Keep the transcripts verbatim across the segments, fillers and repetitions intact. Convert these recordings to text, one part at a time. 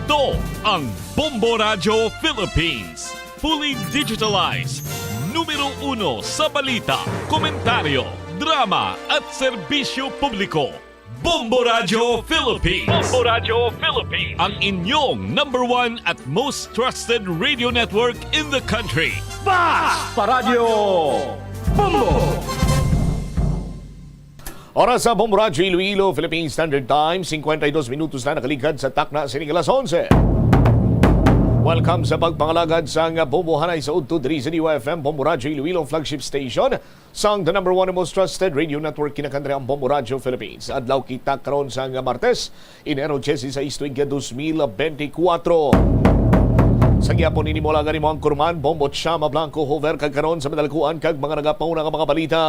Ito ang Bombo Radyo Philippines. Fully digitalized. Numero uno sa balita, komentaryo, drama at serbisyo publiko. Bombo Radyo Philippines. Bombo Radyo Philippines. Ang inyong number one at most trusted radio network in the country. Bas pa Radyo Bombo! Oras sa Bombo Radyo Iloilo, Philippine Standard Time, cincuenta y dos minutos na nakaligad sa takna sining alas onse. Welcome sa pagpangalagad sang Bombo Hanay sa udto diri sa D Y F M, Bombo Radyo Iloilo, flagship station sang the number one and most trusted radio network, kinakantri ang Bombo Radyo Philippines. Adlaw kita karon sang Martes, Enero dieciséis, tuig dos mil benti kwatro. Sa gihapon ini, mo lang gani mo ang kurman, Bombo Chama Blanco Hover, kag karon sa madalkuan kag mga nagapauna nga mga balita.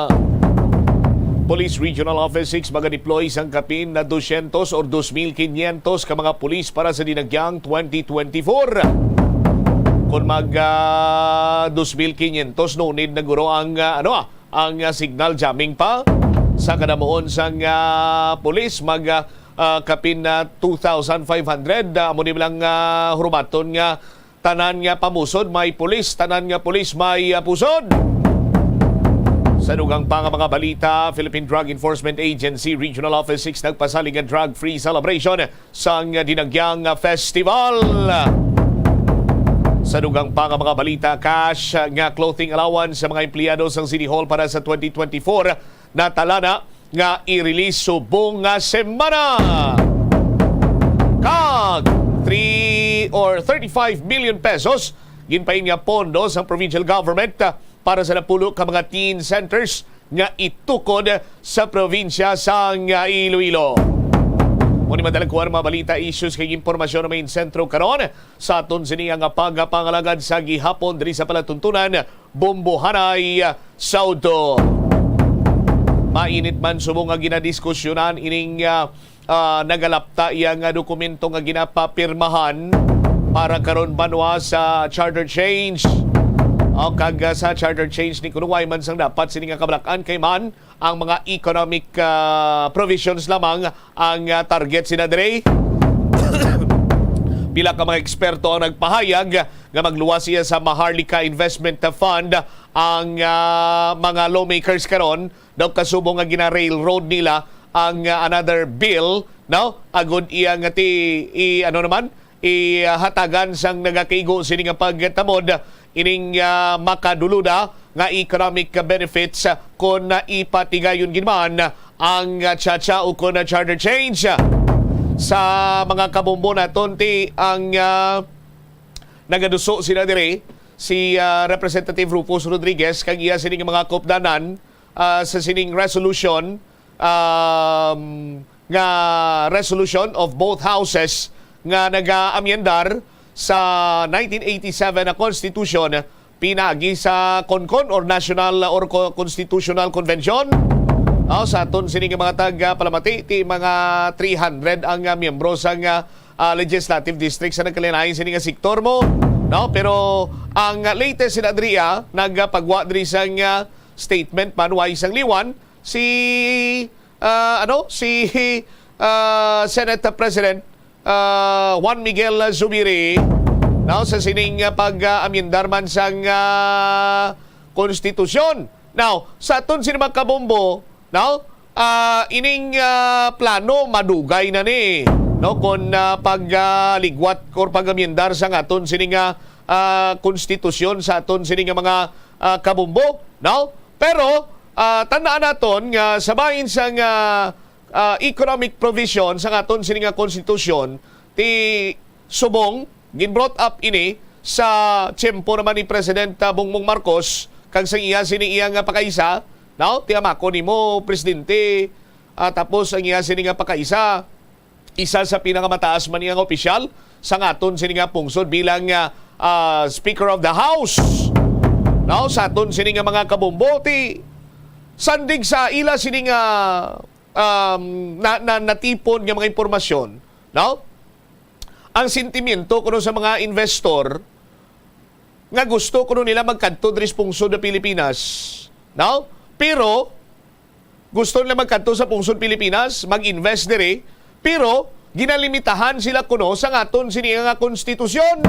Police Regional Office six magadeploy sang kapin na dosyentos or dos mil kinyentos ka mga pulis para sa dinagyang twenty twenty-four. Kung mag, ah, dos mil kinyentos, no need na guro ang, ah, ano, ah, ang, ah, signal jamming pa sa kadamuon sang, ah, pulis, mag, ah, ah, kapin na two thousand five hundred. Ah, amo ni lang, ah, hurumaton nga tanan nga pamusod may pulis, tanan nga pulis may, ah, pusod. Sa dugang pa nga mga balita, Philippine Drug Enforcement Agency Regional Office six nagpasalig nga drug-free celebration sang dinagyang festival. Sa dugang pa nga mga balita, cash nga clothing allowance sa mga empleyado sang City Hall para sa twenty twenty-four natalana nga i-release subong nga semana. Kag three or thirty-five million pesos ginpain nga pondo sang provincial government para sa napulo ka mga teen centers nga itukod sa probinsya sang Iloilo. Mao ni madalagkuan mga balita, issues kag impormasyon nga main sentro karon sa aton sini nga pagpangalagad sa gihapon diri sa palatuntunan, Bombo Hanay sa udto. Mainit man subong nga ginadiskusyonan ining, ah, ah, nagalapta iya nga dokumento nga ginapapirmahan para karon banwa sa charter change. O kag, ah, sa charter change ni kuno way man sang dapat sini nga kabalak-an kay man ang mga economic, ah, provisions lamang ang, ah, target sina diri. Pila ka mga eksperto ang nagpahayag nga magluwas iya sa Maharlika Investment Fund ang, ah, mga lawmakers karon daw kasubong nga gina-railroad nila ang, ah, another bill, no? Agud iya nga ti, i, ano naman, i, ah, hatagan sang nagakaigo sini nga pagtamod ining, ah, makaduluda nga economic benefits, ah, kon, ah, ipatigayon gid man ang, ah, cha-cha o kon, ah, charter change. Sa mga kabombo naton, ti ang, ah, nagaduso sila diri, si, ah, Representative Rufus Rodriguez kag iya sining mga kaupdanan, ah, sa sining resolution, um, nga resolution of both houses nga nagaamyendar sa nineteen eighty-seven na Constitution pinaagi sa CONCON or National or Co-, Constitutional Convention. Aw, sa aton sini nga mga tagpalamati, ti mga three hundred ang, ah, miyembro sang, ah, ah, legislative district sa nagkalain-lain sini nga sektor mo, no? Pero ang latest sila diri, ah, nagpagwa diri sang, ah, statement man way sang liwan si, ah, ano, si, ah, Senate President, ah, Juan Miguel Zubiri, no, sa sining, ah, pag, ah, amyendar man sang, ah, konstitusyon. Now, sa aton sini mga kabombo, no, ah, ining, ah, plano madugay na ni, no, kon, ah, pag, ah, ligwat or pag-amyendar sa aton sini nga, ah, konstitusyon sa aton sini nga mga, ah, kabombo, no? Pero, ah, tandaan naton nga sa bahin sang, ah, ah, economic provision sa aton sini nga konstitusyon, ti subong gin-brought up ini sa tiyempo naman ni President, ah, Bongbong Marcos kag sa iya sini iya nga pakaisa, no? Ti amako nimo, Presidente, ah, tapos ang iya sini nga pakaisa, isa sa pinakamataas man niya nga opisyal sa aton sini nga pungsod bilang, ah, ah, Speaker of the House. No, sa aton sini nga mga kabombo, ti sandig sa ila sini nga, um, na, na, natipon nga mga impormasyon, no? Ang sentimiento kuno sa mga investor nga gusto kuno nila magkadto diri sa pungsod sa Pilipinas, no? Pero gusto nila magkadto sa pungsod Pilipinas, mag-invest diri, pero Ginalimitahan sila kuno sa aton sini nga konstitusyon.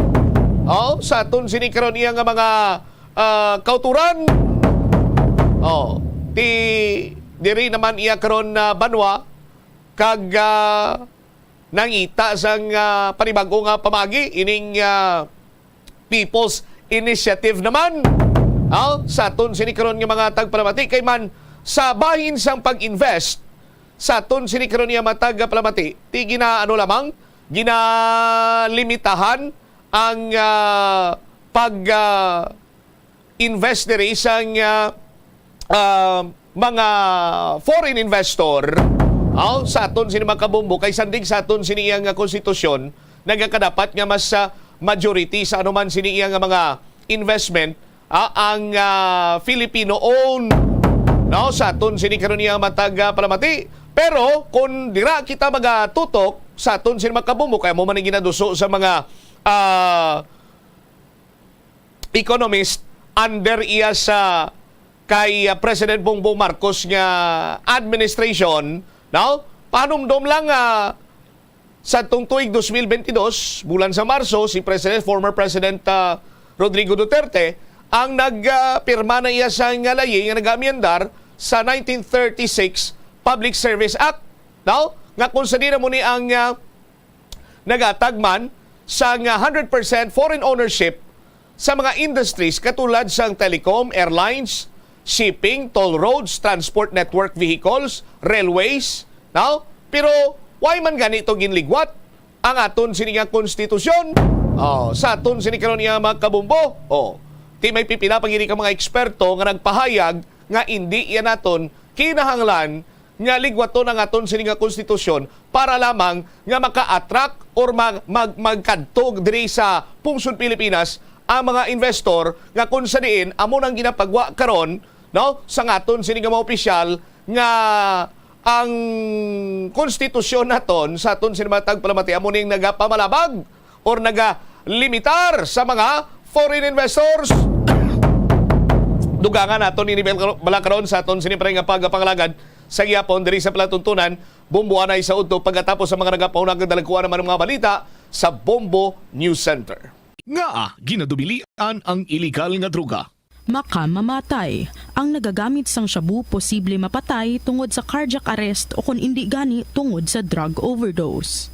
Oh, sa aton sini karon iya nga mga, ah, kauturan. Oh, ti diri naman iya karon na banwa kag, ah, nangita sang, ah, panibag-o nga pamagi ining, ah, People's Initiative naman. Oh, sa aton sini karon nga mga tagpalamati kay man sa bahin sang pag-invest sa aton sini karon nga mga tagpalamati, ti gina-, ano lamang, ginalimitahan ang, ah, pag, ah, invest diri sang, ah, ah, mga foreign investor, oh, sa aton sini mga kabombo, kay sandig sa aton sini iya nga konstitusyon, nagakadapat nga mas, ah, majority sa anuman sini iya nga mga investment, ah, ang, ah, Filipino-owned, no, sa aton sini karon iya matag, ah, palamati. Pero kung dira kita magatutok sa aton sini mga kabombo, kay amo man ang ginaduso sa mga, ah, economist under iya sa kay, ah, President Bongbong Marcos nga administration, no? Pahanumdom lang, ah, sa tong tuig dos mil bentidós, bulan sa Marso, si President, former President, ah, Rodrigo Duterte, ang nag, ah, pirma na iya sa nga layi nga nag-amyendar sa nineteen thirty-six Public Service Act, no? Nga kung sa di na mo ni ang, ah, nagatag man sang hundred percent foreign ownership sa mga industries katulad sang telecom, airlines, shipping, toll roads, transport network vehicles, railways, no? Pero why man gani to ginligwat ang aton sini nga konstitusyon? Oh, sa aton sini karon nga mga kabombo, oh, ti may pipila pa gini ka mga eksperto nga nagpahayag nga indi iya naton kinahanglan nga ligwaton ang aton sini nga konstitusyon para lamang nga maka-attract or mag-, mag-, magkadto diri sa pungsod Pilipinas ang mga investor nga kung sa diin amo nang ginapagwa karon, no, sa aton sini nga mga opisyal nga ang konstitusyon naton sa aton sini mga tagpalamati amo ning nagapamalabag or nagalimitar sa mga foreign investors. Dugangan naton ini bala karon sa aton sini pre nga pagpangalagad sa gihapon diri sa palatuntunan, Bombo anay sa udto pagkatapos sa mga nagapaunag nga dalagkuan naman ang mga balita sa Bombo News Center. Ngaa ginadubilian ang iligal nga droga? Makamamatay. Ang nagagamit sang shabu posible mapatay tungod sa cardiac arrest o kon indi gani tungod sa drug overdose.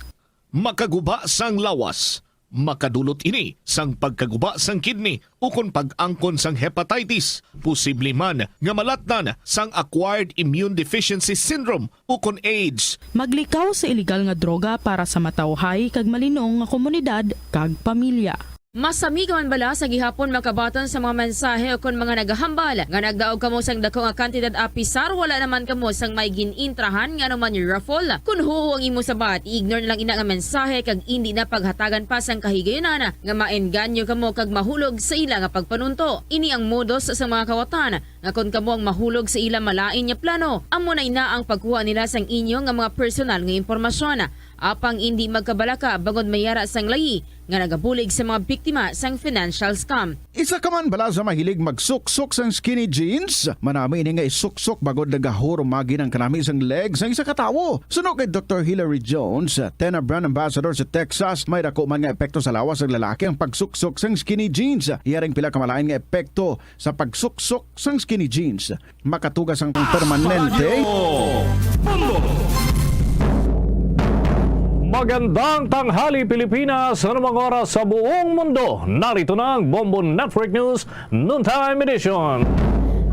Makaguba sang lawas. Makadulot ini sang pagkaguba sang kidney ukon pag-angkon sang hepatitis, posible man nga malatnan sang acquired immune deficiency syndrome ukon AIDS. Maglikaw sa iligal nga droga para sa matawhay kag malinong nga komunidad kag pamilya. Masami ka man bala sa gihapon makabaton sa mga mensahe ukon mga nagahambal nga nagdaog kamo sang daku nga kantidad apisar wala naman kamo sang may gin-intrahan nga anuman raffle? Kon huo ang imo sabat, i-ignore na lang ina nga mensahe kag indi na paghatagan pa sang kahigayunan nga maengganyo kamo kag mahulog sa ila nga pagpanunto. Ini ang modus sa mga kawatan nga kon kamo ang mahulog sa ila malain nga plano, amo na ina ang pagkuha nila sang inyo nga mga personal nga impormasyon. Apang indi magkabalaka bangod may ara sang layi nga nagabulig sa mga biktima sang financial scam. Isa ka man bala sa mahilig magsuksok sang skinny jeans? Manami ini nga isuksok bangod nagahurumagi ang kanami sang leg sang isa ka tawo. Suno kay Doktor Hilary Jones, Tena Brand Ambassador sa Texas, may dako man nga epekto sa lawas sang lalaki ang pagsuksok sang skinny jeans. Iya ring pila ka malain nga epekto sa pagsuksok sang skinny jeans. Makatugas ang permanente. Bombo! Magandang tanghali, Pilipinas. Anumang oras sa buong mundo, narito na ang Bombo Network News Noontime Edition.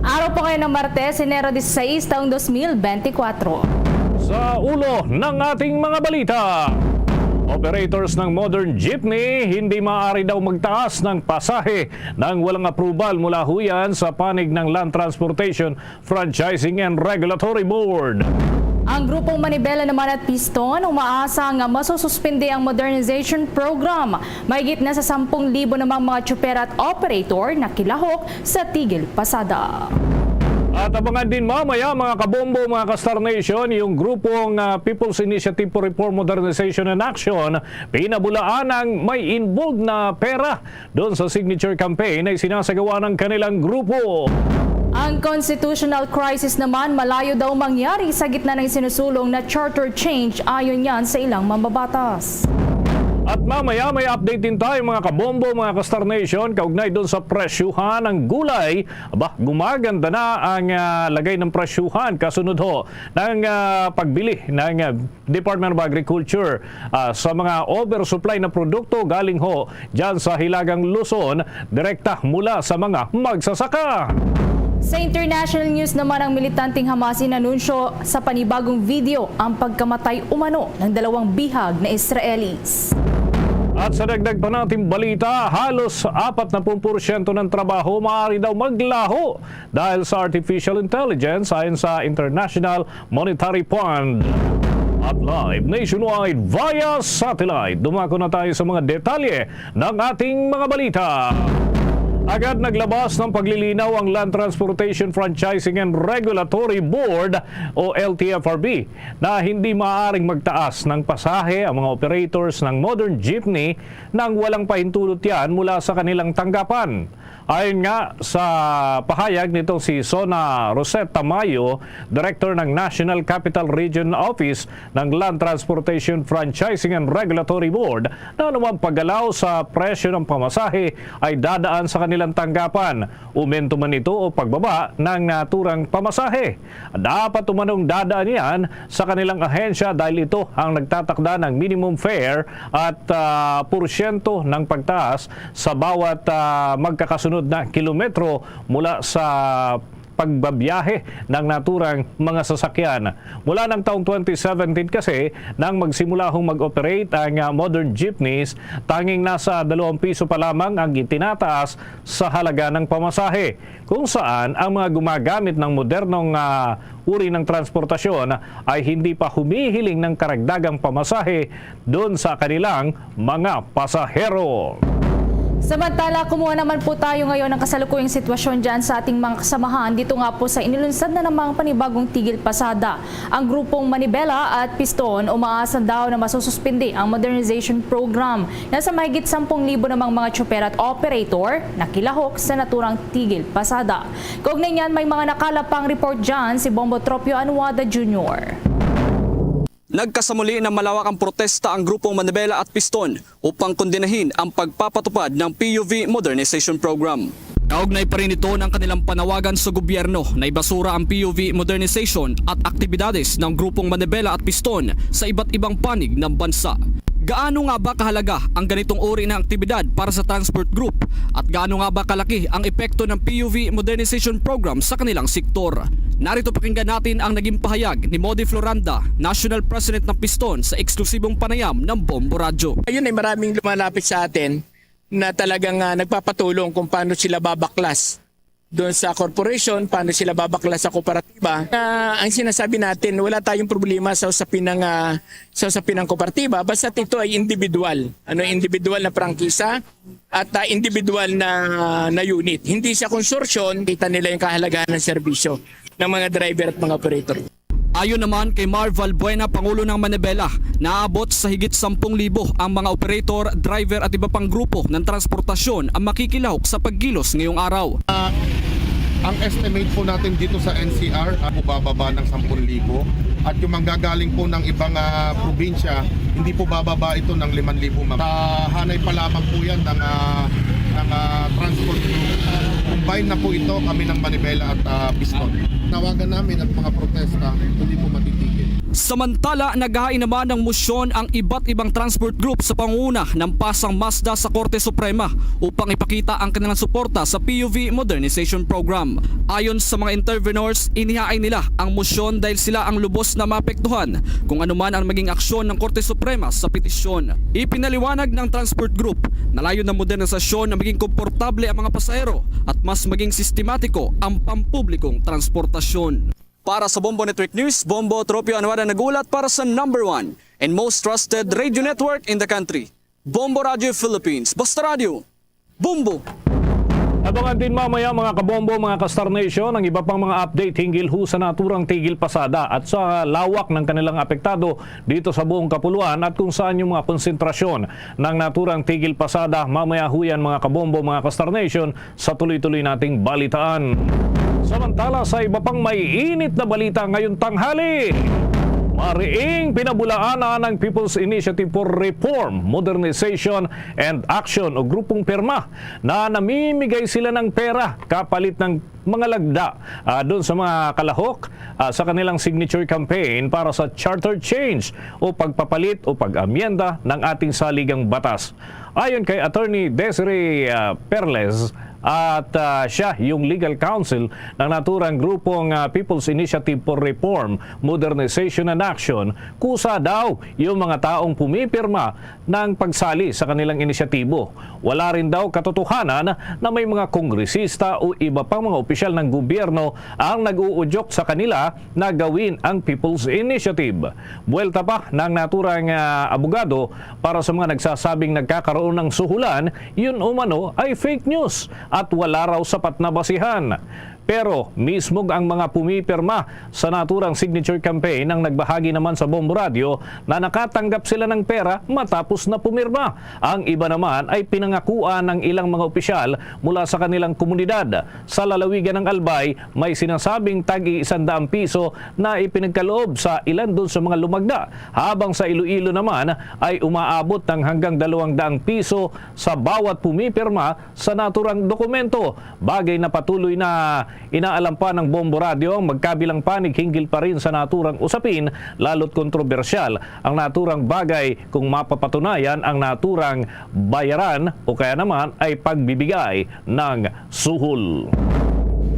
Araw po ngayon ng Martes, Enero dieciséis, taong dos mil beintikwatro. Sa ulo ng ating mga balita, operators ng modern jeepney hindi maaari daw magtaas ng pasahe nang walang approval mula huyan sa panig ng Land Transportation Franchising and Regulatory Board. Ang grupong Manibela naman at Piston umaasa nga masususpindi ang modernization program. Mahigit na sa sampung libo namang mga tsuper at operator nakilahok sa Tigil Pasada. At abangan din mamaya, mga kabombo, mga ka-Star Nation, yung grupong, ah, People's Initiative for Reform, Modernization and Action, pinabulaan ang may involved na pera doon sa signature campaign na isinasagawa ng kanilang grupo. Ang constitutional crisis naman malayo daw mangyari sa gitna ng sinusulong na charter change, ayon yan sa ilang mambabatas. At mamaya may update din tayo, mga kabombo, mga ka-Star Nation, kaugnay doon sa presyuhan ng gulay. Aba, gumaganda na ang, ah, lagay ng presyuhan kasunod ho ng, ah, pagbili ng, ah, Department of Agriculture, ah, sa mga oversupply na produkto galing ho dyan sa Hilagang Luzon, direkta mula sa mga magsasaka. Sa international news naman, ang militanteng Hamas inanunsyo sa panibagong video ang pagkamatay umano ng dalawang bihag na Israelis. At sa dagdag pa nating balita, halos apat na pung porsyento ng trabaho maaari daw maglaho dahil sa artificial intelligence, ayon sa International Monetary Fund. At live nationwide via satellite, dumako na tayo sa mga detalye ng ating mga balita. Agad naglabas ng paglilinaw ang Land Transportation Franchising and Regulatory Board o L T F R B na hindi maaaring magtaas ng pasahe ang mga operators ng modern jeepney nang walang pahintulot yan mula sa kanilang tanggapan. Ayon nga sa pahayag nitong si Sona Rosetta Mayo, Director ng National Capital Region Office ng Land Transportation Franchising and Regulatory Board, na anumang paggalaw sa presyo ng pamasahe ay dadaan sa kanilang tanggapan, umento man ito o pagbaba ng naturang pamasahe. Dapat umanong dadaan yan sa kanilang ahensya dahil ito ang nagtatakda ng minimum fare at, ah, porsyento ng pagtaas sa bawat, ah, magkakasunod na kilometro mula sa pagbabiyahe ng naturang mga sasakyan. Mula ng taong twenty seventeen kasi, nang magsimula hong mag-operate ang, ah, modern jeepneys, tanging nasa dalawang piso pa lamang ang itinataas sa halaga ng pamasahe, kung saan ang mga gumagamit ng modernong, ah, uri ng transportasyon ay hindi pa humihiling ng karagdagang pamasahe doon sa kanilang mga pasahero. Samantala, kumuha naman po tayo ngayon ng kasalukuyang sitwasyon dyan sa ating mga kasamahan dito nga po sa inilunsad na namang panibagong tigil pasada. Ang grupong Manibela at Piston umaasa daw na masususpindi ang modernization program na sa mahigit sampung libo namang mga tsoper at operator nakilahok sa naturang tigil pasada. Kaugnay niyan, may mga nakalap pang report dyan si Bombo Tropio Anuada Junior. Nagkasamuli na malawak ang protesta ang grupong Manibela at Piston upang kondenahin ang pagpapatupad ng P U V Modernization Program. Kaugnay pa rin ito ng kanilang panawagan sa gobyerno na ibasura ang P U V modernization at aktibidades ng grupong Manibela at Piston sa iba't ibang panig ng bansa. Gaano nga ba kahalaga ang ganitong uri ng aktibidad para sa transport group? At gaano nga ba kalaki ang epekto ng P U V modernization program sa kanilang sektor? Narito, pakinggan natin ang naging pahayag ni Modi Floranda, National President ng Piston, sa eksklusibong panayam ng Bombo Radyo. Ayun ay maraming lumalapit sa atin na talagang, ah, nagpapatulong kung paano sila babaklas doon sa corporation, paano sila babaklas sa kooperatiba. Ah, ang sinasabi natin, wala tayong problema sa usapin ng, ah, sa usapin ng kooperatiba, basta ito ay individual. Ano, individual na prangkisa at, ah, individual na, na unit. Hindi siya consortium, kita nila yung kahalagahan ng serbisyo ng mga driver at mga operator. Ayon naman kay Mar Valbuena, Pangulo ng Manibela, naabot sa higit sampung libo ang mga operator, driver at iba pang grupo ng transportasyon ang makikilahok sa pagkilos ngayong araw. Ah, ang estimate po natin dito sa N C R, ah, bumababa ng sampung libo. At yung manggagaling po ng ibang, ah, probinsya, hindi po bababa ito ng limang libo, ma'am. Sa hanay pa lamang po yan ng, ah, ng, ah, transport group. Combine na po ito, kami ng Manibela at, ah, Piston. Tawagan namin at mga protesta, hindi po matitigil. Samantala, naghain naman ng motion ang iba't ibang transport group sa pangunguna ng Pasang Mazda sa Korte Suprema upang ipakita ang kanilang suporta sa P U V Modernization Program. Ayon sa mga intervenors, inihain nila ang motion dahil sila ang lubos na maapektuhan kung ano man ang maging aksyon ng Korte Suprema sa petisyon. Ipinaliwanag ng transport group na layon ng modernisasyon na maging komportable ang mga pasahero at mas maging sistematiko ang pampublikong transportasyon. Para sa Bombo Network News, Bombo Tropio Anuada nag-ulat para sa number one and most trusted radio network in the country, Bombo Radio Philippines. Basta radyo, Bombo! Abangan din mamaya, mga kabombo, mga ka-Star Nation, ang iba pang mga update hinggil ho sa naturang tigil pasada at sa lawak ng kanilang apektado dito sa buong kapuluan at kung saan yung mga konsentrasyon ng naturang tigil pasada. Mamaya ho yan, mga kabombo, mga ka-Star Nation, sa tuloy-tuloy nating balitaan. Samantala, sa iba pang maiinit na balita ngayon tanghali, mariing pinabulaanan ang People's Initiative for Reform, Modernization and Action o Grupong Pirma na namimigay sila ng pera kapalit ng mga lagda, ah, doon sa mga kalahok, ah, sa kanilang signature campaign para sa charter change o pagpapalit o pag-amyenda ng ating saligang batas. Ayon kay Attorney Desiree, ah, Perles, at, ah, siya yung legal counsel ng naturang grupong, ah, People's Initiative for Reform, Modernization and Action, kusa daw yung mga taong pumipirma ng pagsali sa kanilang inisyatibo. Wala rin daw katotohanan na may mga kongresista o iba pang mga opisyal ng gobyerno ang nag-uudyok sa kanila na gawin ang People's Initiative. Buwelta pa ng naturang, ah, abogado para sa mga nagsasabing nagkakaroon ng suhulan, yun umano ay fake news at wala raw sapat na basihan. Pero mismo ang mga pumipirma sa naturang signature campaign ang nagbahagi naman sa Bombo Radio na nakatanggap sila ng pera matapos na pumirma. Ang iba naman ay pinangakuan ng ilang mga opisyal mula sa kanilang komunidad. Sa lalawigan ng Albay, may sinasabing tag-iisandaang piso na ipinagkaloob sa ilan dun sa mga lumagda, habang sa Iloilo naman ay umaabot ng hanggang dalawang daang piso sa bawat pumipirma sa naturang dokumento, bagay na patuloy na inaalam pa ng Bombo Radio ang magkabilang panig hinggil pa rin sa naturang usapin. Lalo't kontrobersyal ang naturang bagay kung mapapatunayan ang naturang bayaran o kaya naman ay pagbibigay ng suhol.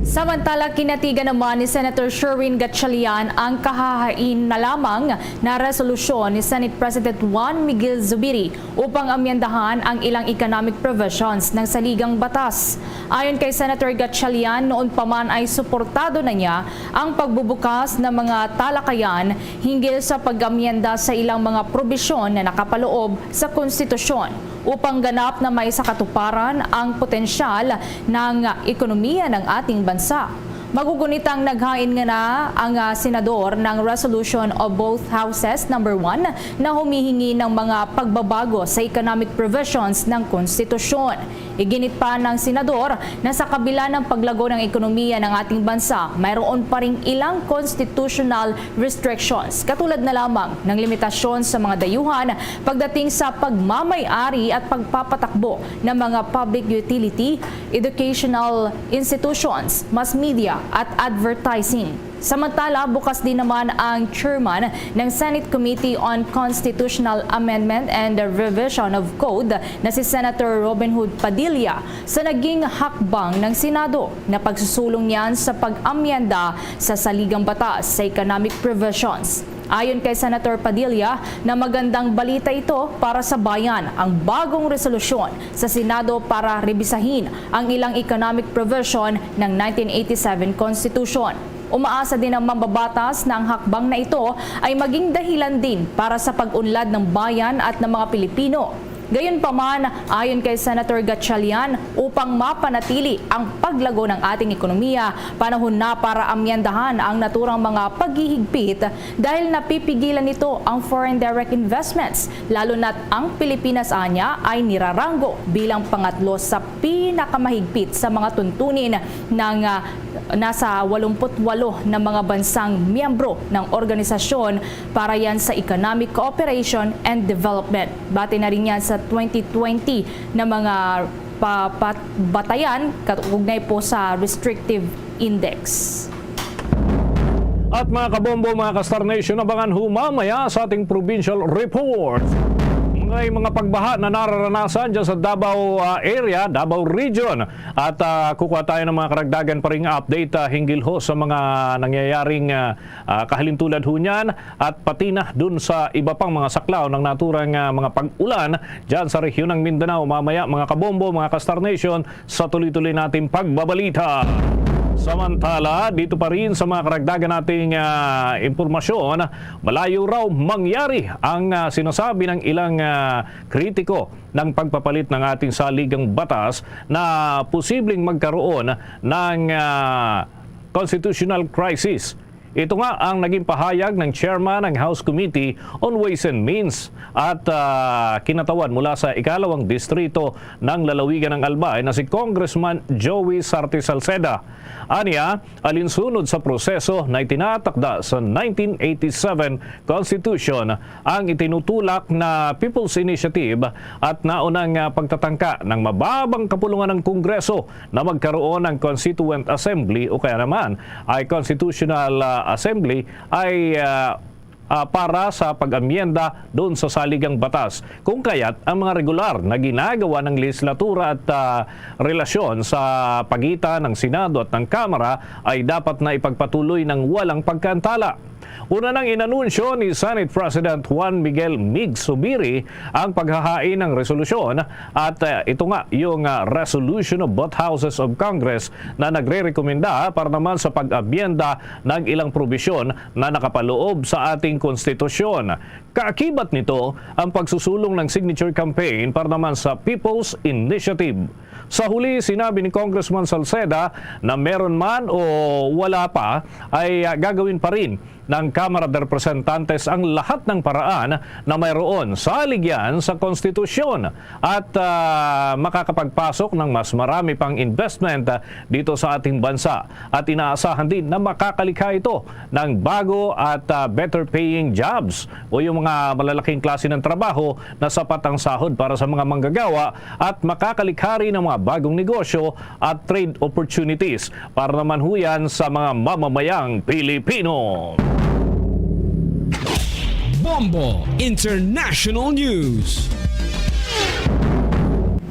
Samantala, kinatigan naman ni Senator Sherwin Gatchalian ang kahahain na lamang na resolusyon ni Senate President Juan Miguel Zubiri upang amyendahan ang ilang economic provisions ng saligang batas. Ayon kay Senator Gatchalian, noon pa man ay suportado na niya ang pagbubukas ng mga talakayan hinggil sa pag-amyenda sa ilang mga probisyon na nakapaloob sa konstitusyon upang ganap na maisakatuparan ang potensyal ng ekonomiya ng ating bansa. Magugunitang naghain nga na ang, ah, senador ng resolution of both houses number one na humihingi ng mga pagbabago sa economic provisions ng konstitusyon. Iginit pa ng senador na sa kabila ng paglago ng ekonomiya ng ating bansa, mayroon pa ring ilang constitutional restrictions, katulad na lamang ng limitasyon sa mga dayuhan pagdating sa pagmamay-ari at pagpapatakbo ng mga public utility, educational institutions, mass media, at advertising. Samantala, bukas din naman ang chairman ng Senate Committee on Constitutional Amendment and Revision of Code na si Senator Robin Hood Padilla sa naging hakbang ng Senado na pagsusulong niyan sa pag-amyenda sa saligang batas sa economic provisions. Ayon kay Senator Padilla, na magandang balita ito para sa bayan ang bagong resolusyon sa Senado para rebisahin ang ilang economic provision ng nineteen eighty-seven Constitution. Umaasa din ang mambabatas na ang hakbang na ito ay maging dahilan din para sa pag-unlad ng bayan at ng mga Pilipino. Gayunpaman, ayon kay Senator Gatchalian, upang mapanatili ang paglago ng ating ekonomiya, panahon na para amyendahan ang naturang mga paghihigpit dahil napipigilan nito ang foreign direct investments, lalo na't ang Pilipinas anya ay niraranggo bilang pangatlo sa pinakamahigpit sa mga tuntunin ng, ah, nasa walumpu't walo na mga bansang miyembro ng organisasyon para yan sa economic cooperation and development. Bati na rin yan sa twenty twenty na mga pa-, pa-, batayan kaugnay po sa restrictive index. At mga kabombo, mga ka-Star Nation, abangan ho mamaya sa ating provincial report. May mga pagbaha na nararanasan dyan sa Davao, ah, area, Davao Region. At, ah, kukuha tayo ng mga karagdagan pa ring update, ah, hinggil ho sa mga nangyayaring, ah, ah, kahalintulad ho niyan at pati na dun sa iba pang mga saklaw ng naturang, ah, mga pag-ulan dyan sa rehiyon ng Mindanao. Mamaya, mga kabombo, mga ka-Star Nation, sa tuloy-tuloy nating pagbabalita. Samantala, dito pa rin sa mga karagdagan nating, ah, impormasyon, malayo raw mangyari ang, ah, sinasabi ng ilang, ah, kritiko ng pagpapalit ng ating saligang batas na posibleng magkaroon ng, ah, constitutional crisis. Ito nga ang naging pahayag ng chairman ng House Committee on Ways and Means at, ah, kinatawan mula sa ikalawang distrito ng lalawigan ng Albay na si Congressman Joey Sarte Salceda. Anya, alinsunod sa proseso na itinatakda sa nineteen eighty-seven Constitution ang itinutulak na People's Initiative at naunang, ah, pagtatangka ng mababang kapulungan ng Kongreso na magkaroon ng Constituent Assembly o kaya naman ay Constitutional, ah, Assembly ay, ah, ah, para sa pag-amyenda doon sa saligang batas. Kung kaya't ang mga regular na ginagawa ng lehislatura at, ah, relasyon sa pagitan ng Senado at ng Kamara ay dapat na ipagpatuloy ng walang pagkaantala. Una nang inanunsyo ni Senate President Juan Miguel Mig Zubiri ang paghahain ng resolusyon at, ah, ito nga yung, ah, Resolution of Both Houses of Congress na nagrerekomenda para naman sa pag-amyenda ng ilang probisyon na nakapaloob sa ating konstitusyon. Kaakibat nito ang pagsusulong ng signature campaign para naman sa People's Initiative. Sa huli, sinabi ni Congressman Salceda na meron man o wala pa, ay, ah, gagawin pa rin ng Kamara de Representantes ang lahat ng paraan na mayroon salig yan sa konstitusyon at, ah, makakapagpasok ng mas marami pang investment, ah, dito sa ating bansa. At inaasahan din na makakalikha ito ng bago at, ah, better paying jobs o yung mga malalaking klase ng trabaho na sapat ang sahod para sa mga manggagawa at makakalikha rin ng mga bagong negosyo at trade opportunities para naman ho yan sa mga mamamayang Pilipino. Bombo International News.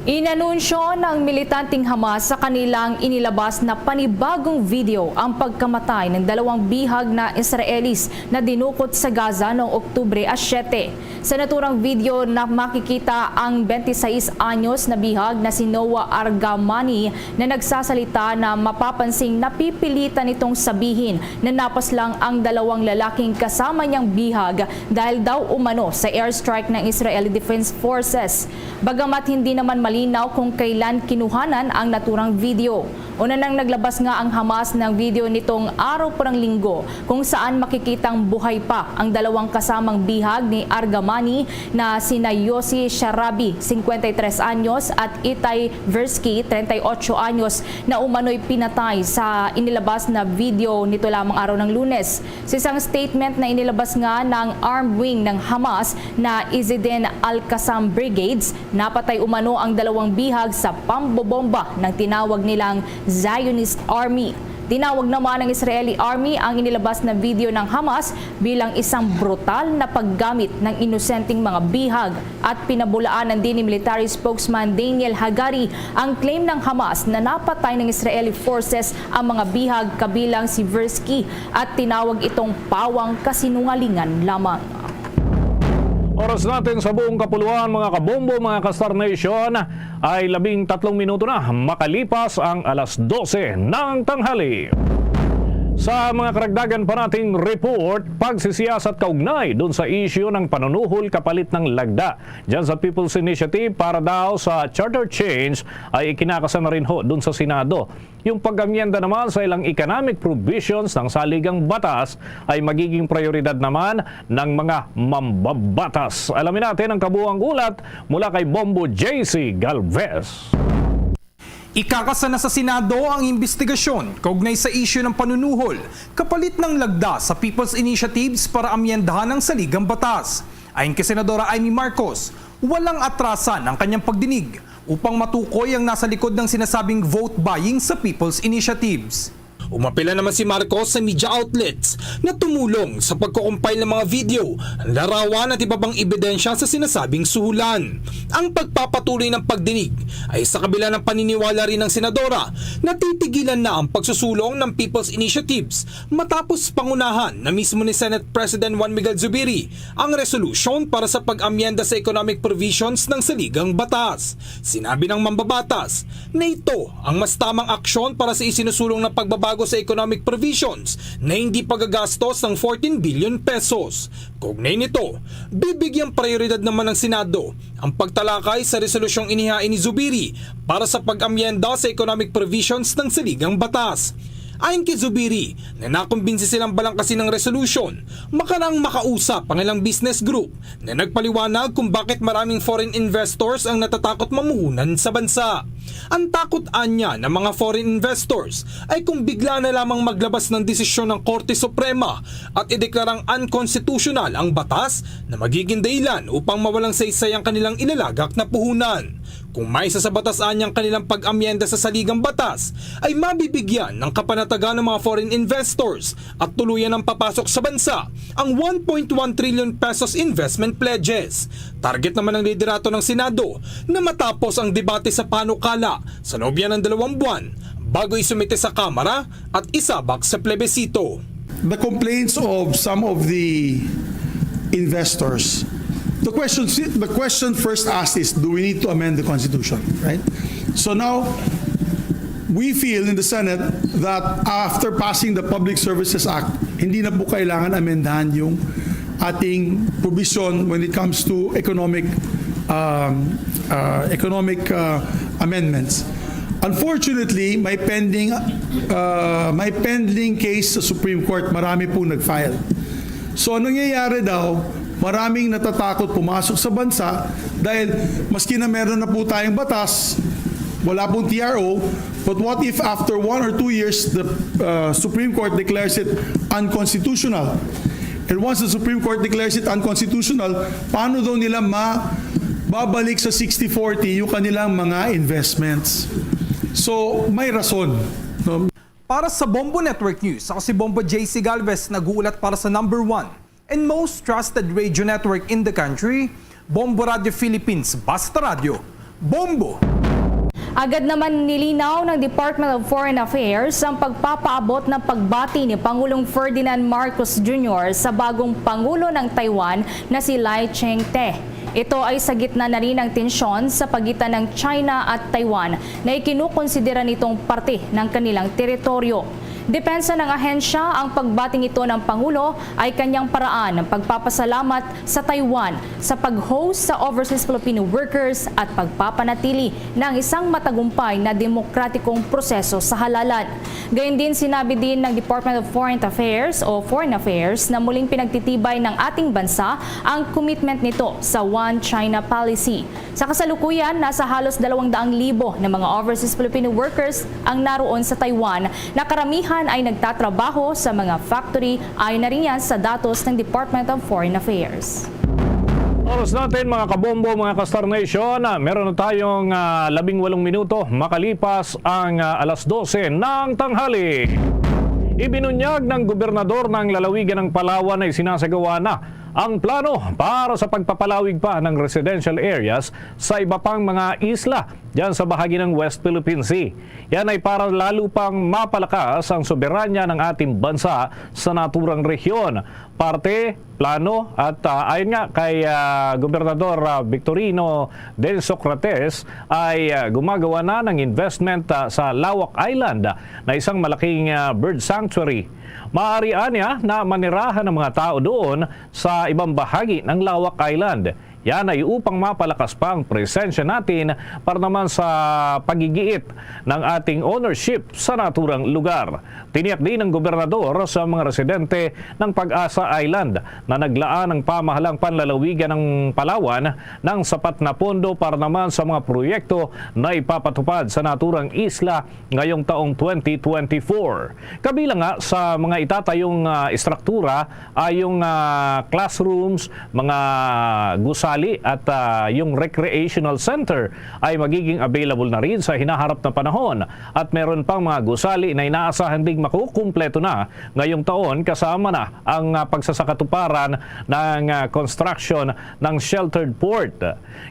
Inanunsyo ng militanteng Hamas sa kanilang inilabas na panibagong video ang pagkamatay ng dalawang bihag na Israelis na dinukot sa Gaza noong Oktubre a siyete. Sa naturang video na makikita ang twenty-six anyos na bihag na si Noah Argamani na nagsasalita na mapapansing napipilitan nitong sabihin na napaslang ang dalawang lalaking kasama niyang bihag dahil daw umano sa airstrike ng Israeli Defense Forces. Bagamat hindi naman malinaw kung kailan kinuhanan ang naturang video. Una nang naglabas nga ang Hamas ng video nitong araw pa ng Linggo, kung saan makikitang buhay pa ang dalawang kasamang bihag ni Argamani na sina Yossi Sharabi, cincuenta y tres anyos, at Itay Versky, treinta y ocho anyos, na umano'y pinatay sa inilabas na video nito lamang araw ng Lunes. Sa isang statement na inilabas nga ng armed wing ng Hamas na Izzeddin Al-Qassam Brigades, napatay umano ang dalawang bihag sa pambobomba ng tinawag nilang Zionist Army. Tinawag naman ng Israeli Army ang inilabas na video ng Hamas bilang isang brutal na paggamit ng inosenteng mga bihag at pinabulaanan din ni military spokesman Daniel Hagari ang claim ng Hamas na napatay ng Israeli forces ang mga bihag kabilang si Versky at tinawag itong pawang kasinungalingan lamang. Oras natin sa buong kapuluan, mga kabombo, mga ka-Star Nation, ay labing tatlong minuto na makalipas ang alas dose ng tanghali. Sa mga karagdagan pa nating report, pagsisiyasat kaugnay dun sa isyu ng panunuhol kapalit ng lagda dyan sa People's Initiative para daw sa charter change ay ikinakasa na rin ho dun sa Senado. Yung pag-amyenda naman sa ilang economic provisions ng saligang batas ay magiging prioridad naman ng mga mambabatas. Alamin natin ang kabuang ulat mula kay Bombo J C Galvez. Ikakasa na sa Senado ang imbestigasyon kaugnay sa isyu ng panunuhol kapalit ng lagda sa People's Initiatives para amyendahan ang saligang batas. Ayon kay Senadora Imee Marcos, walang atrasan ang kanyang pagdinig upang matukoy ang nasa likod ng sinasabing vote buying sa People's Initiatives. Umapela naman si Marcos sa media outlets na tumulong sa pagko-compile ng mga video, larawan at iba pang ebidensya sa sinasabing suhulan. Ang pagpapatuloy ng pagdinig ay sa kabila ng paniniwala rin ng senadora na titigilan na ang pagsusulong ng People's Initiatives matapos pangunahan na mismo ni Senate President Juan Miguel Zubiri ang resolusyon para sa pag-amyenda sa economic provisions ng saligang batas. Sinabi ng mambabatas na ito ang mas tamang aksyon para sa isinusulong na pagbabago sa economic provisions na hindi paggagastos ng fourteen billion pesos. Kaugnay nito, bibigyang prioridad naman ng Senado ang pagtalakay sa resolusyong inihain ni Zubiri para sa pag-amyenda sa economic provisions ng saligang batas. Ayon kay Zubiri, na nakumbinsi silang balangkasin ang resolution, makarang makausap ang ilang business group na nagpaliwanag kung bakit maraming foreign investors ang natatakot mamuhunan sa bansa. Ang takot anya ng mga foreign investors ay kung bigla na lamang maglabas ng desisyon ng Korte Suprema at ideklarang unconstitutional ang batas na magiging dahilan upang mawalang saysay ang kanilang ilalagak na puhunan. Kung may isa sa batas anyang kanilang pag-amyenda sa saligang batas, ay mabibigyan ng kapanatagan ng mga foreign investors at tuluyan ng papasok sa bansa ang one point one trillion pesos investment pledges. Target naman ng liderato ng Senado na matapos ang debate sa panukala sa loob yan ng dalawang buwan bago isumite sa Kamara at isabak sa plebisito. The complaints of some of the investors, the question, the question first asked is, do we need to amend the Constitution, right? So now, we feel in the Senate that after passing the Public Services Act, hindi na po kailangan amendahan yung ating provision when it comes to economic, um, uh, economic, uh, amendments. Unfortunately, may pending, uh, may pending case sa Supreme Court. Marami pong nag-file. So, ang nangyayari daw, maraming natatakot pumasok sa bansa dahil maski na meron na po tayong batas, wala pong T R O, but what if after one or two years, the, uh, Supreme Court declares it unconstitutional? And once the Supreme Court declares it unconstitutional, paano daw nila mababalik sa sixty forty yung kanilang mga investments? So, may rason, no? Para sa Bombo Network News, ako si Bombo J C Galvez, nag-uulat para sa number one and most trusted radio network in the country, Bombo Radio Philippines. Basta Radyo, Bombo! Agad naman nilinaw ng Department of Foreign Affairs ang pagpapaabot ng pagbati ni Pangulong Ferdinand Marcos Junior sa bagong Pangulo ng Taiwan na si Lai Ching-te. Ito ay sa gitna na rin ng tensyon sa pagitan ng China at Taiwan na ikinukonsidera nitong parte ng kanilang teritoryo. Depensa ng ahensya, ang pagbating ito ng Pangulo ay kanyang paraan ng pagpapasalamat sa Taiwan sa pag-host sa overseas Filipino workers at pagpapanatili ng isang matagumpay na demokratikong proseso sa halalan. Gayundin, sinabi din ng Department of Foreign Affairs o Foreign Affairs na muling pinagtitibay ng ating bansa ang commitment nito sa One China Policy. Sa kasalukuyan, nasa halos dalawang daang libo na mga overseas Filipino workers ang naroon sa Taiwan, na karamihan ay nagtatrabaho sa mga factory, ayon na rin yan sa datos ng Department of Foreign Affairs. Oras natin, mga kabombo, mga ka-Star Nation, ah, meron na tayong, ah, labing walong minuto makalipas ang, ah, alas dose ng tanghali. Ibinunyag ng gobernador ng lalawigan ng Palawan na isinasagawa na ang plano para sa pagpapalawig pa ng residential areas sa iba pang mga isla diyan sa bahagi ng West Philippine Sea. Yan ay para lalo pang mapalakas ang soberanya ng ating bansa sa naturang rehiyon. Parte, plano at, ah, ayon nga kay, ah, Gobernador, ah, Victorino Del Socrates, ay, ah, gumagawa na ng investment, ah, sa Lawak Island, na isang malaking, ah, bird sanctuary. Maaari anya na manirahan ang mga tao doon sa ibang bahagi ng Lawak Island. Yan ay upang mapalakas pa ang presensya natin para naman sa pagigiit ng ating ownership sa naturang lugar. Tiniyak din ng gobernador sa mga residente ng Pag-asa Island na naglaan ang pamahalang panlalawigan ng Palawan ng sapat na pondo para naman sa mga proyekto na ipapatupad sa naturang isla ngayong taong twenty twenty-four. Kabilang nga sa mga itatayong, ah, istruktura ay yung, ah, classrooms, mga gusali at, ah, yung recreational center ay magiging available na rin sa hinaharap na panahon. At meron pang mga gusali na inaasahan ding makukumpleto na ngayong taon, kasama na ang, ah, pagsasakatuparan ng, ah, construction ng sheltered port.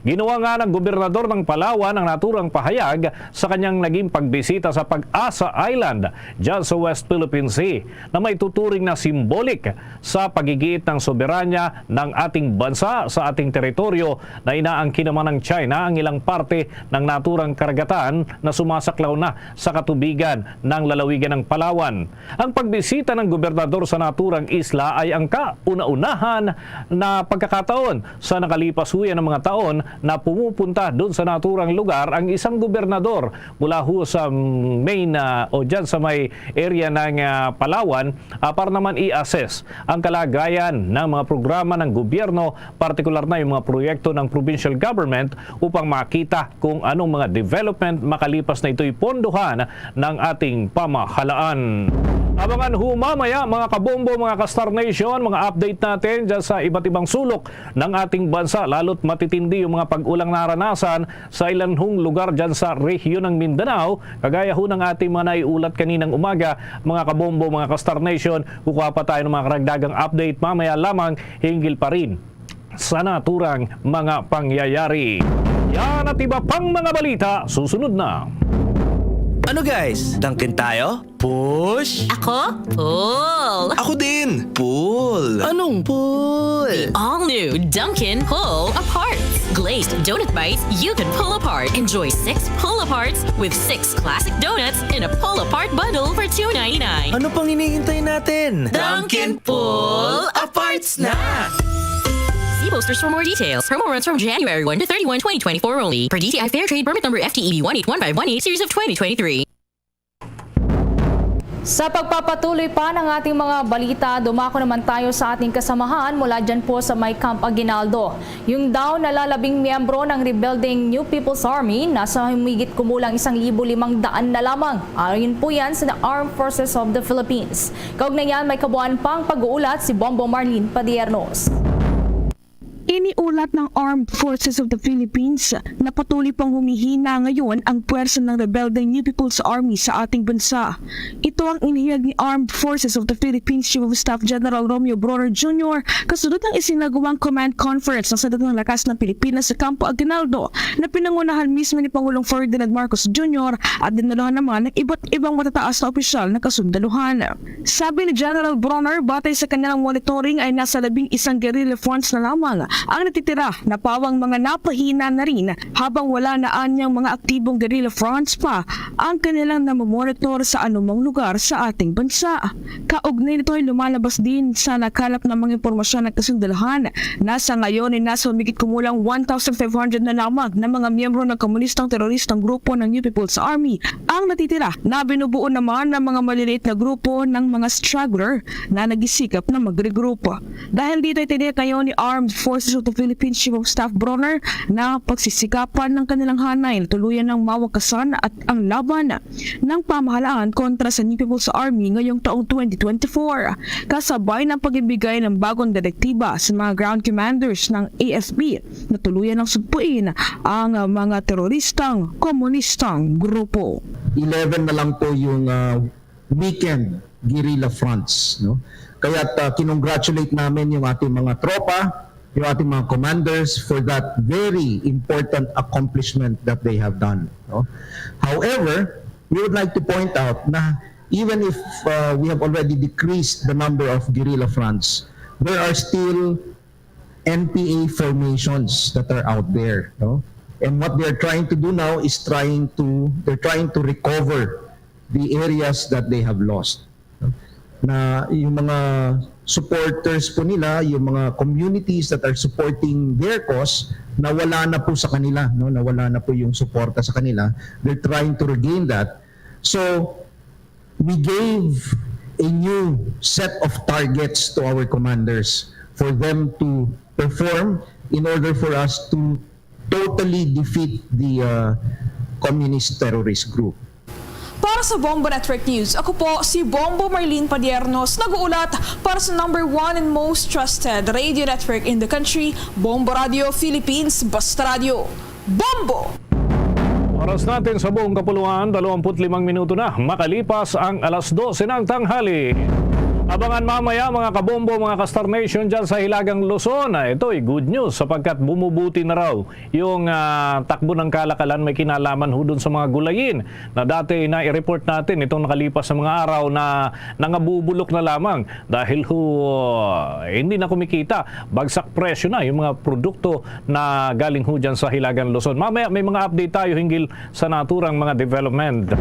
Ginawa nga ng gobernador ng Palawan ang naturang pahayag sa kanyang naging pagbisita sa Pag-asa Island dyan sa West Philippine Sea, na may tuturing na simbolik sa pagigiit ng soberanya ng ating bansa sa ating teritoryo. teritoryo na inaangkin naman ng China ang ilang parte ng naturang karagatan na sumasaklaw na sa katubigan ng lalawigan ng Palawan. Ang pagbisita ng gobernador sa naturang isla ay ang kauna-unahan na pagkakataon sa nakalipas huyan ng mga taon na pumupunta doon sa naturang lugar ang isang gobernador mula ho sa main, ah, o dyan sa may area ng, ah, Palawan, ah, para naman i-assess ang kalagayan ng mga programa ng gobyerno, partikular na yung mga proyekto ng provincial government, upang makita kung anong mga development makalipas na ito'y pondohan ng ating pamahalaan. Abangan ho mamaya, mga kabombo, mga ka-Star Nation, mga update natin dyan sa iba't ibang sulok ng ating bansa, lalo't matitindi yung mga pag-ulang naranasan sa ilan hong lugar dyan sa rehiyon ng Mindanao, kagaya ho ng ating mga naiulat kaninang umaga, mga kabombo, mga ka-Star Nation. Kukuha pa tayo ng mga karagdagang update mamaya lamang hinggil pa rin sa naturang mga pangyayari. Yan at iba pang mga balita, susunod na. Ano guys, Dunkin tayo? Push? Ako? Pull! Ako din! Pull! Anong pull? All new Dunkin' Pull Aparts. Glazed donut bites you can pull apart. Enjoy six pull aparts with six classic donuts in a pull apart bundle for two ninety-nine. Ano pang hinihintay natin? Dunkin' Pull Aparts na! See posters for more details. Promo runs from January one to thirty-one, twenty twenty-four only. Per D T I Fair Trade Permit Number F T E B one eight one five one eight, Series of twenty twenty-three. Sa pagpapatuloy pa ng ating mga balita, dumako naman tayo sa ating kasamahan mula dyan po sa may Camp Aguinaldo. Yung daw nalalabing miyembro ng rebelde New People's Army, nasa humigit kumulang isang libo limang daan na lamang. Ayon po yan sa Armed Forces of the Philippines. Kaugnay niyan, may kabuuan pang pag-uulat si Bombo Marlene Padiernos. Iniulat ng Armed Forces of the Philippines na patuloy pang humihina ngayon ang pwersa ng rebeldeng New People's Army sa ating bansa. Ito ang inihayag ni Armed Forces of the Philippines Chief of Staff General Romeo Brawner Junior kasunod ng isinagawang command conference ng Sandatang Lakas ng Pilipinas sa Campo Aguinaldo na pinangunahan mismo ni Pangulong Ferdinand Marcos Junior at dinalahan naman ng iba't ibang matataas na opisyal na kasundaluhan. Sabi ni General Brawner, batay sa kanilang monitoring ay nasa labing isang guerrilla fronts na lamang ang natitira na pawang mga napahina na rin, habang wala na anyang mga aktibong guerrilla fronts pa ang kanilang namomonitor sa anumang lugar sa ating bansa. Kaugnay nito ay lumalabas din sa nakalap na mga impormasyon ng kasundaluhan na sa ngayon ay nasa humigit kumulang one thousand five hundred na lamang na mga miyembro ng komunistang teroristang grupo ng New People's Army ang natitira, na binubuo naman ng mga maliliit na grupo ng mga struggler na nagisikap na mag-regroup. Dahil dito ay tiniyak ngayon ni Armed Forces of the Philippines Chief of Staff Brawner na pagsisikapan ng kanilang hanay na tuluyan ng mawakasan at ang laban ng pamahalaan kontra sa New People's Army ngayong taong twenty twenty-four, kasabay ng pag-ibigay ng bagong direktiba sa mga ground commanders ng A F P na tuluyan ng sugpuin ang, ah, mga teroristang komunistang grupo. Eleven na lang po yung, ah, weakened guerrilla fronts, no? Kaya, ah, kinongratulate namin yung ating mga tropa, yung ating mga commanders for that very important accomplishment that they have done, no? However, we would like to point out na even if, ah, we have already decreased the number of guerrilla fronts, there are still N P A formations that are out there, no? And what they're trying to do now is trying to, they're trying to recover the areas that they have lost, no? Na yung mga supporters po nila, yung mga communities that are supporting their cause, nawala na po sa kanila, no? Nawala na po yung suporta sa kanila. They're trying to regain that. So, we gave a new set of targets to our commanders for them to perform in order for us to totally defeat the, uh, communist terrorist group. Para sa Bombo Network News, ako po si Bombo Marlene Padiernos, nag-uulat para sa number one and most trusted radio network in the country, Bombo Radio Philippines, Basta Radio. Bombo! Oras natin sa buong kapuluan, dalawampu't limang minuto na makalipas ang alas dose ng tanghali. Abangan mamaya, mga kabombo, mga ka-Star Nation dyan sa Hilagang Luzon. Ah, ito'y good news sapagkat bumubuti na raw yung, ah, takbo ng kalakalan may kinalaman ho dun sa mga gulayin na dati na i-report natin itong nakalipas na mga araw na nangabubulok na lamang dahil ho, ah, hindi na kumikita, bagsak presyo na yung mga produkto na galing ho dyan sa Hilagang Luzon. Mamaya may mga update tayo hinggil sa naturang mga development.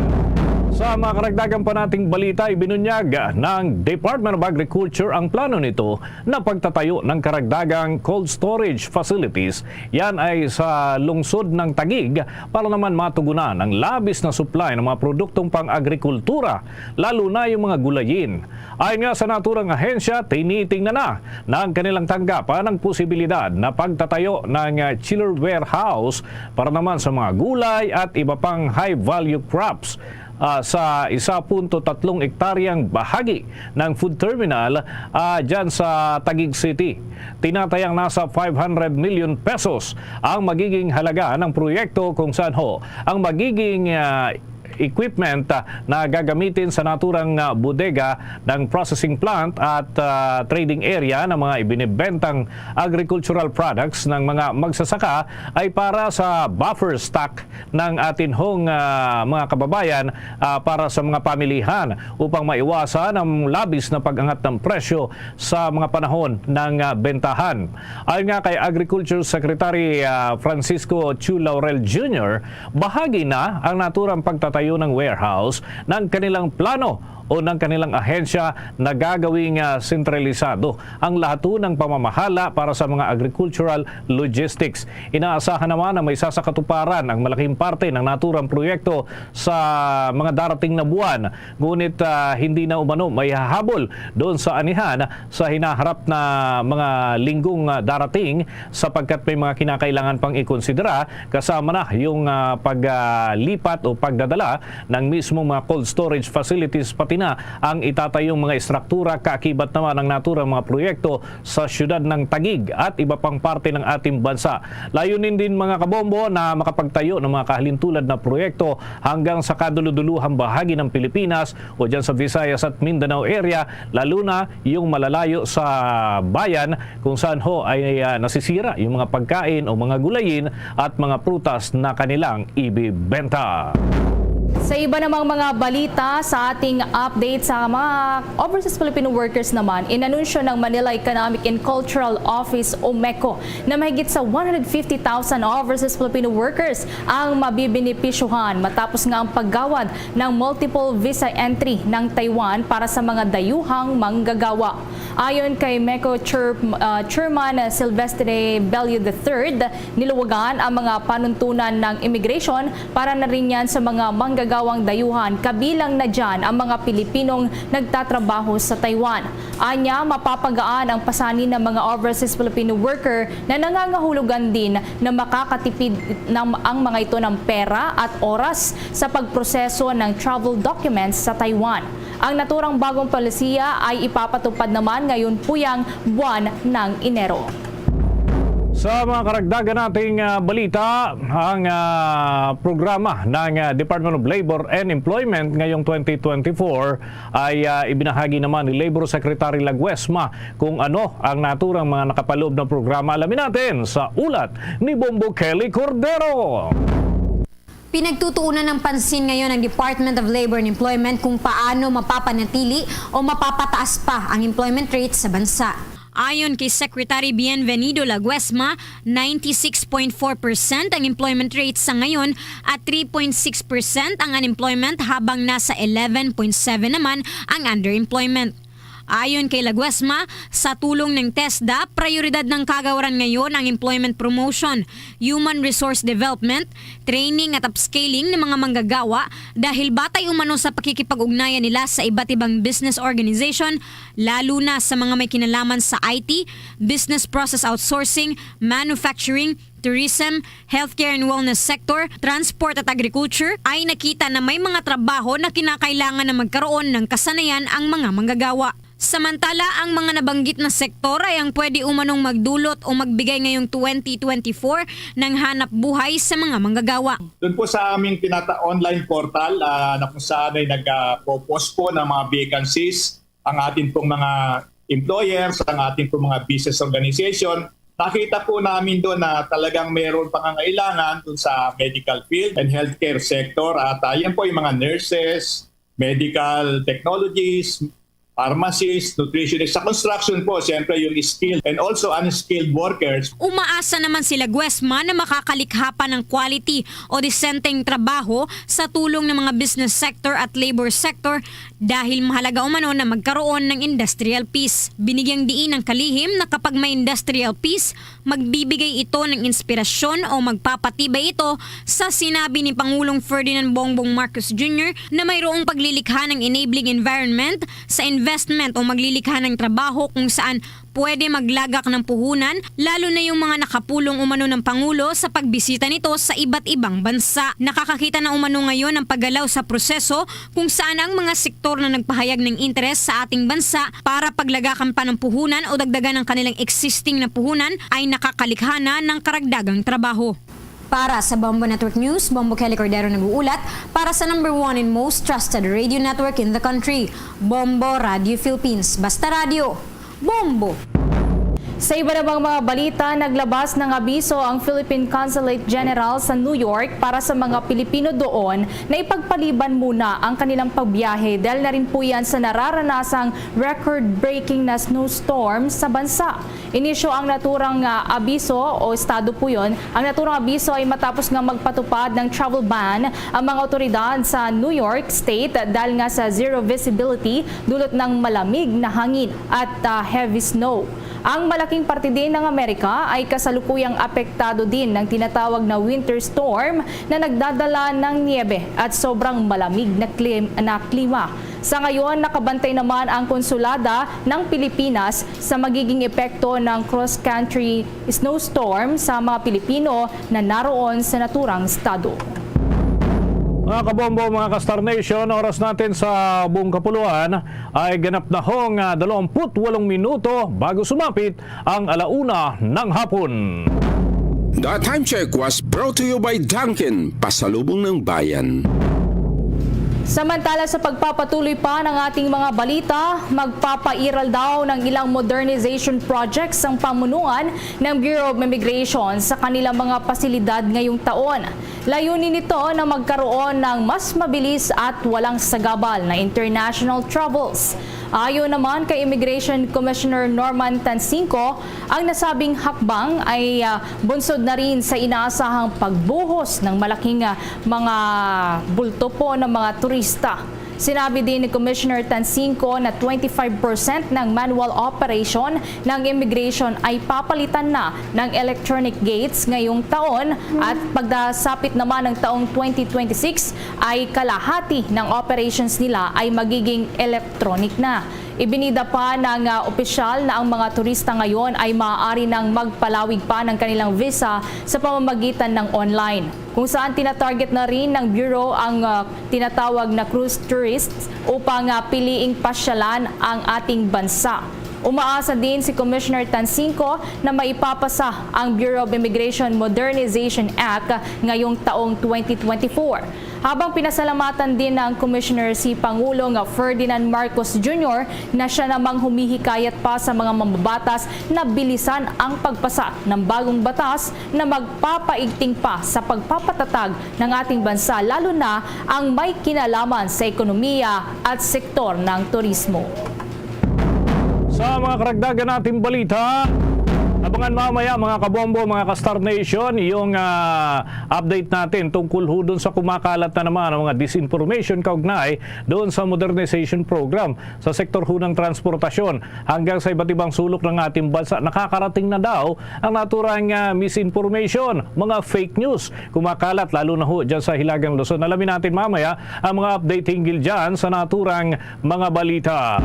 Sa mga karagdagan pa nating balita, ibinunyag ng Department of Agriculture ang plano nito na pagtatayo ng karagdagang cold storage facilities. Yan ay sa lungsod ng Taguig para naman matugunan ang labis na supply ng mga produktong pang-agrikultura, lalo na yung mga gulayin. Ayon nga sa naturang ahensya, tinitingnan na ng kanilang tanggapan ang posibilidad na pagtatayo ng, ah, chiller warehouse para naman sa mga gulay at iba pang high-value crops, ah, sa isa punto tatlong ektaryang bahagi ng food terminal, ah, dyan sa Taguig City. Tinatayang nasa five hundred million pesos ang magiging halaga ng proyekto kung saan ho ang magiging, ah, equipment, ah, na gagamitin sa naturang, ah, bodega ng processing plant at, ah, trading area ng mga ibinibentang agricultural products ng mga magsasaka ay para sa buffer stock ng atin hong, ah, mga kababayan, ah, para sa mga pamilihan upang maiwasan ang labis na pag-angat ng presyo sa mga panahon ng, ah, bentahan. Ayon nga kay Agriculture Secretary, ah, Francisco Chu Laurel Junior, bahagi na ang naturang pagtatayo ng warehouse ng kanilang plano o ng kanilang ahensya na gagawing, ah, sentralisado ang lahat ng pamamahala para sa mga agricultural logistics. Inaasahan naman na may sasakatuparan ang malaking parte ng naturang proyekto sa mga darating na buwan. Ngunit, ah, hindi na umano maihahabol doon sa anihan sa hinaharap na mga linggong, ah, darating sapagkat may mga kinakailangan pang ikonsidera, kasama na yung, ah, paglipat o pagdadala ng mismong mga cold storage facilities, pati na ang itatayong mga estruktura, kaakibat naman ang naturang mga proyekto sa siyudad ng Taguig at iba pang parte ng ating bansa. Layunin din, mga kabombo, na makapagtayo ng mga kahalintulad na proyekto hanggang sa kaduluduluhang bahagi ng Pilipinas o dyan sa Visayas at Mindanao area, lalo na yung malalayo sa bayan kung saan ho ay, ah, nasisira yung mga pagkain o mga gulayin at mga prutas na kanilang ibibenta. Sa iba namang mga balita, sa ating update sa mga overseas Filipino workers naman, inanunsyo ng Manila Economic and Cultural Office o MECO na mahigit sa one hundred fifty thousand overseas Filipino workers ang mabibenepisyohan matapos nga ang paggawad ng multiple visa entry ng Taiwan para sa mga dayuhang manggagawa. Ayon kay MECO Chair-, ah, Chairman Silvestre Bello the third, niluwagan ang mga panuntunan ng immigration para na rin yan sa mga manggagawang dayuhan, kabilang na dyan ang mga Pilipinong nagtatrabaho sa Taiwan. Anya, mapapagaan ang pasanin ng mga overseas Filipino worker na nangangahulugan din na makakatipid ng, ang mga ito ng pera at oras sa pagproseso ng travel documents sa Taiwan. Ang naturang bagong polisiya ay ipapatupad naman ngayon puyang buwan ng Enero. Sa mga karagdagan nating, ah, balita, ang, ah, programa ng, ah, Department of Labor and Employment ngayong twenty twenty-four ay, ah, ibinahagi naman ni Labor Secretary Laguesma kung ano ang naturang mga nakapaloob na programa. Alamin natin sa ulat ni Bombo Kelly Cordero. Pinagtutuunan ng pansin ngayon ng Department of Labor and Employment kung paano mapapanatili o mapapataas pa ang employment rate sa bansa. Ayon kay Secretary Bienvenido Laguesma, ninety-six point four percent ang employment rate sa ngayon at three point six percent ang unemployment, habang nasa eleven point seven naman ang underemployment. Ayon kay Laguesma, sa tulong ng TESDA, prioridad ng kagawaran ngayon ang employment promotion, human resource development, training at upscaling ng mga manggagawa dahil batay umano sa pakikipag-ugnayan nila sa iba't ibang business organization, lalo na sa mga may kinalaman sa I T, business process outsourcing, manufacturing, tourism, healthcare and wellness sector, transport at agriculture, ay nakita na may mga trabaho na kinakailangan na magkaroon ng kasanayan ang mga manggagawa. Samantala, ang mga nabanggit na sektor ay ang pwede umanong magdulot o magbigay ngayong twenty twenty-four ng hanap buhay sa mga manggagawa. Doon po sa aming tinata-, online portal, ah, na kung saan ay nag-, ah, propose po ng mga vacancies ang atin pong mga employers, ang atin pong mga business organization, nakita po namin doon na talagang mayroon pangangailangan doon sa medical field and healthcare sector. At ah, yan po yung mga nurses, medical technologists, pharmacists, nutritionists. Sa construction po, siyempre yung skilled and also unskilled workers. Umaasa naman sila Guesma na makakalikha pa ng quality o disenteng trabaho sa tulong ng mga business sector at labor sector dahil mahalaga umano na magkaroon ng industrial peace. Binigyang diin ang kalihim na kapag may industrial peace, magbibigay ito ng inspirasyon o magpapatibay ito sa sinabi ni Pangulong Ferdinand Bongbong Marcos Junior na mayroong paglilikha ng enabling environment sa investment o maglilikha ng trabaho kung saan pwede maglagak ng puhunan, lalo na yung mga nakapulong umano ng Pangulo sa pagbisita nito sa iba't ibang bansa. Nakakakita na umano ngayon ng paggalaw sa proseso kung saan ang mga sektor na nagpahayag ng interes sa ating bansa para paglagakan pa ng puhunan o dagdagan ang kanilang existing na puhunan ay nakakalikha na ng karagdagang trabaho. Para sa Bombo Network News, Bombo Kelly Cordero nag-uulat para sa number one and most trusted radio network in the country, Bombo Radio Philippines. Basta radyo, Bombo! Sa iba namang mga balita, naglabas ng abiso ang Philippine Consulate General sa New York para sa mga Pilipino doon na ipagpaliban muna ang kanilang pagbiyahe dahil na rin po yan sa nararanasang record-breaking na snowstorm sa bansa. Inisyu ang naturang ah, abiso o estado po yon. Ang naturang abiso ay matapos nga magpatupad ng travel ban ang mga otoridad sa New York State dahil nga sa zero visibility dulot ng malamig na hangin at ah, heavy snow. Ang malaking parte din ng Amerika ay kasalukuyang apektado din ng tinatawag na winter storm na nagdadala ng niebe at sobrang malamig na, klim- na klima. Sa ngayon, nakabantay naman ang konsulada ng Pilipinas sa magiging epekto ng cross-country snowstorm sa mga Pilipino na naroon sa naturang estado. Mga kabombo, mga ka-Star Nation, oras natin sa buong kapuluan ay ganap na hong ah, dalawampu't walong minuto bago sumapit ang alauna ng hapon. The time check was brought to you by Dunkin, Pasalubong ng Bayan. Samantala sa pagpapatuloy pa ng ating mga balita, magpapairal daw ng ilang modernization projects ang pamunuan ng Bureau of Immigration sa kanilang mga pasilidad ngayong taon. Layunin nito na magkaroon ng mas mabilis at walang sagabal na international travels. Ayon naman kay Immigration Commissioner Norman Tansinco, ang nasabing hakbang ay ah, bunsod na rin sa inaasahang pagbuhos ng malaking ah, mga bulto po ng mga turista. Sinabi din ni Commissioner Tansinco na twenty-five percent ng manual operation ng immigration ay papalitan na ng electronic gates ngayong taon at pagdasapit naman ng taong twenty twenty-six ay kalahati ng operations nila ay magiging electronic na. Ibinida pa ng ah, opisyal na ang mga turista ngayon ay maaari nang magpalawig pa ng kanilang visa sa pamamagitan ng online, kung saan tinatarget na rin ng Bureau ang ah, tinatawag na cruise tourists upang ah, piliing pasyalan ang ating bansa. Umaasa din si Commissioner Tansinco na maipapasa ang Bureau of Immigration Modernization Act ngayong taong twenty twenty-four. Habang pinasalamatan din ng Commissioner si Pangulong Ferdinand Marcos Junior na siya namang humihikayat pa sa mga mambabatas na bilisan ang pagpasa ng bagong batas na magpapaigting pa sa pagpapatatag ng ating bansa, lalo na ang may kinalaman sa ekonomiya at sektor ng turismo. Sa mga karagdagan nating balita, abangan mamaya, mga kabombo, mga ka-Star Nation, yung ah, update natin tungkol ho dun sa kumakalat na naman ang mga disinformation kaugnay doon sa modernization program sa sektor ho ng transportasyon. Hanggang sa iba't ibang sulok ng ating bansa, nakakarating na daw ang naturang ah, misinformation, mga fake news kumakalat, lalo na ho dyan sa Hilagang Luzon. Alamin natin mamaya ang mga update hinggil dyan sa naturang mga balita.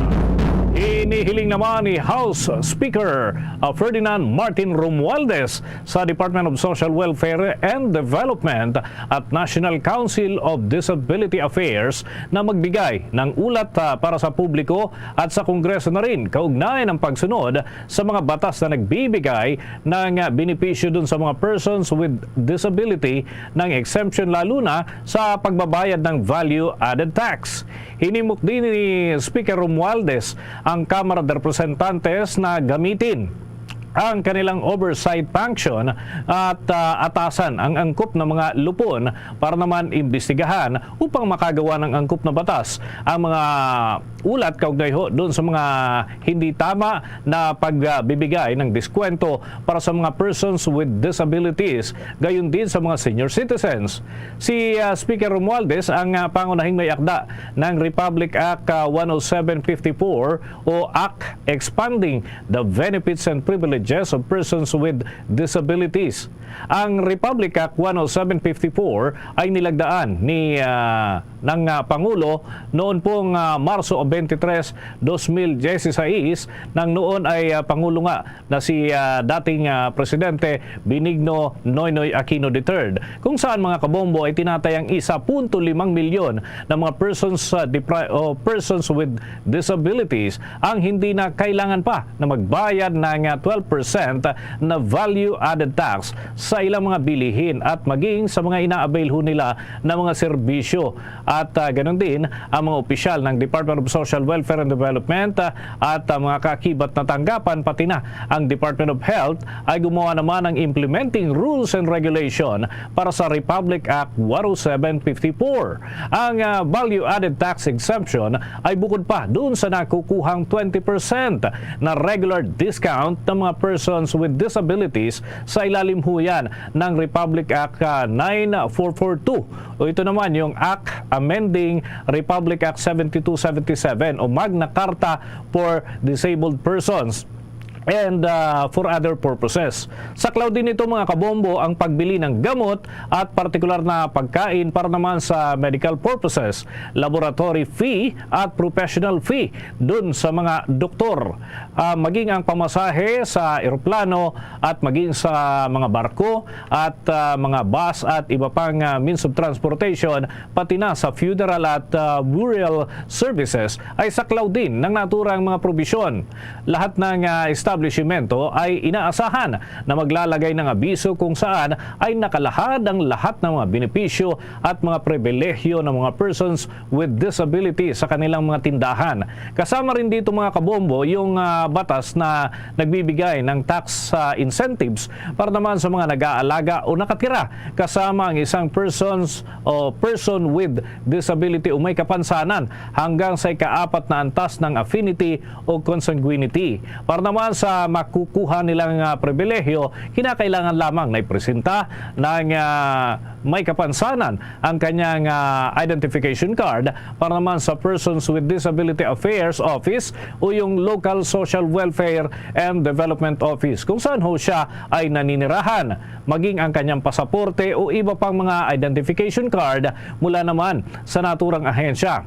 Inihiling naman ni House Speaker, uh, Ferdinand Martin Romualdez sa Department of Social Welfare and Development at National Council of Disability Affairs na magbigay ng ulat, uh, para sa publiko at sa Kongreso na rin kaugnay ng pagsunod sa mga batas na nagbibigay ng, uh, benepisyo dun sa mga persons with disability ng exemption, lalo na sa pagbabayad ng value-added tax. Hinimok din ni Speaker Romualdez ang Kamara de Representantes na gamitin ang kanilang oversight function at, ah, atasan ang angkop ng mga lupon para naman imbestigahan upang makagawa ng angkop na batas ang mga ulat kaugnay ho doon sa mga hindi tama na pagbibigay ng diskwento para sa mga persons with disabilities, gayon din sa mga senior citizens. Si, ah, Speaker Romualdez ang, ah, pangunahing may akda ng Republic Act, ah, one oh seven fifty-four o Act Expanding the Benefits and Privileges of Persons with Disabilities. Ang Republic Act one oh seven fifty-four ay nilagdaan ni, ah, ng, ah, Pangulo noon pong, ah, Marso twenty-three, dos mil dieciséis, nang noon ay, ah, Pangulo nga na si, ah, dating, ah, Presidente Benigno Noynoy Aquino the third, kung saan, mga kabombo, ay tinatayang isa punto limang milyon na mga persons, ah, depri-, o persons with disabilities ang hindi na kailangan pa na magbayad ng, ah, twelve percent na value-added tax sa ilang mga bilihin at maging sa mga ina-avail ho nila na mga serbisyo. At, ah, ganun din, ang mga opisyal ng Department of Social Welfare and Development, ah, at, ah, mga kaakibat na tanggapan, pati na ang Department of Health, ay gumawa naman ng implementing rules and regulation para sa Republic Act one oh seven fifty-four. Ang, ah, value-added tax exemption ay bukod pa doon sa nakukuhang twenty percent na regular discount ng mga persons with disabilities sa ilalim ho yan ng Republic Act, ah, nine four four two, o ito naman yung Act Amending Republic Act seventy-two seventy-seven o Magna Carta for Disabled Persons and, ah, for other purposes. Saklaw din ito, mga kabombo, ang pagbili ng gamot at partikular na pagkain para naman sa medical purposes, laboratory fee at professional fee dun sa mga doktor. Ah, maging ang pamasahe sa eroplano at maging sa mga barko at, ah, mga bus at iba pang, ah, means of transportation, pati na sa funeral at, ah, burial services ay saklaw din ng naturang mga probisyon. Lahat ng, ah, establishmento ay inaasahan na maglalagay ng abiso kung saan ay nakalahad ang lahat ng mga benepisyo at mga pribilehiyo ng mga persons with disability sa kanilang mga tindahan. Kasama rin dito, mga kabombo, yung, ah, batas na nagbibigay ng tax, ah, incentives para naman sa mga nag-aalaga o nakatira kasama ang isang persons o person with disability o may kapansanan hanggang sa ikaapat na antas ng affinity o consanguinity. Para naman sa makukuha nilang, ah, pribilehiyo, kinakailangan lamang na ipresenta ng, ah, may kapansanan ang kanyang, ah, identification card para naman sa Persons with Disability Affairs Office o yung Local Social Welfare and Development Office kung saan ho siya ay naninirahan, maging ang kanyang pasaporte o iba pang mga identification card mula naman sa naturang ahensya.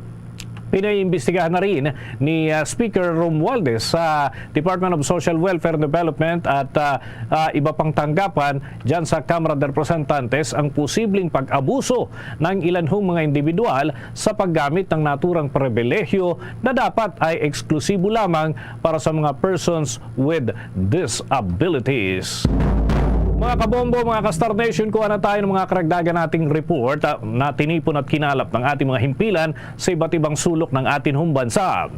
Pinaiimbestigahan na rin ni, ah, Speaker Romualdez sa Department of Social Welfare and Development at, ah, ah, iba pang tanggapan dyan sa Kamara de Representantes ang posibleng pag-abuso ng ilan hong mga individual sa paggamit ng naturang pribilehiyo na dapat ay eksklusibo lamang para sa mga persons with disabilities. Mga kabombo, mga ka-Star Nation, kuha na tayo ng mga karagdagan nating report, ah, na tinipon at kinalap ng ating mga himpilan sa iba't ibang sulok ng atin hong bansa.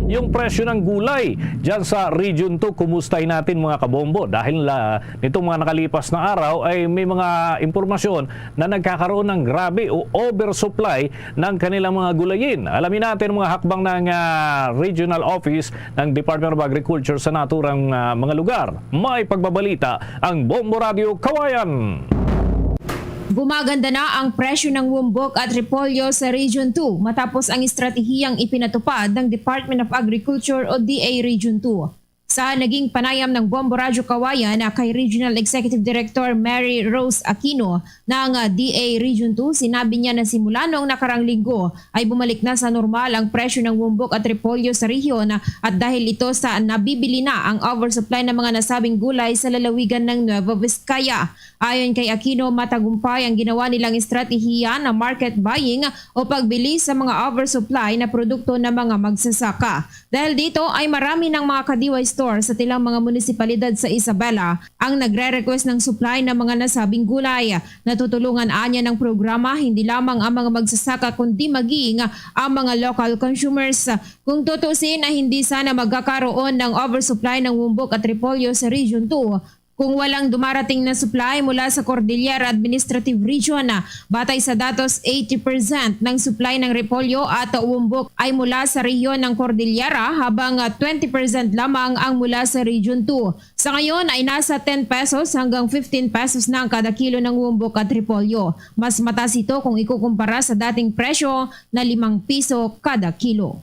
Yung presyo ng gulay dyan sa Region two, kumustahin natin, mga kabombo, dahil, ah, nitong mga nakalipas na araw ay may mga impormasyon na nagkakaroon ng grabe o oversupply ng kanilang mga gulayin. Alamin natin ang mga hakbang ng, ah, Regional Office ng Department of Agriculture sa naturang, ah, mga lugar. May pagbabalita ang Bombo Radio Kawayan. Gumaganda na ang presyo ng wumbok at repolyo sa Region two matapos ang estratehiyang ipinatupad ng Department of Agriculture o D A Region two. Sa naging panayam ng Bombo Radyo Kawayan, ah, kay Regional Executive Director Mary Rose Aquino ng, ah, D A Region two, sinabi niya na simula noong nakarang linggo ay bumalik na sa normal ang presyo ng wumbok at repolyo sa rehiyon, ah, at dahil ito sa nabibili na ang oversupply ng mga nasabing gulay sa lalawigan ng Nueva Vizcaya. Ayon kay Aquino, matagumpay ang ginawa nilang estratehiya na market buying o pagbili sa mga oversupply na produkto ng mga magsasaka. Dahil dito ay marami ng mga Kadiwa store sa tilang mga munisipalidad sa Isabela ang nagre-request ng supply ng mga nasabing gulay. Natutulungan anya ng programa hindi lamang ang mga magsasaka kundi maging ang mga local consumers. Kung tutusin ay hindi sana magkakaroon ng oversupply ng wumbok at repolyo sa Region two kung walang dumarating na supply mula sa Cordillera Administrative Region. Batay sa datos, eighty percent ng supply ng repolyo at wumbok ay mula sa rehiyon ng Cordillera, habang, ah, twenty percent lamang ang mula sa Region two. Sa ngayon ay nasa ten pesos hanggang fifteen pesos na ang kada kilo ng wumbok at repolyo. Mas mataas ito kung ikukumpara sa dating presyo na limang piso kada kilo.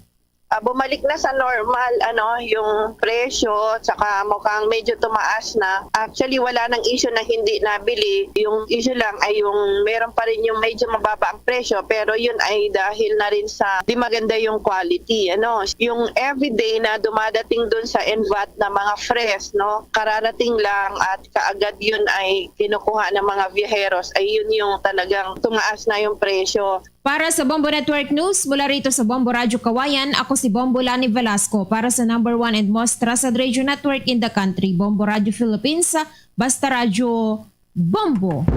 Ah, bumalik na sa normal, ano, yung presyo, tsaka mukhang medyo tumaas na. Actually, wala nang issue na hindi nabili. Yung issue lang ay yung meron pa rin yung medyo mababa ang presyo, pero yun ay dahil na rin sa di maganda yung quality, ano. Yung everyday na dumadating dun sa Envat na mga fresh, no, kararating lang at kaagad yun ay kinukuha ng mga viajeros, ay yun yung talagang tumaas na yung presyo. Para sa Bombo Network News, mula rito sa Bombo Radyo Kawayan, ako si Bombo Lani Velasco para sa number one and most trusted radio network in the country, Bombo Radyo Philippines, Basta Radyo Bombo.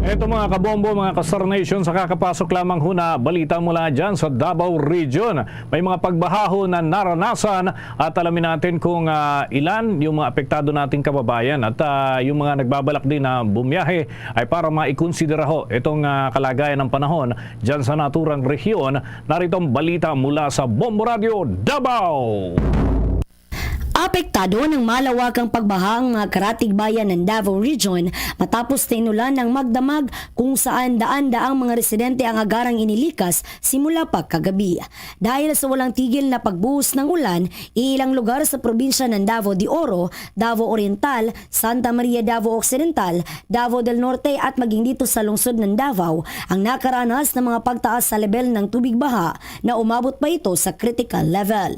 Eto, mga kabombo, mga ka-Star Nation, sa kakapasok lamang ho na balita mula dyan sa Davao Region. May mga pagbaha ho na naranasan at alamin natin kung, ah, ilan yung mga apektado nating kababayan at, ah, yung mga nagbabalak din na bumiyahe ay para maikonsidera ho itong, ah, kalagayan ng panahon dyan sa naturang rehiyon. Narito ang balita mula sa Bombo Radio Davao. Apektado ng malawakang pagbaha ang mga karatig bayan ng Davao Region matapos tinulan ng magdamag, kung saan daan-daang mga residente ang agarang inilikas simula pa kagabi. Dahil sa walang tigil na pagbuhos ng ulan, ilang lugar sa probinsya ng Davao de Oro, Davao Oriental, Santa Maria Davao Occidental, Davao del Norte at maging dito sa lungsod ng Davao ang nakaranas ng mga pagtaas sa lebel ng tubig baha na umabot pa ito sa critical level.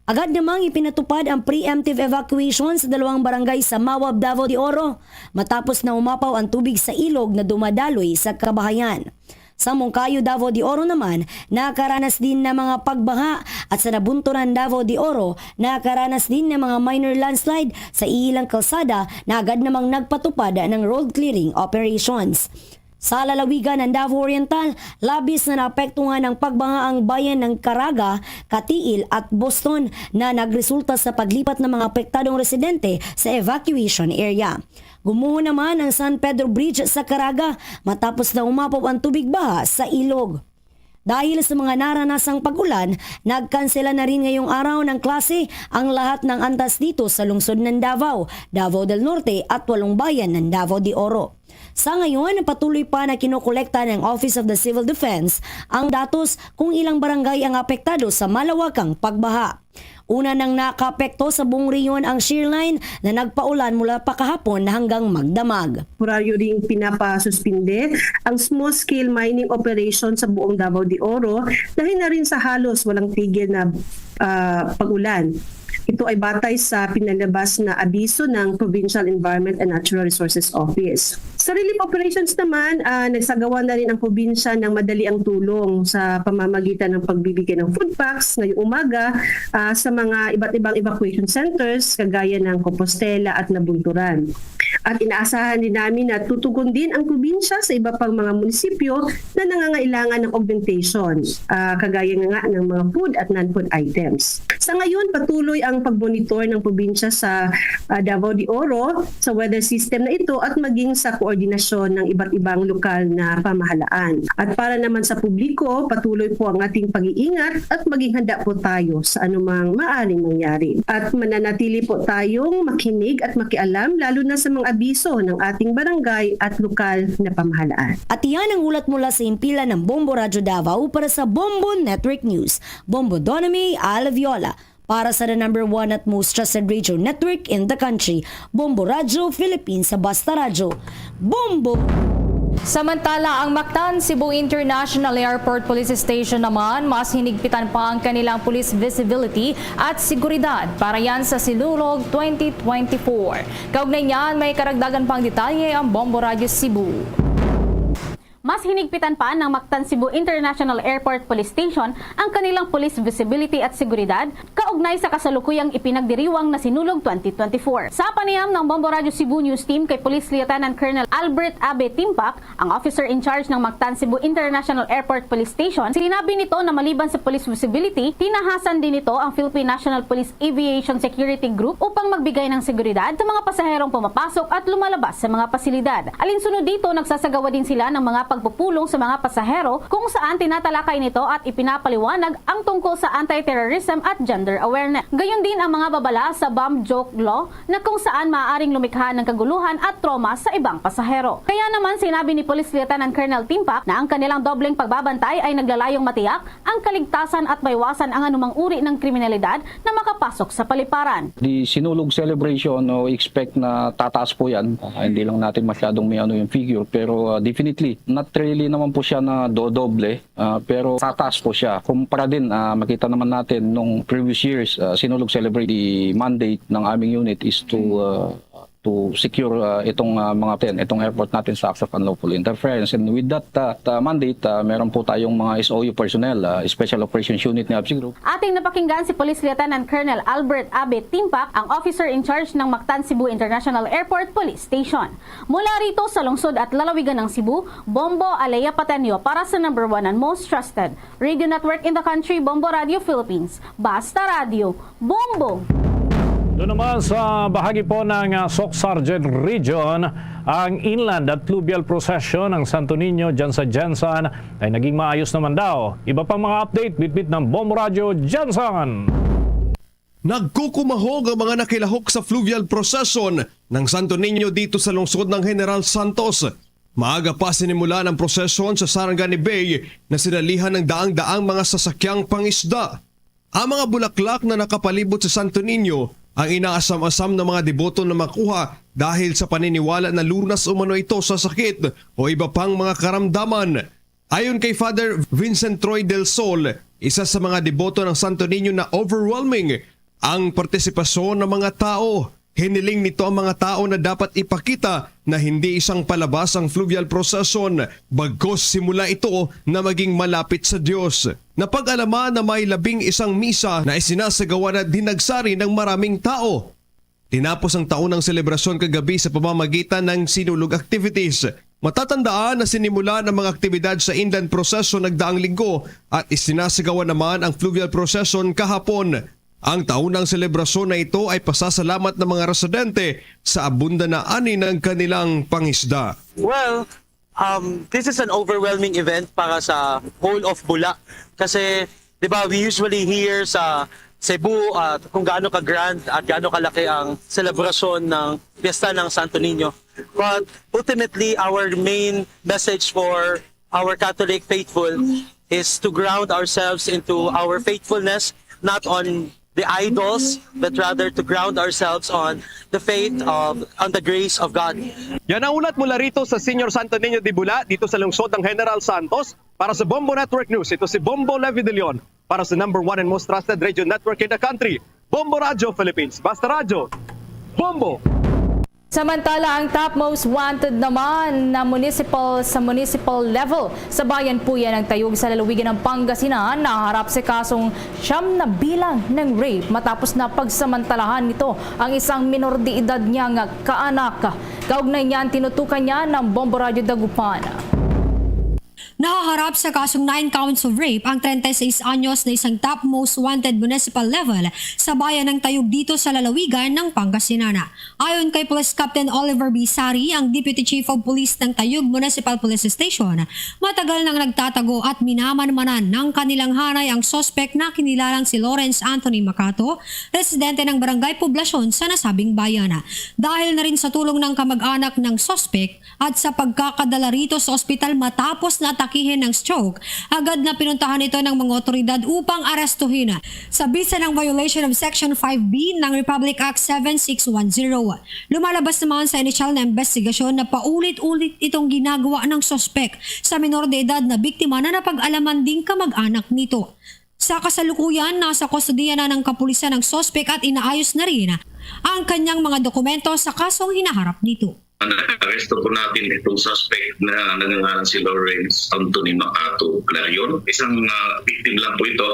Agad namang ipinatupad ang preemptive evacuation sa dalawang barangay sa Mawab, Davao de Oro, matapos na umapaw ang tubig sa ilog na dumadaloy sa kabahayan. Sa Monkayo, Davao de Oro naman, nakaranas din ng mga pagbaha, at sa Nabunturan, Davao de Oro, nakaranas din ng mga minor landslide sa ilang kalsada na agad namang nagpatupad ng road clearing operations. Sa lalawigan ng Davao Oriental, labis na naapektuhan ng pagbaha ang bayan ng Caraga, Catiil at Boston, na nagresulta sa paglipat ng mga apektadong residente sa evacuation area. Gumuho naman ang San Pedro Bridge sa Caraga matapos na umapaw ang tubig baha sa ilog. Dahil sa mga naranasang pag-ulan, nagkansela na rin ngayong araw ng klase ang lahat ng antas dito sa lungsod ng Davao, Davao del Norte at walong bayan ng Davao de Oro. Sa ngayon, patuloy pa na kinokolekta ng Office of the Civil Defense ang datos kung ilang barangay ang apektado sa malawakang pagbaha. Una nang nakaapekto sa buong rehiyon ang shear line na nagpaulan mula pa kahapon hanggang magdamag. Temporaryo ring pinapasuspinde ang small-scale mining operation sa buong Davao de Oro dahil na rin sa halos walang tigil na, ah, pag-ulan. Ito ay batay sa pinalabas na abiso ng Provincial Environment and Natural Resources Office. Sa relief operations naman, ah, nagsagawa na rin ang probinsya ng madali ang tulong sa pamamagitan ng pagbibigay ng food packs ngayong umaga, ah, sa mga iba't ibang evacuation centers kagaya ng Compostela at Nabunturan. At inaasahan din namin na tutugon din ang probinsya sa iba pang mga munisipyo na nangangailangan ng augmentation, ah, kagaya nga ng mga food at non-food items. Sa ngayon, patuloy ang pagmonitor ng probinsya sa, ah, Davao de Oro sa weather system na ito at maging sa koordinasyon ng iba't ibang lokal na pamahalaan. At para naman sa publiko, patuloy po ang ating pag-iingat at maging handa po tayo sa anumang maaring mangyari. At mananatili po tayong makinig at makialam, lalo na sa mga abiso ng ating barangay at lokal na pamahalaan. At iyan ang ulat mula sa himpilan ng Bombo Radyo Davao para sa Bombo Network News. Bombo Donamy Alaviola, Para sa the number one at most trusted radio network in the country, Bombo Radyo Philippines, sa Basta Radyo. Bombo! Samantala, ang Mactan Cebu International Airport Police Station naman, mas hinigpitan pa ang kanilang police visibility at seguridad para yan sa Sinulog twenty twenty-four. Kaugnay niyan, may karagdagan pang detalye ang Bombo Radyo Cebu. Mas hinigpitan pa ng Mactan Cebu International Airport Police Station ang kanilang police visibility at seguridad kaugnay sa kasalukuyang ipinagdiriwang na Sinulog twenty twenty-four. Sa panayam ng Bombo Radyo Cebu News Team kay Police Lieutenant Colonel Albert Abe Timpak, ang officer in charge ng Mactan Cebu International Airport Police Station, sinabi nito na maliban sa police visibility, tinahasan din nito ang Philippine National Police Aviation Security Group upang magbigay ng seguridad sa mga pasaherong pumapasok at lumalabas sa mga pasilidad. Alinsunod dito, nagsasagawa din sila ng mga pagpupulong sa mga pasahero kung saan tinatalakay nito at ipinapaliwanag ang tungkol sa anti-terrorism at gender awareness. Gayon din ang mga babala sa bomb joke law na kung saan maaaring lumikha ng kaguluhan at trauma sa ibang pasahero. Kaya naman, sinabi ni Police Lieutenant Colonel Timpak na ang kanilang dobleng pagbabantay ay naglalayong matiyak ang kaligtasan at maiwasan ang anumang uri ng kriminalidad na makapasok sa paliparan. The Sinulog celebration, no, expect na tataas po yan. Ah, hindi lang natin masyadong may ano yung figure, pero, ah, definitely, not really naman po siya na dodoble, ah, pero tataas po siya. Kumpara din, ah, makita naman natin nung previous years, ah, Sinulog celebrate, the mandate ng aming unit is to, ah, to secure, ah, itong, ah, mga ten, itong airport natin sa acts of unlawful interference. And with that, ah, ta-, mandate, ah, meron po tayong mga S O U personnel, ah, Special Operations Unit ni ABSI Group. Ating napakinggan si Police Lieutenant Colonel Albert Abe Timpak, ang officer in charge ng Mactan Cebu International Airport Police Station. Mula rito sa lungsod at lalawigan ng Cebu, Bombo Alea Patenio para sa number one and most trusted radio network in the country, Bombo Radio Philippines. Basta Radio, Bombo! Doon naman sa bahagi po ng, ah, Soc Sargent Region, ang Inland at Fluvial Procession ng Santo Niño dyan sa Gensan ay naging maayos naman daw. Iba pang mga update, bitbit ng Bombo Radio Gensan. Nagkukumahog ang mga nakilahok sa fluvial procession ng Santo Niño dito sa lungsod ng General Santos. Maaga pa sinimulan ang prosesyon sa Sarangani Bay na sinalihan ng daang-daang mga sasakyang pangisda. Ang mga bulaklak na nakapalibot sa Santo Niño ang inaasam-asam ng mga deboto na makuha dahil sa paniniwala na lunas umano ito sa sakit o iba pang mga karamdaman. Ayon kay Father Vincent Troy Del Sol, isa sa mga deboto ng Santo Niño, na overwhelming ang partisipasyon ng mga tao. Hiniling nito ang mga tao na dapat ipakita na hindi isang palabas ang fluvial procession, bagkus simula ito na maging malapit sa Dios. Napag-alaman na may labing isang misa na isinasagawa na dinagsari ng maraming tao. Tinapos ang taunang selebrasyon kagabi sa pamamagitan ng Sinulog activities. Matatandaan na sinimulan ang mga aktibidad sa Inland Procession nagdaang linggo at isinasagawa naman ang Fluvial Procession kahapon. Ang taunang selebrasyon na ito ay pasasalamat ng mga residente sa abunda na ani ng kanilang pangisda. Well, um, this is an overwhelming event para sa whole of Bula. Kasi, di ba, we usually hear sa Cebu, uh, kung gaano ka-grand at gaano kalaki ang selebrasyon ng Piyesta ng Santo Niño. But ultimately, our main message for our Catholic faithful is to ground ourselves into our faithfulness, not on the idols, but rather to ground ourselves on the faith of, on the grace of God. Yan ang ulat mula rito sa Senior Santo Niño de Bula, dito sa lungsod ng General Santos. Para sa Bombo Network News, ito si Bombo Levi De Leon para sa number one and most trusted radio network in the country, Bombo Radio Philippines. Basta Radyo, Bombo! Samantala, ang top most wanted naman na municipal sa municipal level sa Bayanpuyan ng Tayug sa lalawigan ng Pangasinan naharap sa kasong siyam na bilang ng rape matapos na pagsamantalahan nito ang isang minor de edad niya nga kaanak. Kaugnay niyan, tinutukan niya ng Bombo Radyo Dagupan. Nahaharap sa kasong nine counts of rape ang treinta y seis anyos na isang top most wanted municipal level sa bayan ng Tayug dito sa lalawigan ng Pangasinan. Ayon kay Police Captain Oliver B. Sari, ang Deputy Chief of Police ng Tayug Municipal Police Station, matagal nang nagtatago at minamanmanan ng kanilang hanay ang suspek na kinilalang si Lawrence Anthony Macato, residente ng Barangay Poblacion sa nasabing bayan. Dahil na rin sa tulong ng kamag-anak ng suspek, at sa pagkakadala rito sa ospital matapos na atakihin ng stroke, agad na pinuntahan ito ng mga otoridad upang arestuhin sa bisa ng violation of Section five B ng Republic Act seven six one zero. Lumalabas naman sa inisyal na investigasyon na paulit-ulit itong ginagawa ng suspek sa minor de edad na biktima na napag-alaman ding kamag-anak nito. Sa kasalukuyan, nasa kustodiya na ng kapulisan ang suspek at inaayos na rin ang kanyang mga dokumento sa kasong hinaharap nito. Naaresto po natin itong suspect na nagngangalan si Lawrence Anthony Macato Clarion. Isang ah, victim lang po ito.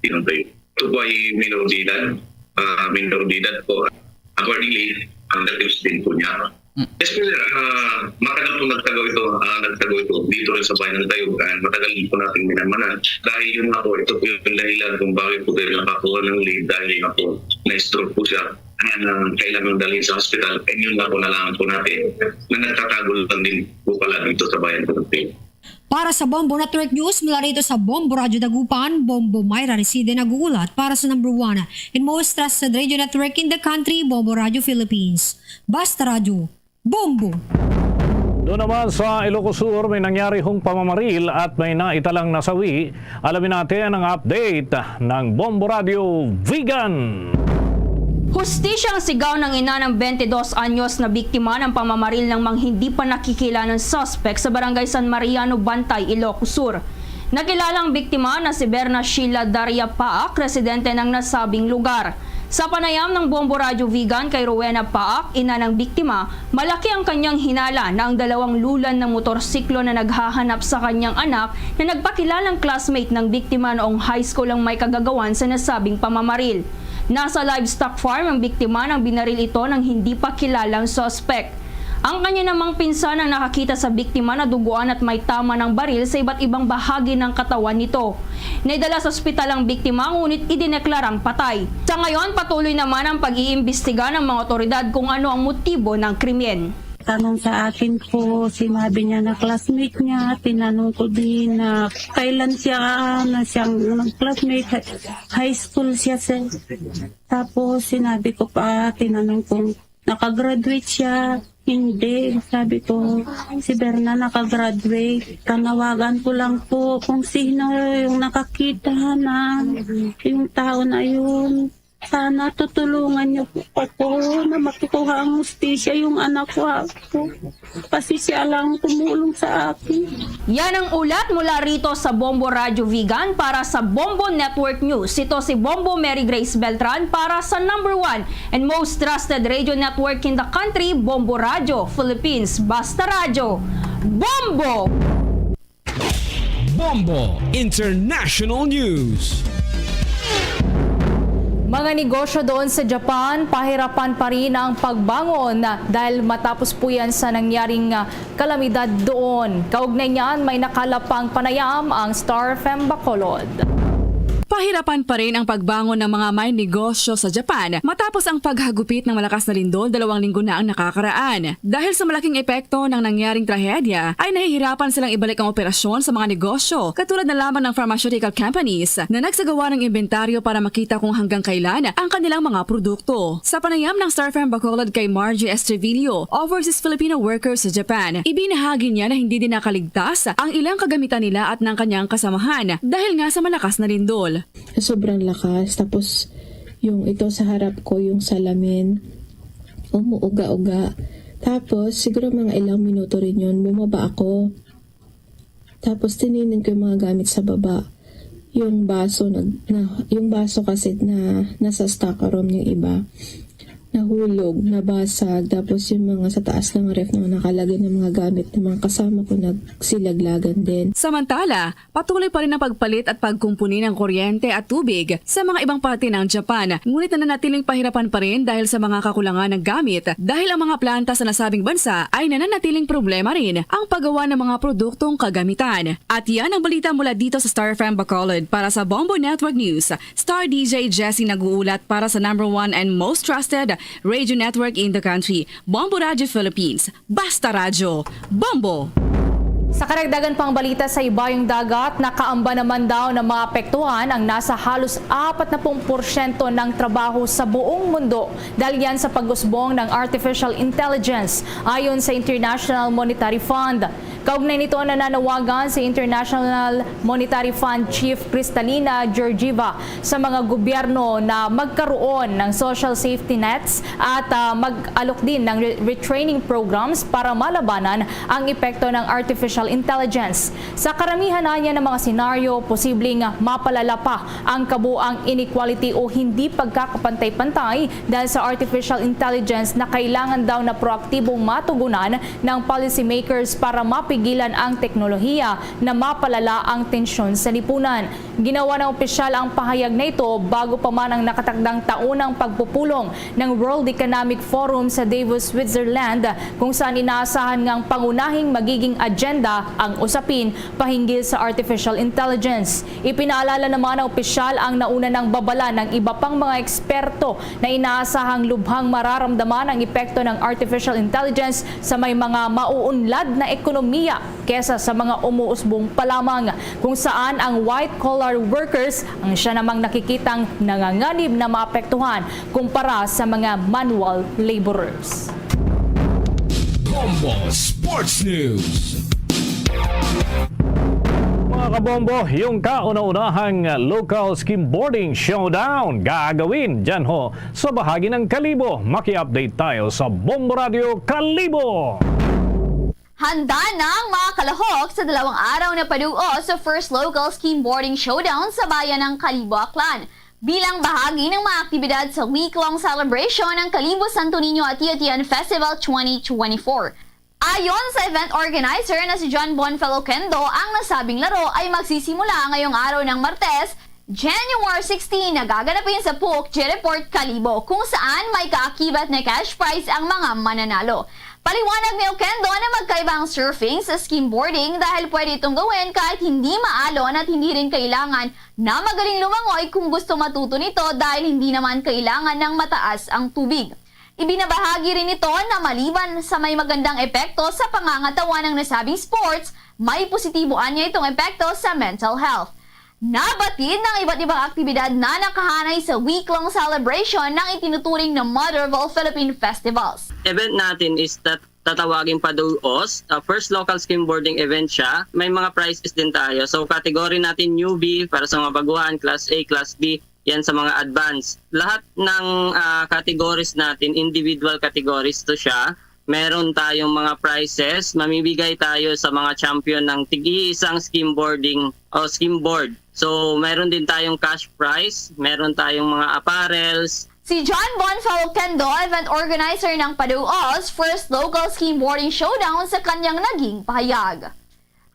Tinantoy. Ito po ay minor de edad. Ah, minor de edad po. Accordingly, under age din po niya. Yes, sir. Ah, matagal po nagtago ito, ah, nagtago ito dito rin sa bayan ng Tayog. Ah, matagal din po natin minamanan. Dahil yun nga po, ito po yung dahilan kung bakit po tayo nakakuha ng lead dahil nga po na-stroke po siya. Kaya na kailangan dalhin sa hospital. And yun nga po, nalaman po natin na nagtatago lang din po pala dito sa bayan ng Tayog. Para sa Bombo Network News, mula rito sa Bombo Radyo Dagupan, Bombo Myra Reside nag-uulat para sa number one and most trusted radio network in the country, Bombo Radyo Philippines. Basta Radyo, Bombo! Doon naman sa Ilocos Sur, may nangyari hong pamamaril at may naitalang nasawi. Alamin natin ang update ng Bombo Radyo Vigan. Hustisya ang sigaw ng ina ng twenty-dos anyos na biktima ng pamamaril ng mga hindi pa nakikilanang suspek sa Barangay San Mariano, Bantay, Ilocos Sur. Nakilala ang biktima na si Berna Sheila Daria Paak, residente ng nasabing lugar. Sa panayam ng Bombo Radyo Vigan kay Rowena Paak, ina ng biktima, malaki ang kanyang hinala na ang dalawang lulan ng motorsiklo na naghahanap sa kanyang anak na nagpakilalang classmate ng biktima noong high school ang may kagagawan sa nasabing pamamaril. Nasa livestock farm ang biktima nang binaril ito ng hindi pa kilalang suspek. Ang kanya namang pinsan ang nakakita sa biktima na duguan at may tama ng baril sa iba't ibang bahagi ng katawan nito. Naidala sa ospital ang biktima, ngunit idineklarang patay. Sa ngayon, patuloy naman ang pag-iimbestiga ng mga otoridad kung ano ang motibo ng krimen. Tanong sa akin po, sinabi niya na classmate niya, tinanong ko din na kailan siya na siyang nag-classmate, high school siya, sir. Tapos sinabi ko pa, tinanong kung nakagraduate siya. Hindi, sabi ko, si Berna nakagraduate. Tanawagan ko lang po kung sino yung nakakita na yung tao na yun. Sana tutulungan niyo po ako na makukuha ang hustisya yung anak ko. Kasi siya lang tumulong sa akin. Yan ang ulat mula rito sa Bombo Radyo Vigan para sa Bombo Network News. Ito si Bombo Mary Grace Beltran para sa number one and most trusted radio network in the country, Bombo Radyo Philippines. Basta Radyo, Bombo! Bombo International News. Mga negosyo doon sa Japan, pahirapan pa rin ang pagbangon dahil matapos po yan sa nangyaring ah, kalamidad doon. Kaugnay niyan, may nakalap pang panayam ang Star F M Bacolod. Pahirapan pa rin ang pagbangon ng mga may negosyo sa Japan matapos ang paghagupit ng malakas na lindol dalawang linggo na ang nakakaraan. Dahil sa malaking epekto ng nangyaring trahedya, ay nahihirapan silang ibalik ang operasyon sa mga negosyo, katulad na lamang ng pharmaceutical companies na nagsagawa ng inventaryo para makita kung hanggang kailan ang kanilang mga produkto. Sa panayam ng Star F M Bacolod kay Margie Estrivillo, overseas Filipino worker sa Japan, ibinahagi niya na hindi din nakaligtas ang ilang kagamitan nila at ng kanyang kasamahan dahil nga sa malakas na lindol. Sobrang lakas. Tapos, yung ito sa harap ko, yung salamin, umuuga-uga. Tapos, siguro mga ilang minuto rin yun, bumaba ako. Tapos, tiningnan ko yung mga gamit sa baba. Yung baso, nag, na, yung baso kasi na nasa stock room yung iba. Nahulog, nabasag. Tapos yung mga sa taas ng ref na nakalagay ng mga gamit ng mga kasama ko, nagsilaglagan din. Samantala, patuloy pa rin ang pagpalit at pagkumpuni ng kuryente at tubig sa mga ibang parte ng Japan. Ngunit nananatiling pahirapan pa rin dahil sa mga kakulangan ng gamit dahil ang mga planta sa nasabing bansa ay nananatiling problema rin ang paggawa ng mga produktong kagamitan. At yan ang balita mula dito sa Star F M Bacolod. Para sa Bombo Network News, Star D J Jessie nag-uulat para sa number one and most trusted radio network in the country, Bombo Radio Philippines. Basta Radyo, Bombo! Sa karagdagan pang balita sa ibayong dagat, nakaamba naman daw na maapektuhan ang nasa halos apat na pung porsyento ng trabaho sa buong mundo dahil yan sa pag-usbong ng artificial intelligence, ayon sa International Monetary Fund. Kaugnay nito, nananawagan si International Monetary Fund Chief Kristalina Georgieva sa mga gobyerno na magkaroon ng social safety nets at, ah, mag-alok din ng re-, retraining programs para malabanan ang epekto ng artificial intelligence. Sa karamihan anya ng mga senaryo, posibleng mapalala pa ang kabuang inequality o hindi pagkakapantay-pantay dahil sa artificial intelligence na kailangan daw na proaktibong matugunan ng policymakers para mapigilan ang teknolohiya na mapalala ang tensyon sa lipunan. Ginawa ng opisyal ang pahayag na ito bago pa man ang nakatakdang taunang pagpupulong ng World Economic Forum sa Davos, Switzerland, kung saan inaasahan nga ang pangunahing magiging agenda ang usapin pahinggil sa artificial intelligence. Ipinaalala naman ng opisyal ang nauna nang babala ng iba pang mga eksperto na inaasahang lubhang mararamdaman ang epekto ng artificial intelligence sa may mga mauunlad na ekonomiya kesa sa mga umuusbong pa lamang, kung saan ang white-collar workers ang siya namang nakikitang nanganganib na maapektuhan kumpara sa mga manual laborers. Bombo Sports News. Mga kabombo, yung kauna-unahang local skimboarding showdown gagawin dyan ho sa bahagi ng Kalibo. Maki-update tayo sa Bombo Radio Kalibo. Handa na ang mga kalahok sa dalawang araw na paduo sa first local skimboarding showdown sa bayan ng Kalibo, Aklan. Bilang bahagi ng mga aktibidad sa week-long celebration ng Kalibo Santo Niño Ati-Atian Festival twenty twenty-four. Ayon sa event organizer na si John Bonfel Oquendo, ang nasabing laro ay magsisimula ngayong araw ng Martes, January sixteen, na gaganapin sa Puok Jereport, Kalibo, kung saan may kaakibat na cash prize ang mga mananalo. Paliwanag ni Oquendo na magkaiba ang surfing sa skimboarding dahil pwede itong gawin kahit hindi maalon at hindi rin kailangan na magaling lumangoy kung gusto matuto nito dahil hindi naman kailangan ng mataas ang tubig. Ibinabahagi rin nito na maliban sa may magandang epekto sa pangangatawan ng nasabing sports, may positibo anya itong epekto sa mental health. Nabatid ng iba't ibang aktibidad na nakahanay sa week-long celebration ng itinuturing na Mother of All Philippine Festivals. Event natin is that tatawagin Paduos, uh, first local skimboarding event siya. May mga prizes din tayo. So, category natin newbie para sa mga baguhan, class A, class B, yan sa mga advance. Lahat ng, ah, categories natin, individual categories to siya. Meron tayong mga prizes, mamimigay tayo sa mga champion ng tig-iisang skimboarding o skimboard. So, meron din tayong cash prize, meron tayong mga apparels. Si John Bonfal Kendo, event organizer ng Paduos First Local Skimboarding Showdown, sa kanyang naging pahayag.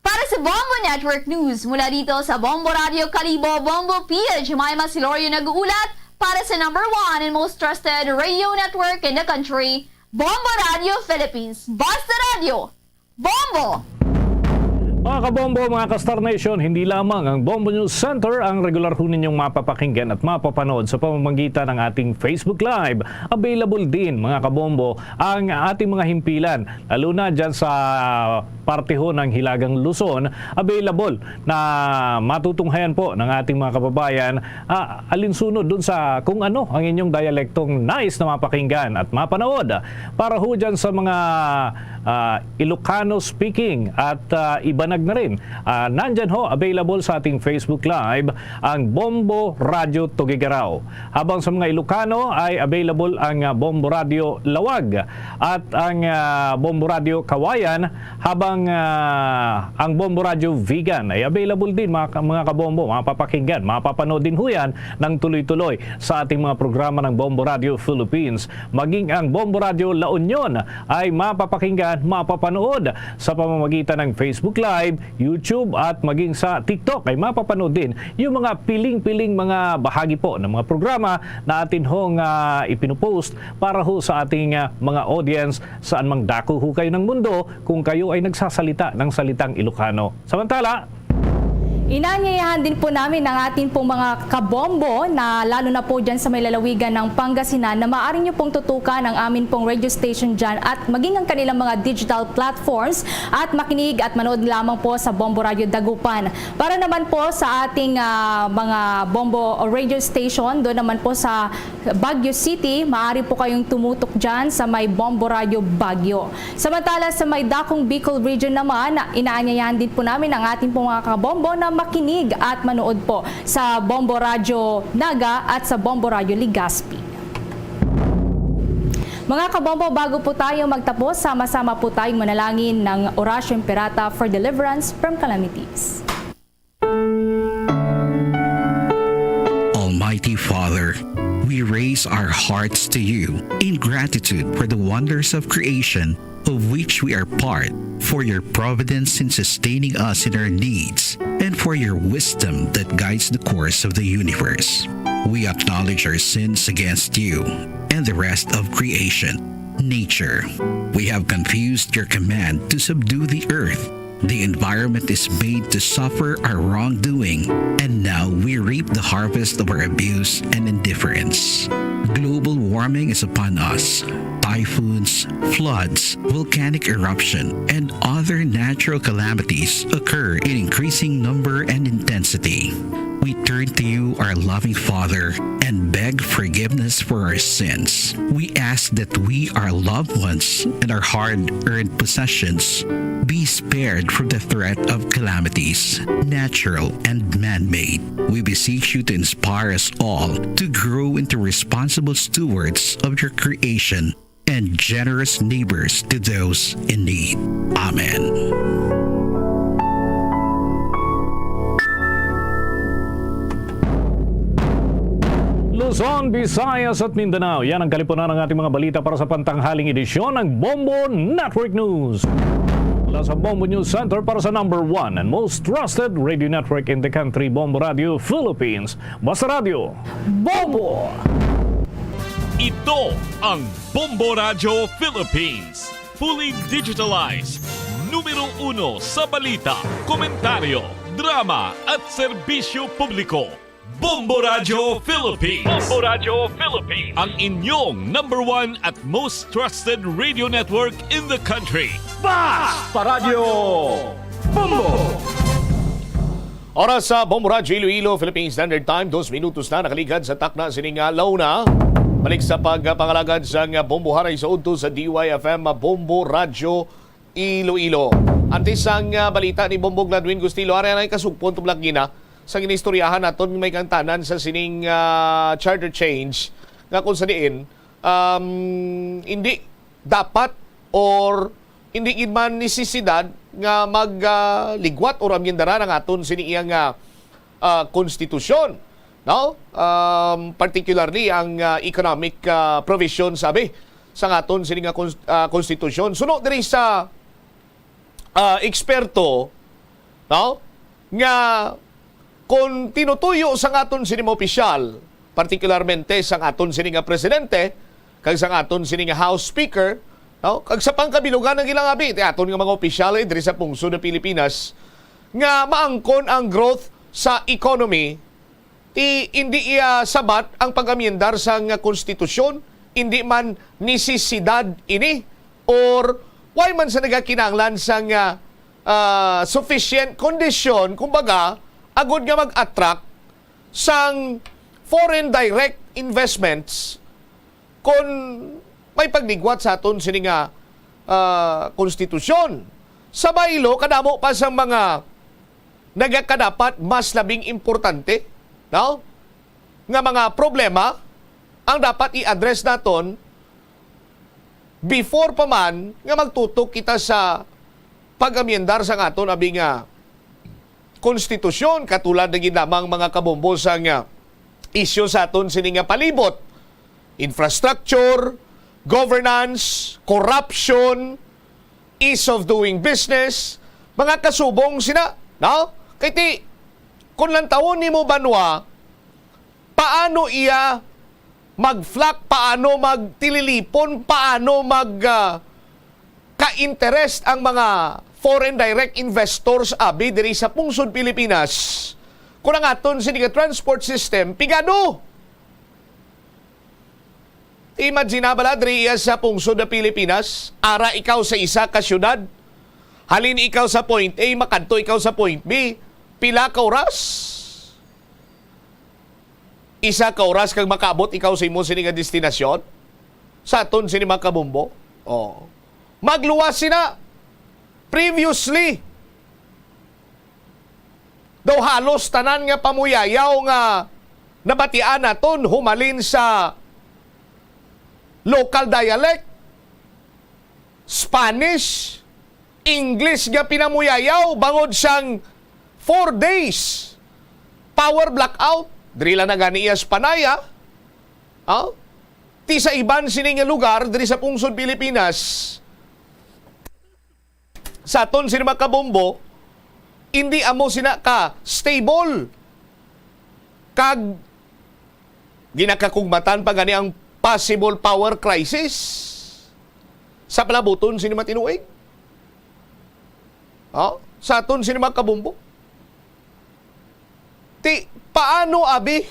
Para sa Bombo Network News, mula dito sa Bombo Radio Kalibo, Bombo P H, Jemima Silorio nag-uulat para sa number one and most trusted radio network in the country, Bombo Radio Philippines. Basta Radio, Bombo! Mga kabombo, mga ka-Star Nation, hindi lamang ang Bombo News Center ang regular ho ninyong mapapakinggan at mapapanood sa pamamagitan ng ating Facebook Live. Available din, mga kabombo, ang ating mga himpilan, lalo na dyan sa parte ho ng Hilagang Luzon. Available na matutunghayan po ng ating mga kababayan, ah, alinsunod dun sa kung ano ang inyong dialektong nais na mapakinggan at mapanood. Para ho dyan sa mga, ah, Ilocano speaking at, ah, ibanag na rin, ah, nandyan ho, available sa ating Facebook Live ang Bombo Radio Tuguegarao. Habang sa mga Ilocano ay available ang, ah, Bombo Radio Laoag at ang, ah, Bombo Radio Cauayan, habang, ah, ang Bombo Radio Vigan ay available din, mga ka-, mga kabombo, mapapakinggan, mapapanood din ho yan ng tuloy-tuloy sa ating mga programa ng Bombo Radio Philippines. Maging ang Bombo Radio La Union ay mapapakinggan, mapapanood sa pamamagitan ng Facebook Live, YouTube, at maging sa TikTok ay mapapanood din yung mga piling-piling mga bahagi po ng mga programa na atin hong, ah, ipinupost para ho sa ating, ah, mga audience saan mang dako ho kayo ng mundo, kung kayo ay nagsasalita ng salitang Ilocano. Samantala, inanyayahan din po namin ang atin pong mga kabombo na lalo na po dyan sa may lalawigan ng Pangasinan na maaari nyo pong tutukan ang amin pong radio station dyan at maging ang kanilang mga digital platforms at makinig at manood lamang po sa Bombo Radio Dagupan. Para naman po sa ating, ah, mga Bombo radio station, doon naman po sa Baguio City, maaari po kayong tumutok dyan sa may Bombo Radyo Baguio. Samantala sa may Dakong Bicol Region naman, inaanyayahan din po namin ang ating po mga kabombo na makinig at manood po sa Bombo Radyo Naga at sa Bombo Radyo Legazpi. Mga kabombo, bago po tayo magtapos, sama-sama po tayong manalangin ng Oratio Imperata for deliverance from calamities. Almighty Father, we raise our hearts to you in gratitude for the wonders of creation of which we are part, for your providence in sustaining us in our needs, and for your wisdom that guides the course of the universe. We acknowledge our sins against you and the rest of creation, nature. We have confused your command to subdue the earth. The environment is made to suffer our wrongdoing, and now we reap the harvest of our abuse and indifference. Global warming is upon us. Typhoons, floods, volcanic eruption, and other natural calamities occur in increasing number and intensity. We turn to you, our loving Father, and beg forgiveness for our sins. We ask that we, our loved ones, and our hard earned possessions be spared from the threat of calamities, natural and man made. We beseech you to inspire us all to grow into responsible stewards of your creation and generous neighbors to those in need. Amen. Luzon, Visayas at Mindanao. Yan ang kalipunan ng ating mga balita para sa pantanghaling edisyon ng Bombo Network News. Mula sa Bombo News Center para sa number one and most trusted radio network in the country, Bombo Radio Philippines. Basta Radio, Bombo! Ito ang Bombo Radio Philippines. Fully digitalized. Numero uno sa balita, komentaryo, drama at serbisyo publiko. Bombo Radio Philippines. Bombo Radio Philippines. Ang inyong number one at most trusted radio network in the country. Basta Radio Bombo! Oras sa Bombo Radyo Iloilo, Philippine Standard Time, dos minutos na nakaligad sa takna sining alawna. Balik sa pagpangalagad sang Bombo Haray sa udto sa D Y F M Bombo Radyo Iloilo. Antes sang ah, balita ni Bombo Gladwin Gustilo, ari na kasugpon, tublak gina sa ginistoryahan naton may kangtanan sa sining ah, charter change nga kung sa diin um, hindi dapat or hindi gid man nisisidad nga magligwat or amyendaran ang aton sini iyang ah, ah, konstitusyon, no? Um, particularly ang ah, economic ah, provision sabi sa aton sini nga kons- ah, konstitusyon. Suno diri sa ah, eksperto, no? Nga kung tinutuyo sang aton sini mga opisyal, partikularmente sang aton sini nga presidente kag sang aton sini nga House Speaker, no? Kag sa pangkabilugan ang ilang abi, ti aton nga mga opisyal eh, diri sa pungsod ng Pilipinas, nga maangkon ang growth sa economy, ti indi iya sabat ang pag-amyendar sang konstitusyon, indi man nisisidad ini, or why man sa nagakinahanglan sang ah, ah, sufficient kondisyon, kumbaga, agud nga mag-attract sang foreign direct investments kon may pagligwat sa aton sini nga ah, konstitusyon. Sa baylo, kadamo pa sang mga nagakadapat mas labing importante, no? Nga mga problema ang dapat i-address naton before pa man nga magtutok kita sa pag-amyendar sa aton abi nga konstitusyon, katulad na gid lamang mga kabombo sa nga isyu sa aton sini nga palibot, infrastructure, governance, corruption, ease of doing business, mga kasubong sina, no? Kay ti, kung lantawon nimo banwa, paano iya mag-flock, paano magtililipon, paano mag ah, ka-interest ang mga foreign direct investors abi diri sa pungsod Pilipinas? Kung ang aton sini nga transport system pigado. Imagine na bala diri iya sa pungsod na Pilipinas, ara ikaw sa isa ka syudad, halin ikaw sa point A, makadto ikaw sa point B, pila ka oras? isa ka oras kag makaabot ikaw sa imo sini nga destinasyon? Sa aton sini, mga kabombo? Oh. Magluwas sina. Previously, daw halos tanan nga pamuyayaw nga nabatian naton humalin sa local dialect, Spanish, English nga pinamuyayaw bangod sang four days power blackout. Diri lang na gani iya sa Panay, ah. Ti sa iban sini nga lugar diri sa pungsod Pilipinas, sa aton sini, mga kabombo, hindi amo sina ka stable. Kag ginakakugmatan pa gani ang possible power crisis sa palabuton sini, mga tinuig. Oh, sa aton sini, mga kabombo. Ti, paano, abi,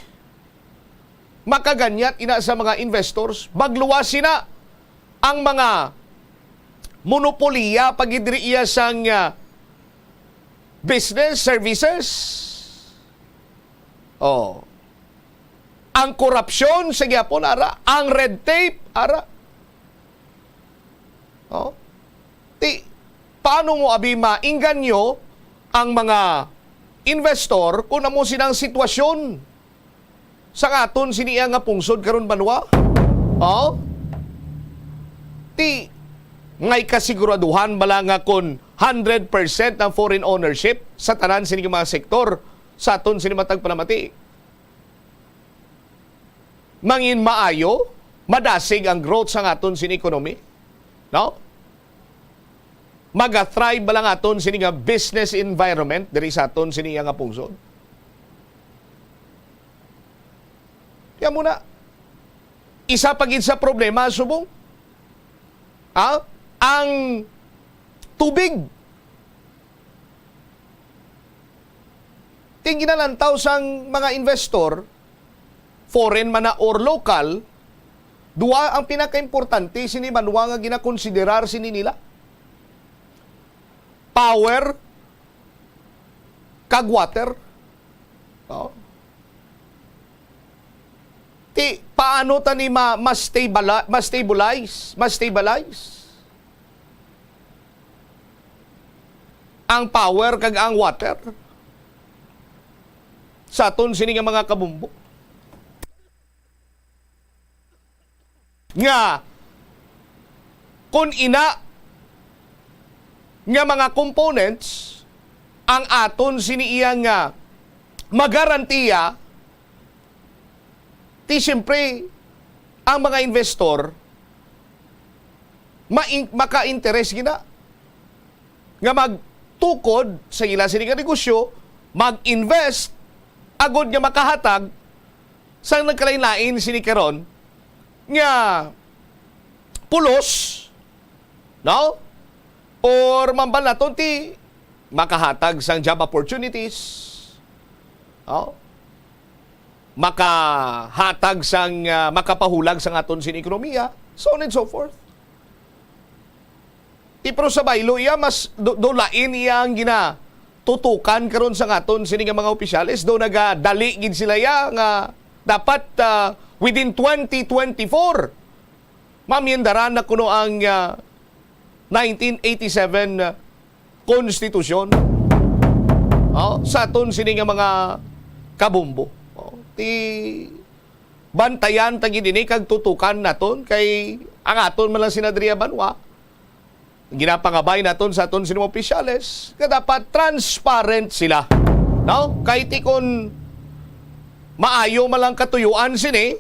makaganyat ina sa mga investors? Magluwas sina ang mga monopoliya pagidri iya sang, ah, business services. Oh. Ang korupsyon sa gyapon, ara. Ang red tape, ara. Oh. Ti, paano mo, abi, maingganyo ang mga investor kung amo sina ang sitwasyon sa aton sini nga pungsod karon, banwa? Oh? Ti, may kasiguraduhan bala nga kon hundred percent ang foreign ownership sa tanan sini nga mga sektor sa aton sini matag panamati? Mangin maayo, madasig ang growth sa aton sini economy? No? Maga-thrive ba lang aton sini nga business environment diri sa aton sini nga pungsod? Kaya muna, isa pa gid sa problema subong, ha? Ang tubig. Ting ginalantaw sang mga investor, foreign man na or local, dua ang pinakaimportante sini banwa nga ginakonsiderar sini nila. Power kag water. Oh. Ti, paano ta ni ma-, ma-stabili-, ma-stabilize, ma-stabilize ang power kag ang water sa aton sini nga mga kabumbo? Nga kun ina nga mga components ang aton sini iya nga magarantiya, ti siyempre ang mga investor main-, maka-interes gina nga magtukod sa ila sini nga negosyo, mag-invest, agod nga makahatag sang nagkalain-lain sini karon nga pulos, no? Or mambal naton ti makahatag sang job opportunities, no? Makahatag sang, ah, makapahulag sang aton sini ekonomiya, so on and so forth. Ti pero sa baylo iya, mas do, do lain iya ang ginatutukan karon sang aton sini nga mga opisyales. Do nagadali gid sila iya nga dapat, ah, within twenty twenty-four, maamyendaran na kuno ang, ah, nineteen eighty-seven, ah, konstitusyon. Oh, sa aton sini nga mga kabumbo. Oh, ti bantayan ta gid ini kag tutukan naton kay ang aton man lang sina diri banwa. Ginapangabay naton sa aton sini mga opisyales nga dapat transparent sila. No? Kay ti kun maayo man lang katuyuan sini,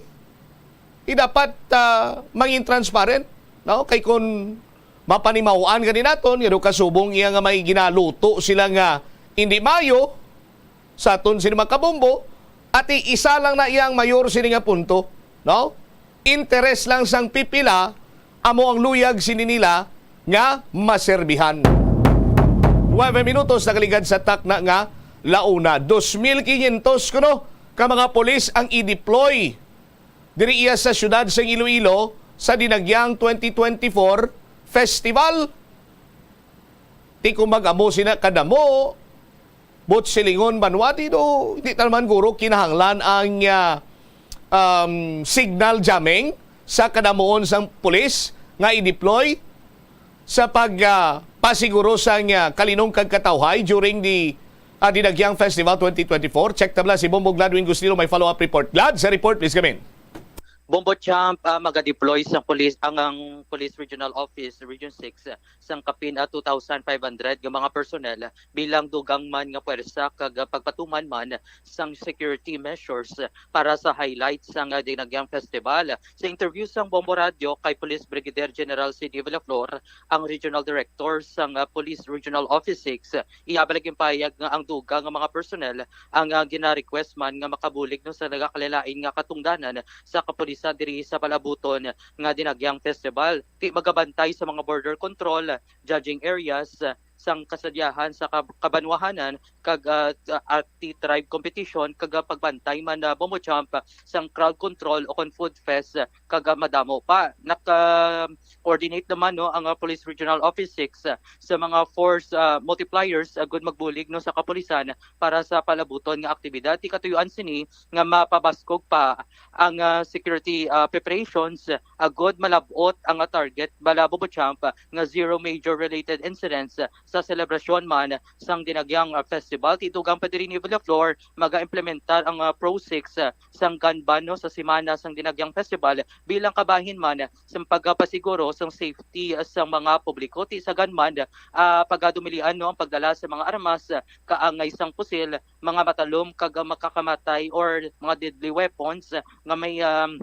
ti dapat, ah, mangin transparent, no? Kay kun mapanimaw-an gani naton nga do kasubong iya nga may ginaluto sila nga indi maayo, sa aton sini mga kabumbo, ati isa lang na iyang mayor sini nga punto, no? Interes lang sang pipila amo ang luyag sini nila nga maserbihan. Nuebe minutos nakaligad sa takna nga launa. Dos mil quinientos kuno ka mga pulis ang i-deploy diri iya sa siyudad sang Iloilo sa dinagyang twenty twenty-four festival. Ti kung mag-amo sina kadamo, but silingon banwa, ti do, hindi ta naman guro kinahanglan ang, ah, um, signal jamming sa kadamuon sang pulis nga i-deploy sa pag, ah, pasiguro sang, ah, kalinong kag katawhay during the, ah, Dinagyang Festival twenty twenty-four. Check tabla si Bombo Gladwin Gustilo, may follow-up report. Glad, sa report, please come in. Bombo Champ, ah, maga-deploy sa police ang, ang Police Regional Office Region six, ah, sang kapin, ah, two thousand five hundred nga mga personnel bilang dugang man nga puwersa kag, ah, pagpatuman man sang security measures, ah, para sa highlights sang, ah, Dinagyang Festival. Sa interview sang Bombo Radio kay Police Brigadier General Sidney Villaflor, ang Regional Director sang, ah, Police Regional Office six, ah, iya bala ginpahayag nga ang dugang nga mga personnel ang, ah, gina-request man nga makabulig, no, sa nagakalain-lain nga katungdanan sa kapulisan diri sa palabuton nga Dinagyang Festival. Ti magabantay sa mga border control, judging areas, ah, sang kasadyahan sa kab-, kabanwahanan kag, ah, ah, ti tribe competition kag, ah, pagbantay man, ah, Bombo Champ, ah, sang crowd control o kon food fest, ah, kag, ah, madamo pa. Naka-coordinate naman, no, ang, ah, Police Regional Office six, ah, sa mga force, ah, multipliers, ah, agud magbulig, no, sa kapulisan para sa palabuton nga aktibidad. Ti katuyoan sini nga mapabaskog pa ang, ah, security, ah, preparations, ah, agud malab-ot ang, ah, target bala, Bombo Champ, ah, nga zero major related incidents, ah, sa selebrasyon man sang Dinagyang, ah, Festival. Ti dugang pa diri ni Villaflor, maga-implementar ang, ah, Pro six, ah, sang gun ban, no, sa semana sang Dinagyang Festival bilang kabahin man sa pagpasiguro sang safety, ah, sang mga publiko. Ti sa gun ban, ah, pagadumilian, no, ang pagdala sa mga armas, ah, kaangay sang pusil, mga matalom kag, ah, makakamatay or mga deadly weapons, ah, nga may, um,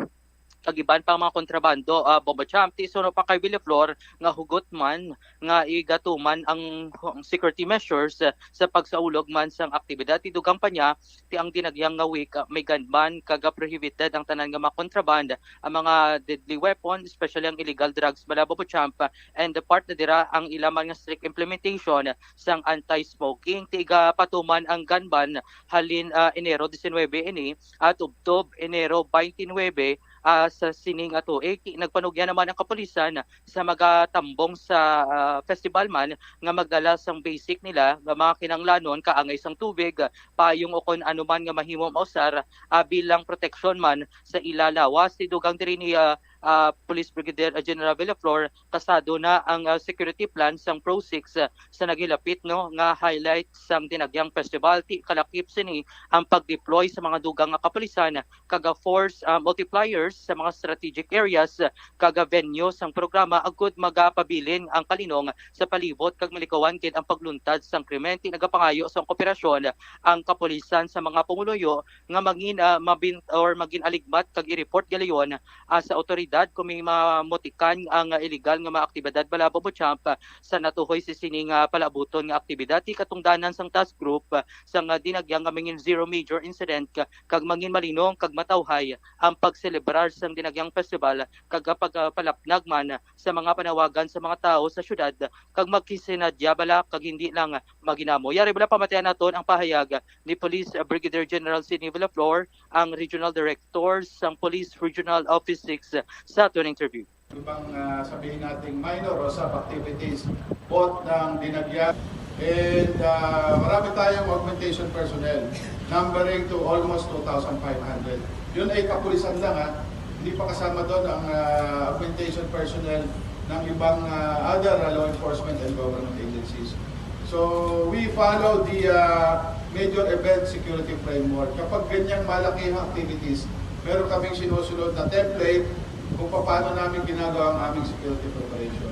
kag iban pang mga kontrabando, ah, Bombo Champ. Ti suno pa kay Villaflor nga hugot man nga igatuman ang, ang security measures, ah, sa pagsaulog man sang aktibidad. Ti dugang pa niya, ti ang dinagyang nga week, ah, may gun ban kag, ah, prohibited ang tanan nga mga kontraband, ang mga deadly weapon, especially ang illegal drugs bala, Bombo Champ, ah, and the part na dira ang ila man nga strict implementation sang anti-smoking. Ti igapatuman ang gun ban halin, ah, Enero diecinuebe ini, ah, tubtob Enero twenty-nine, ah, sa sini nga tuig. Ti nagpanugyan naman ang kapulisan sa magatambong sa, ah, festival man nga magdala sang basic nila nga mga kinahanglanon, kaangay sang tubig, payong o kon ano man nga mahimo mausar, ah, bilang proteksyon man sa ila lawas. Ti dugang diri ni, ah, ah, Police Brigadier, ah, General Villaflor, kasado na ang, ah, security plan sang Pro six, ah, sa naghilapit, no, nga highlight sang Dinagyang Festival. Ti kalakip sini ang pag-deploy sa mga dugang nga kapulisan kag, ah, force, ah, multipliers sa mga strategic areas, ah, kag, ah, venue sang programa agud magapabilin ang kalinong sa palibot kag malikawan gid ang pagluntad sang krimen. Ti nagapangayo sang kooperasyon ang kapulisan sa mga pumuluyo nga mangin, ah, mabin-, or magin-aligmat kag i-report galayon, ah, sa awtoridad kung may mamutikan ang, ah, illegal nga mga aktibidad bala, Bombo Champ, ah, sa natuhoy sa sini nga palabuton nga aktibidad. Ti katungdanan sang task group, ah, sang, ah, Dinagyang nga mangin zero major incident ka-, kag mangin malinong kag matawhay ang pagselebrar sang Dinagyang Festival kag, ah, pag, ah, palapnag man sa mga panawagan sa mga tawo sa syudad kag magkisinadya bala kag hindi lang maginamo. Yari bala pamatian naton ang pahayag ni Police Brigadier General Sidney Villaflor, ang Regional Director sang Police Regional Office six sa aton interview. Ibang, ah, sabihin nating minor o sub-activities, both ng Dinagyang. And, ah, marami tayong augmentation personnel, numbering to almost two thousand five hundred. Yun ay kapulisan lang, ha. Hindi pa kasama doon ang, ah, augmentation personnel ng ibang, ah, other, ah, law enforcement and government agencies. So, we follow the, ah, major event security framework. Kapag ganyang malaki ang activities, meron kaming sinusunod na template kung paano namin ginagawa ang aming security preparation.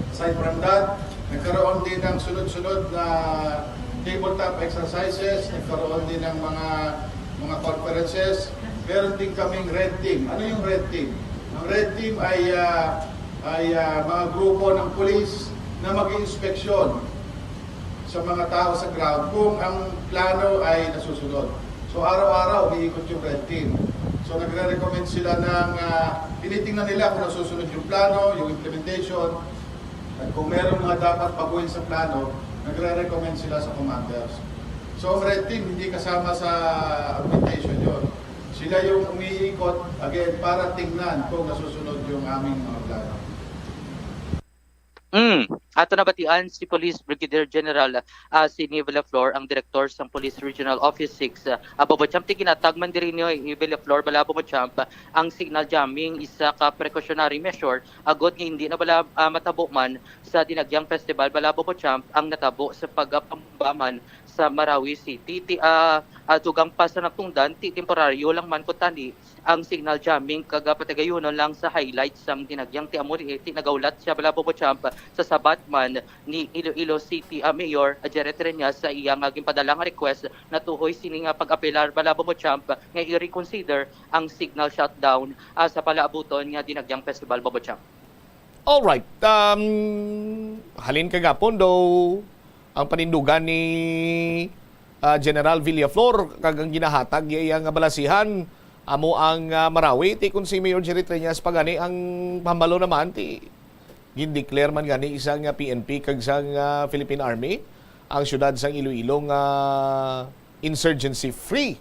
Aside from that, nagkaroon din ng sunod-sunod na tabletop exercises, nagkaroon din ng mga, mga conferences. Meron din kaming red team. Ano yung red team? Ang red team ay, ah, ay, ah, mga grupo ng pulis na mag-iinspeksyon sa mga tao sa ground kung ang plano ay nasusunod. So, araw-araw umiikot yung red team. So, nagre-recommend sila ng, ah, tinitingnan nila kung nasusunod yung plano, yung implementation, at kung meron mga dapat baguhin sa plano, nagre-recommend sila sa commanders. So, ang red team hindi kasama sa augmentation yon. Sila yung umiikot, again, para tingnan kung nasusunod yung aming mga plano. Mm. Ato nabatian si Police Brigadier General, ah, Sidney Villaflor, ang direktor sang Police Regional Office six, ah, Bobo Champ. Ti ginatag man diri ni Villaflor, bala, Bobo Champ, ang signal jamming isa ka precautionary measure agod nga hindi na bala, ah, matabo man sa Dinagyang Festival, bala, Bobo Champ, ang natabo sa pagpambaman sa Marawi City. Ti, ah, ah, dugang pa sa natungdan, ti temporaryo lang man kuntani ang signal jamming kag, ah, patigayunon lang sa highlights sang Dinagyang. Ti amo ni, ti nagahulat siya, bala, Bobo Champ, sa sabat man ni Iloilo City, ah, Mayor, ah, Jerry Treñas sa iya nga ginpadala nga request natuhoy sini nga pag-apelar, bala, Bobo Champ, nga i-reconsider ang signal shutdown, ah, sa palaabuton nga Dinagyang Festival, Bobo Champ. Alright. Um, halin kagapon daw ang panindugan ni, ah, General Villaflor kag ang ginahatag niya iya nga balasihan amo ang, ah, Marawi. Ti kun si Mayor Jerry Treñas pa gani ang pahambalo naman, ti gindeclare man gani isang, ah, P N P kag sang, ah, Philippine Army ang siyudad sang Iloilo nga insurgency free.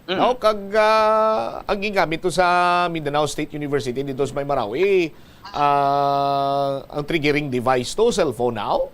Mm. No, kag, ah, ang gingamit to sa Mindanao State University dito sa may Marawi, ah, ang triggering device to, cellphone now.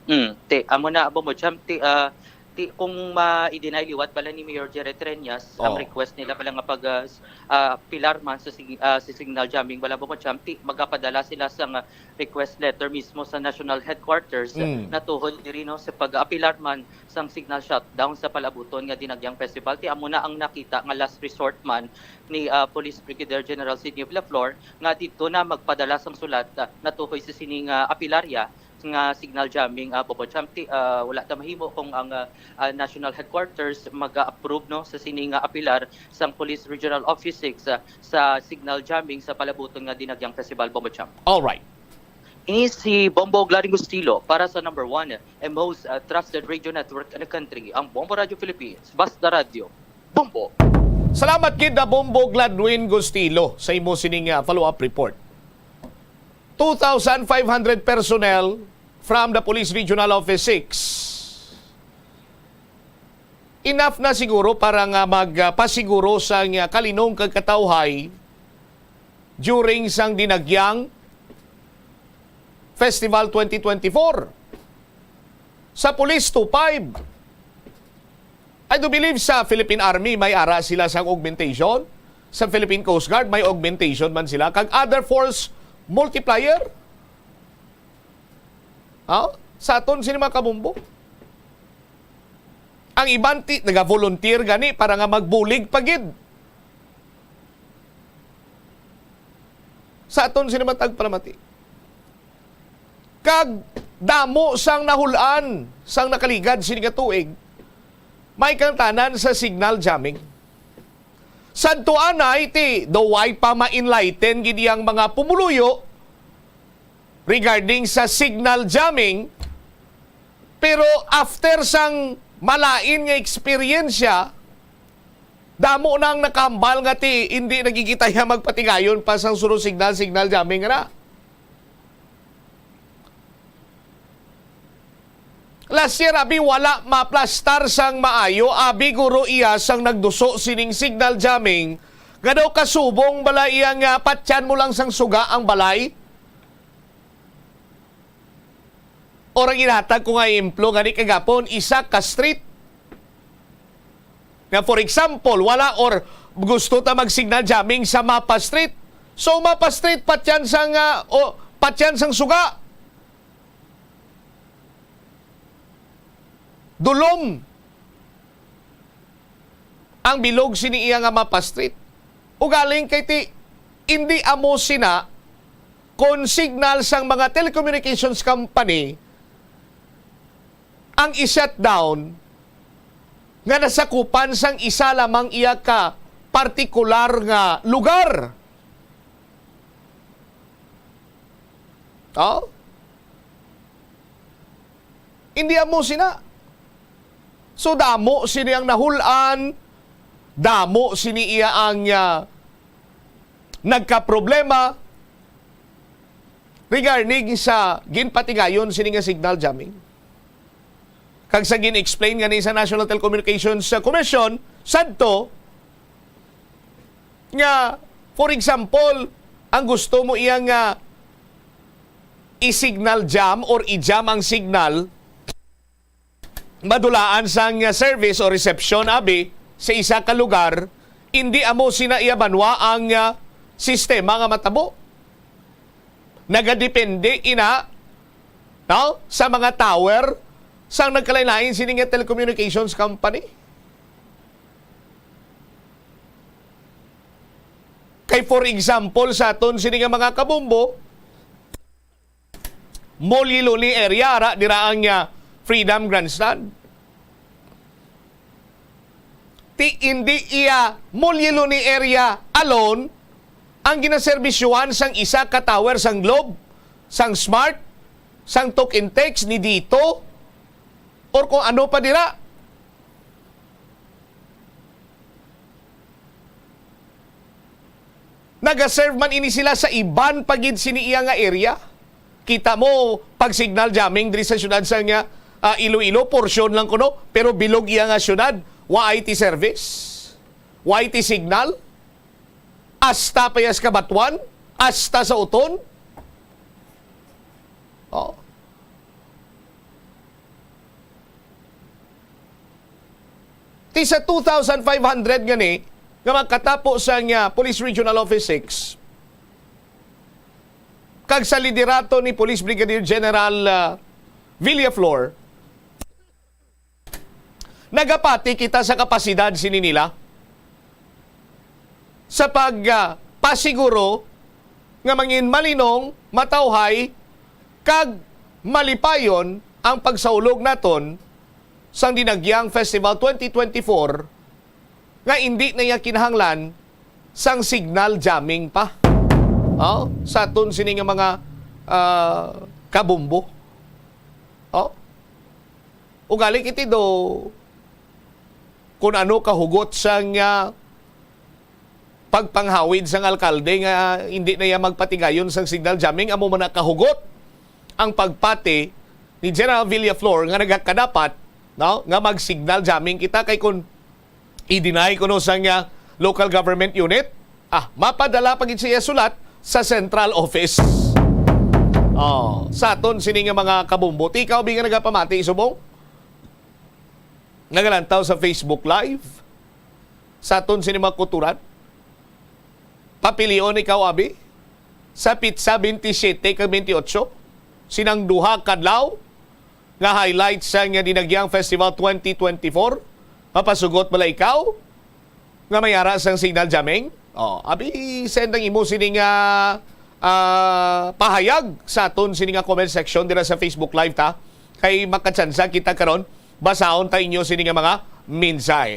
Mm, ti, amo na, Bobo Champ, ti, ah, ti, kung ma-i-deny liwat bala ni Mayor Jerry Treñas ang Oh. request nila bala nga pag, ah, s-, ah, pilar man sa sig-, ah, sa signal jamming, bala, Bobo Champ, ti magapadala sila sang, ah, request letter mismo sa national headquarters, Mm. natuhod diri, no, sa pag-apilar man sang signal shutdown sa palaabuton nga Dinagyang Festival. Ti amo na ang nakita nga last resort man ni, ah, Police Brigadier General Sidney Villaflor nga didto na magpadala sang sulat, ah, natuhoy sa sini nga apilarya nga signal jamming, ah, Bobo Champ. Ti, ah, wala ta mahimo kung ang, ah, ah, national headquarters mag-approve, no, sa sini nga apilar sang Police Regional Office six, ah, sa signal jamming sa palaabuton nga Dinagyang Festival, Bobo Champ. Alright. Ini si Bombo Gladwin Gustilo para sa number one and most, uh, trusted radio network in the country, ang Bombo Radio Philippines. Basta Radio, Bombo! Salamat gid na Bombo Gladwin Gustilo sa imo sining, ah, follow-up report. Two thousand five hundred personnel from the Police Regional Office six. Enough na siguro para nga magpasiguro sang, ah, kalinong kag katawhay during sang Dinagyang Festival twenty twenty-four. Sa Police two five, I do believe sa Philippine Army may ara sila sang augmentation, sa Philippine Coast Guard may augmentation man sila, kag other force multiplier. Ha? Sa aton sini mga kabombo. Ang iban ti naga-volunteer gani para nga magbulig pa gid. Sa aton sini mga tagpalamati. Kag damo sang nahul-an sang nakaligad sini nga tuig, may kangtanan sa signal jamming. Sadto anay ti daw way pa ma-enlighten gid ang mga pumuluyo regarding sa signal jamming, pero after sang malain nga eksperyensya, damo na ang nakahambal nga ti indi na gid kita magpatigayon pa sang sunod signal, signal jamming na. Last year, abi, wala maplastar sang maayo, abi, guro, iya sang nagduso sining signal jamming, nga daw kasubong bala iya nga patyan mo lang sang suga ang balay. Or ang ginhatag ko nga ehemplo gani kagapon, isa ka street. Nga, for example, wala or gusto ta mag-signal jamming sa Mapa Street. So, Mapa Street, patyan sang, ah, o, patyan sang suga. Dulom ang bilog sini iya nga Mapa Street. Ugaling kay ti, indi amo sina kon signal sang mga telecommunications company ang i-shutdown nga nasakupan sang isa lamang iya ka partikular nga lugar. Oh? Hindi amo sina. So, damo sini ang nahul-an, damo sini iya ang, ah, nagkaproblema regarding sa ginpatigayon sini nga signal jamming. Kag sa gin-explain gani sa National Telecommunications Commission, sadto, nga, for example, ang gusto mo iya nga i-signal jam or i-jam ang signal, madulaan sang service o reception, abi, sa isa ka lugar, indi amo sina iya banwa ang, ah, sistema nga matabo. Nagadepende ina, no, sa mga tower sang nagkalain-lain sini nga telecommunications company. Kay, for example, sa aton sini nga mga kabombo, Mall Loni area, ara dira ang, ah, Freedom Grandstand. Ti, indi iya Mall Loni area alone ang ginaserbisyuhan sang isa ka tower sang Globe, sang Smart, sang Talk and Text, ni Dito, or kung ano pa dira. Nagaserve man ini sila sa iban pa gid sini iya nga area. Kita mo, pag signal jamming diri sa siyudad sa nga, ah, Iloilo, porsyon lang kuno, pero bilog iya nga siyudad, wa I T service, wa I T signal, hasta pa iya sa Cabatuan, hasta sa Oton. Oh. Ti sa two thousand five hundred gani nga makatapo sa nga Police Regional Office six, kag sa liderato ni Police Brigadier General, ah, Villaflor, nagapati kita sa kapasidad sini nila sa pag, ah, pasiguro nga mangin malinong, matawhay, kag malipayon ang pagsaulog naton sang Dinagyang Festival twenty twenty-four, nga indi na iya kinahanglan sang signal jamming pa. Oh, sa aton sini nga mga, ah, kabombo. Oh. Ugali kiti do, kung ano kahugot sang, ah, pagpanghawid sang alkalde nga hindi na iya magpatigayon sang signal jamming, amo man na kahugot ang pagpati ni General Villaflor nga nagakadapat, no, nga mag-signal jamming kita, kay kung i-deny kuno sang, ah, local government unit, ah, mapadala pa gid siya sulat sa central office. Oh, sa aton sini nga mga kabombo. Ti ikaw, bi, nga nagapamati subong, nagalantaw sa Facebook Live, sa aton sini mga kuturan, papilion ikaw, abi, sa pitsa twenty-seven kag twenty-eight, sinang duha ka adlaw nga highlight sa nga Dinagyang Festival twenty twenty-four. Mapasugot bala ikaw nga may ara sang signal jamming? Oh, abi, send ang imo sini nga, ah, pahayag sa aton sini nga comment section dira sa Facebook Live ta. Kay makatsansa kita karon, basahon ta inyo sini nga mga mensahe.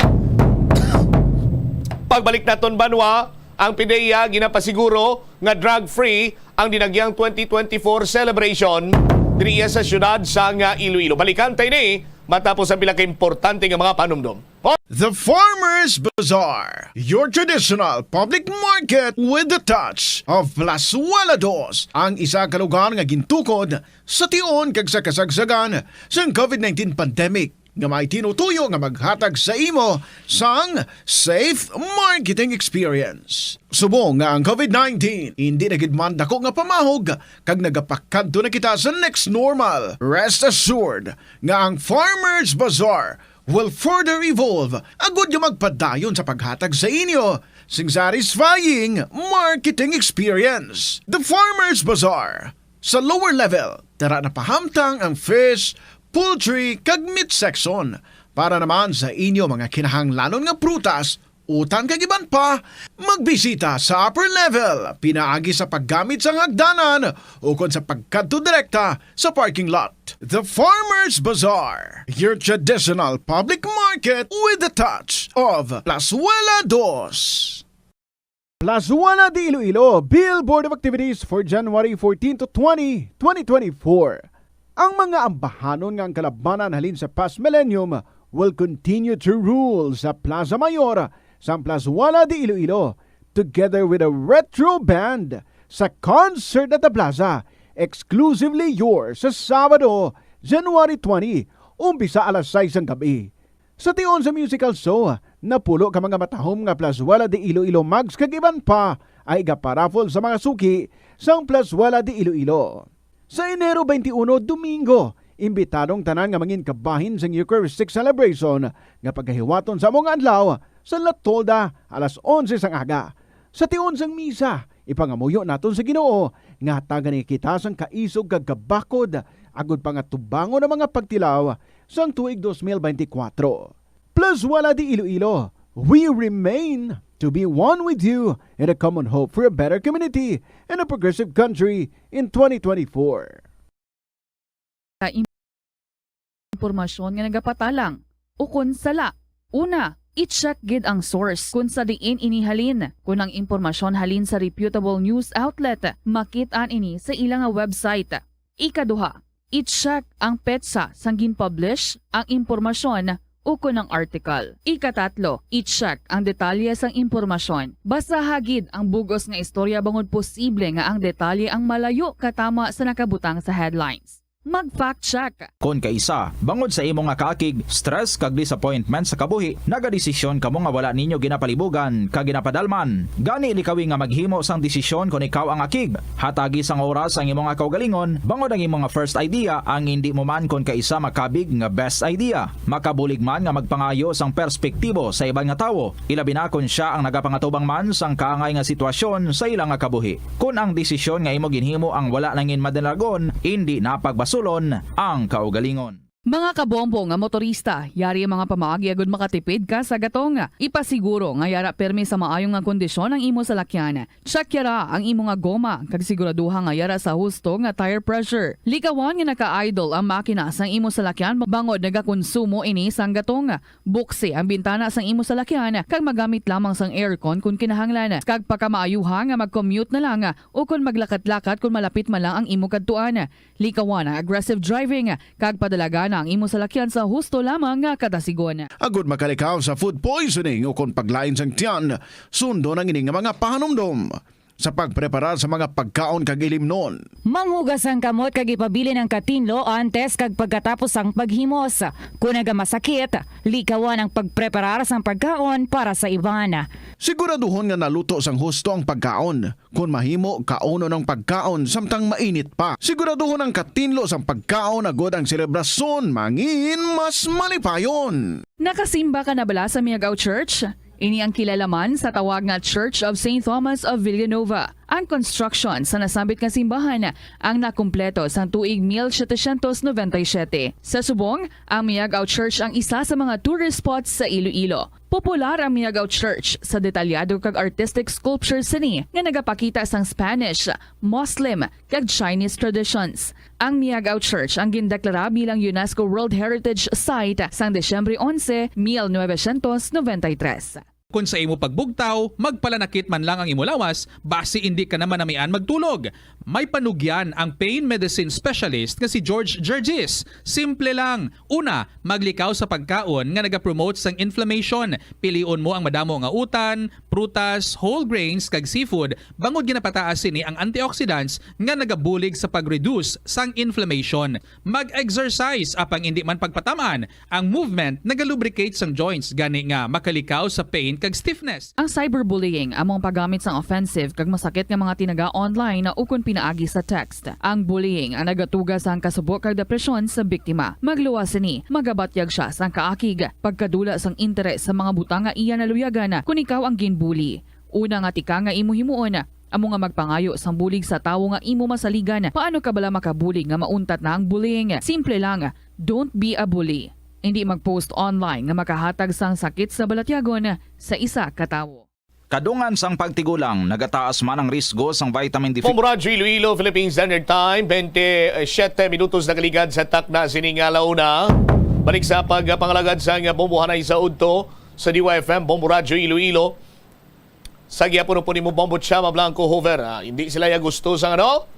Pagbalik naton banwa, ang PDEA ginapasiguro nga drug-free ang Dinagyang twenty twenty-four celebration diri iya sa siyudad sa nga Iloilo. Balikan ta ini matapos ang pila ka importante nga mga panumdom. The Farmers Bazaar, your traditional public market with the touch of Plazuela Dos, ang isa ka lugar nga gintukod sa tion kag sa kasagsagan sang COVID nineteen pandemic, nga may tinutuyo nga maghatag sa imo sang safe marketing experience. Subong nga ang COVID nineteen indi na gid man dako nga pamahog kag nagapakadto na kita sa next normal, rest assured nga ang Farmers Bazaar will further evolve agud nga magpadayon sa paghatag sa inyo sing satisfying marketing experience. The Farmers Bazaar, sa lower level, dara na pahamtang ang fish, poultry, kag meat section. Para naman sa inyo mga kinahanglanon nga prutas, utan kag iban pa, magbisita sa upper level pinaagi sa paggamit sang hagdanan ukon sa pagkadto direkta sa parking lot. The Farmers Bazaar, your traditional public market with the touch of Plazuela Dos. Plazuela de Iloilo, Bill Board of Activities for January fourteen to twenty, twenty twenty-four. Ang mga ambahanon nga ang kalabanan halin sa past millennium will continue to rule sa Plaza Mayor sang Plazuela de Iloilo, together with a retro band sa concert at the plaza, exclusively yours, sa Sabado, January twenty, umpisa alas sais sang gab-i. Sa tion sa musical show, napulo ka mga matahom nga Plazuela de Iloilo mugs kag iban pa ay igaparaffle sa mga suki sang Plazuela de Iloilo. Sa Enero twenty-one, Domingo, imbitado ang tanan nga mangin kabahin sang Eucharistic Celebration nga pagahiwaton sa amo nga adlaw sa La Tolda alas onse sang aga. Sa tion sang misa, ipangamuyo naton sa Ginoo nga hatagan niya kita sang kaisog kag kabakod agod pa nga tubangon ang mga pagtilaw sang tuig dos mil benti kwatro. Plus Wala di Iloilo, we remain to be one with you in a common hope for a better community and a progressive country in twenty twenty-four. Impormasyon nga nagapatalang ukon sala. Una, i-check gid ang source kon sa diin ini halin. Kon ang impormasyon halin sa reputable news outlet, makit-an ini sa ila nga website. Ikaduha, i-check ang petsa sang gin-publish ang impormasyon ukon ang article. Ikatatlo, i-check ang detalye sang impormasyon. Basaha gid ang bug-os nga istorya bangod posible nga ang detalye ang malayo katama sa nakabutang sa headlines. Mag-fact check. Kon kaisa, bangod sa imo nga kaakig, stress kag disappointment sa kabuhi, nagadesisyon kamo nga wala ninyo ginapalibugan kag ginapadalman. Gani likawi nga maghimo sang desisyon kon ikaw ang akig. Hatagi sang oras ang imo nga kaugalingon, bangod ang imo nga first idea ang indi mo man kon kaisa makabig nga best idea. Makabulig man nga magpangayo sang perspektibo sa iban nga tawo, ilabi na kon sia ang nagapangatubang man sang kaangay nga sitwasyon sa ila nga kabuhi. Kon ang desisyon nga imo ginhimo ang wala nangin madalagon, indi na pagbasulon ang kaugalingon. Mga kabombo nga motorista, yari ang mga pamaagi agud makatipid ka sa gatong. Ipasiguro nga yara pirmi sa maayo nga kondisyon ang imo salakyan. Check yara ang imo nga goma, kag siguraduha nga yara sa husto nga tire pressure. Likawan nga naka-idle ang makina sang imo salakyan bangod nagakonsumo ini sang gatong. Buksi ang bintana sang imo salakyan kag magamit lamang sang aircon kon kinahanglan, kag pakamaayuha nga mag-commute na lang o kon maglakat-lakat kon malapit man lang ang imo kadtuan. Likawan ang aggressive driving kag padalagana ang imo salakyan sa husto lamang nga kadasigon. Agud makalikaw sa food poisoning o kon paglain sang tiyan, sundon ang ini nga mga pahanumdom sa pagpreparar sa mga pagkaon kag ilimnon. Manghugas ang kamot kag ipabilin ang katinlo antes kag pagkatapos sang paghimos. Kon nagamasakit, likawan ang pagpreparar sang pagkaon para sa iban. Siguraduhon nga naluto sang husto ang pagkaon. Kon mahimo, kaunon ang pagkaon samtang mainit pa. Siguraduhon ang katinlo sang pagkaon agod ang selebrasyon mangin mas malipayon. Nakasimba ka na bala sa Miagao Church? Ini ang kilala man sa tawag nga Church of Saint Thomas of Villanova. Ang construction sa nasambit nga simbahan ang nakumpleto sang tuig mil setecientos noventa y siete. Sa subong, ang Miagao Church ang isa sa mga tourist spots sa Iloilo. Popular ang Miagao Church sa detalyado kag artistic sculpture sini nga nagapakita sang Spanish, Muslim, kag Chinese traditions. Ang Miagao Church ang gindeklara bilang UNESCO World Heritage Site sang Disyembre onse, mil novecientos noventa y tres. Kon sa imo pagbugtaw, magpalanakit man lang ang imo lawas, basi indi ka na manamian magtulog. May panugyan ang pain medicine specialist nga si George Gergis. Simple lang. Una, maglikaw sa pagkaon nga nagapromote sang inflammation. Pilion mo ang madamo nga utan, prutas, whole grains, kag seafood, bangod ginapataas sini ang antioxidants nga nagabulig sa pag-reduce sang inflammation. Mag-exercise, apang indi man pagpatam-an. Ang movement nagalubricate sang joints, gani nga makalikaw sa pain kag stiffness. Ang cyberbullying amo ang paggamit sang offensive kag masakit nga mga tinaga online ukon pinaagi sa text. Ang bullying ang nagatuga sang kasubo kag depresyon sa biktima. Magluwas sini, magabatyag sia sang kaakig, pagkadula sang interes sa mga butang nga iya naluyagan kon ikaw ang ginbully. Una nga tikang nga imo himuon amo nga magpangayo sang bulig sa tawo nga imo masaligan. Paano ka bala makabulig nga mauntat na ang bullying? Simple lang, don't be a bully. Indi mag-post online nga makahatag sang sakit sa balatyagon sa isa ka tawo. Kadungan sang pagtigulang, nagataas man ang risgo sang vitamin deficiency. Bombo Radyo Iloilo, Philippine Standard Time, twenty-seven minutos nakaligad sa takna sini nga alauna. Balik sa pagpangalagad sa nga bombohanay sa udto sa D Y F M, Bombo Radyo Iloilo. Sa gihapon po nimo Bombo Chama Blanco Hoover, ah, hindi sila ya gusto sa ano?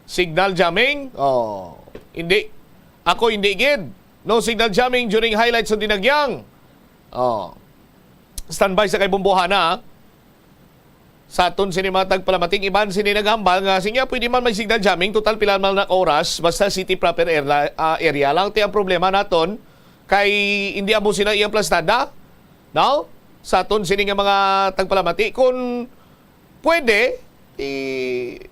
Signal jamming? Oh, hindi. Ako hindi gid. No signal jamming during highlights sa Dinagyang. Oh. Standby sa kay Bombohana. Sa aton sini mga tagpalamating iban sini naghambal nga sinya pwede man may signal jamming, total pila man na ka oras, basta city proper area, ah, area lang ti ang problema naton kay hindi amo sila iyang plastada. No? Sa aton sini nga mga tagpalamati, kung pwede, i-,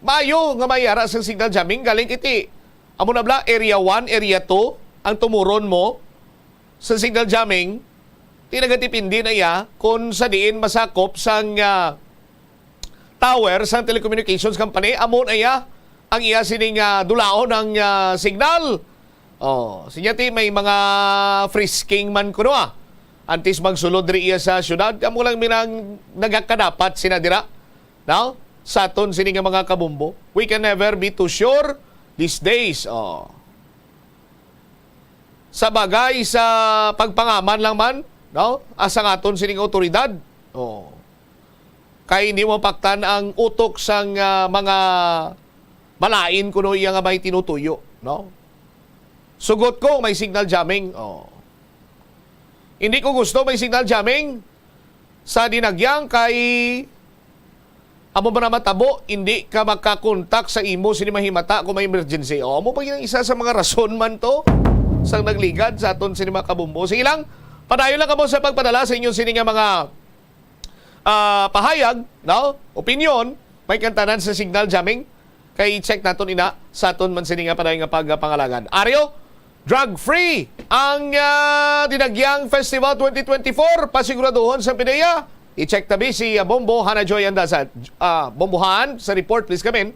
Maayo nga may ara sang signal jamming galing kiti. Amo na bala, Area one, Area two, ang tumuron mo sa signal jamming, ti nagatipindi na iya kung sa diin masakop sang, ah, tower sang telecommunications company, amo na iya ang iya sining, ah, dulaon ang, ah, signal. Oh, sinya ti may mga frisking man kuno, ah. Antes magsulod diri iya sa syudad, amo lang minang nagakadapat sina dira. Now, sa aton sini nga mga kabumbo, we can never be too sure these days. Oh. Sa bagay sa pagpangaman lang man, no? Asa nga aton sining awtoridad. Oh. Kay hindi mo mapaktan ang utok sang, ah, mga malain kuno iya nga may tinutuyo, no? Sugot ko, may signal jamming. Oh. Hindi ko gusto may signal jamming sa Dinagyang kay amo man ang matabo, hindi ka makakontak sa imo sini mahimata kung may emergency. O, amo pa yung isa sa mga rason man to sang nagligad sa aton sini mga kabumbo. Sige lang, padayon lang kamo sa pagpadala sa inyo sini nga mga, ah, pahayag, no? Opinyon, may kantanan sa signal jamming. Kay check naton ina sa aton man sini nga padayon nga pagpangalagad. Aryo, drug-free ang, ah, Dinagyang Festival twenty twenty-four. Pasiguraduhon sa pideya. I-check tabi si, ah, Bombo Hana Joy Andasan. Ah, Bombo Han, sa report, please come in.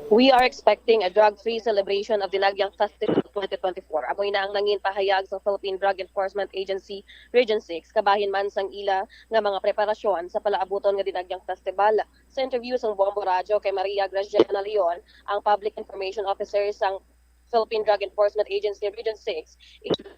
We are expecting a drug-free celebration of Dinagyang Festival twenty twenty-four. Amo ina ang nangin pahayag sa Philippine Drug Enforcement Agency Region six, kabahin man sang ila nga mga preparasyon sa palaabuton nga Dinagyang Festival. Sa interview sang Bombo Radyo kay Maria Graciela Leon, ang Public Information Officer sang Philippine Drug Enforcement Agency Region six,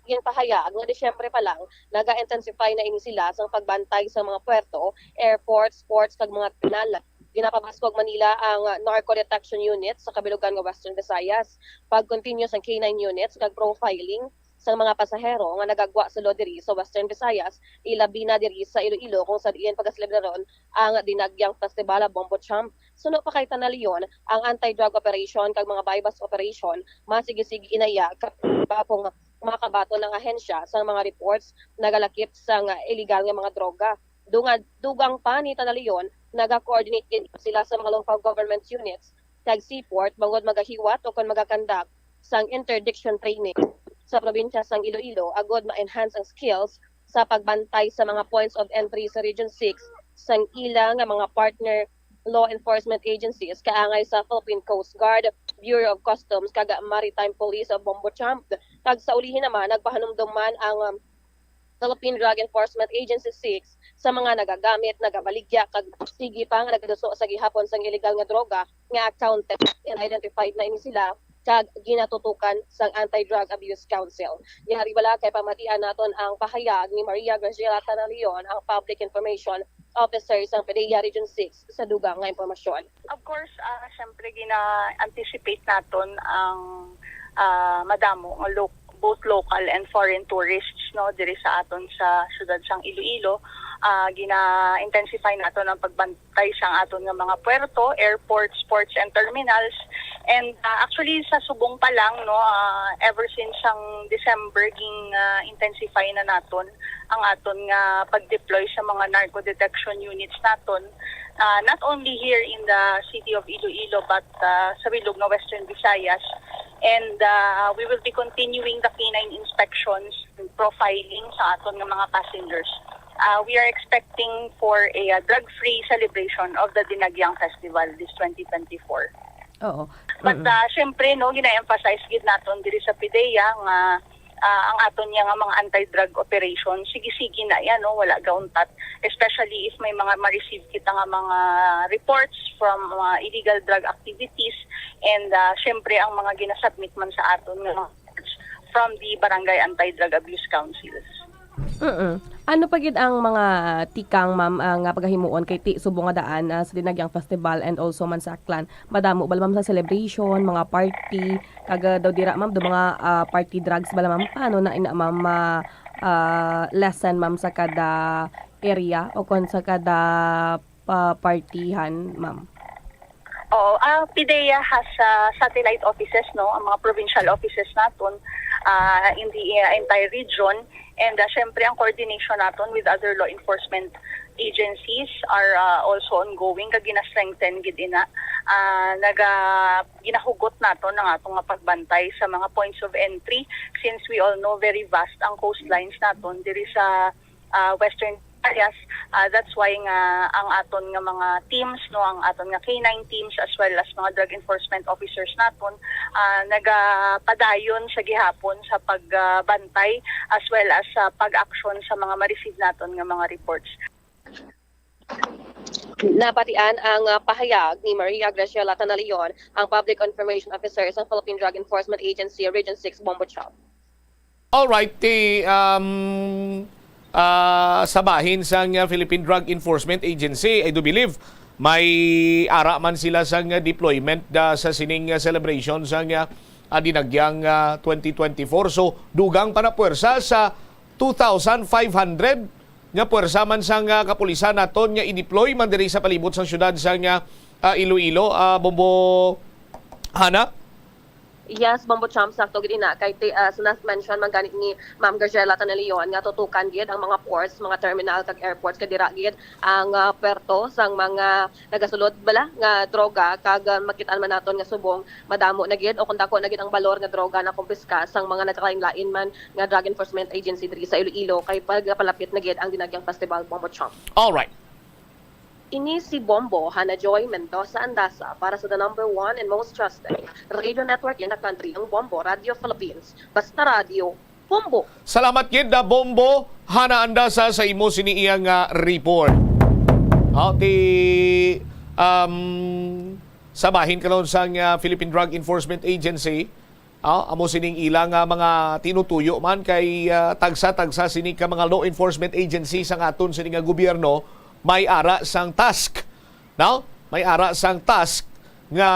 ginpahayag nga Disyembre pa lang, naga-intensify na ini sila sang pagbantay sa mga puerto, airport, ports, kag mga terminal. Ginapabaskog man nila ang narco detection unit sa kabilugan nga Western Visayas, pag-continue sang K nine units kag profiling sang mga pasahero nga nagagwa sulod diri sa Western Visayas, ilabi na diri sa Iloilo, kung sa diin pagaselebraron ang Dinagyang Festival Bombo Champ. Suno pa kay Tanalion, ang anti-drug operation kag mga buy-bust operation masigi-sige na iya kapag kung makabaton ang ahensya sa mga reports nagalakip sang illegal nga mga droga. Dunga-, dugang pa ni Tanalion, naga-coordinate gid sila sa mga local government units kag seaport bangod magahiwat o kon magakandak sang interdiction training sa probinsya sang Iloilo agud ma-enhance ang skills sa pagbantay sa mga points of entry sa Region six sang ila nga mga partner law enforcement agencies kaangay sa Philippine Coast Guard, Bureau of Customs, kag Maritime Police of Bombo Champ. Kag sa ulihi naman, nagpahanumdom man ang, um, Philippine Drug Enforcement Agency six sa mga nagagamit, nagabaligya, kag sige pa nga nagaduso sa gihapon sang illegal nga droga nga accounted and identified na ini sila kag ginatutukan sang Anti-Drug Abuse Council. Yari bala kay pamatian naton ang pahayag ni Maria Graciela Tanalion, ang Public Information Officer sang PDEA Region six, sa dugang nga impormasyon. Of course, ah, syempre gina-anticipate naton ang, ah, madamo nga lo-, both local and foreign tourists, no, diri sa aton sa siyudad sang Iloilo. Ah, gina-intensify naton ang pagbantay sang aton nga mga puerto, airports, ports and terminals. And, ah, actually sa subong pa lang, no, ah, ever since ang December ging, ah, intensify na naton ang aton nga pag-deploy sa mga narco detection units naton, ah, not only here in the city of Iloilo but, ah, sa bilog nga Western Visayas. And, ah, we will be continuing the K nine inspections and profiling sa aton nga mga passengers. Ah, we are expecting for a, ah, drug-free celebration of the Dinagyang Festival this twenty twenty-four. Oo. But, ah, syempre, no, gina-emphasize gid naton diri sa PDEA nga, ah, ang aton niya nga mga anti-drug operation, sige-sige na yan, no, wala gauntat. Especially if may mga ma-receive kita nga mga reports from mga illegal drug activities and, ah, syempre ang mga ginasubmit man sa aton nga mga reports from the Barangay Anti-Drug Abuse Councils. Mm-mm. Ano pa gid ang mga tikang, ma'am, ah, nga pagahimuon kay ti subong nga daan, ah, sa Dinagyang Festival and also man sa Aklan? Madamo bala, ma'am, sa celebration, mga party, kag, ah, daw dira, ma'am, do mga, ah, party drugs bala, ma'am? Paano na ina, ma'am, ma, ah, lessen, ma'am, sa kada area o kon sa kada pa-partihan, ma'am? Oo, ah, PDEA has, ah, satellite offices, no, ang mga provincial offices naton, ah, in the, ah, entire region. And, ah, syempre, ang coordination naton with other law enforcement agencies are, ah, also ongoing, kag gina-strengthen gid ina. ah, naga-, ginahugot naton ang atong nga pagbantay sa mga points of entry, since we all know very vast ang coastlines naton diri sa, ah, Western Visayas. Ah, that's why nga ang aton nga mga teams, no, ang aton nga K nine teams as well as mga drug enforcement officers naton, ah, nagapadayon sa gihapon sa pagbantay as well as sa pag-action sa mga ma-receive naton nga mga reports. Nabatian ang, ah, pahayag ni Maria Graciela Tanalion, ang Public Information Officer sa Philippine Drug Enforcement Agency Region six, Bombo Cham. Alright, ti, um, ah, sa bahin sang, ah, Philippine Drug Enforcement Agency, I do believe may ara man sila sang, ah, deployment, ah, sa sining, ah, celebration sang, ah, ah, dinagyang, ah, twenty twenty-four. So, dugang pa na puwersa sa two thousand five hundred nga puwersa man sang, ah, kapulisan naton nga i-deploy man diri sa palibot sang siyudad sang, ah, ah, Iloilo, ah, Bombo Hana? Yes, Bombo Cham, sakto gid ina kay ti, ah, sa na-mention man gani ni Ma'am Graciela Tanalion nga tutukan gid ang mga ports, mga terminal kag airports kay dira gid ang, ah, puerto sang mga nagasulod bala nga droga, kag, ah, makit-an man naton nga subong madamo na gid o kung dako na gid ang balor nga droga na kumpiska sang mga nagkalain-lain man nga drug enforcement agency diri sa Iloilo kay pagapalapit na gid ang dinagyang festival, Bombo Cham. Alright. Ini si Bombo Hana Joy Mendoza Andasa para sa the number one and most trusted radio network in the country, ang Bombo Radio Philippines. Basta radio, Bombo! Salamat gid na Bombo Hana Andasa sa imo sini iya nga report. Aw, ti, um, sa bahin karon sang, ah, Philippine Drug Enforcement Agency, aw, amo sining ila nga mga tinutuyo man kay, ah, tagsa-tagsa sini ka mga law enforcement agency sang aton sini nga gobyerno may ara sang task, no? May ara sang task nga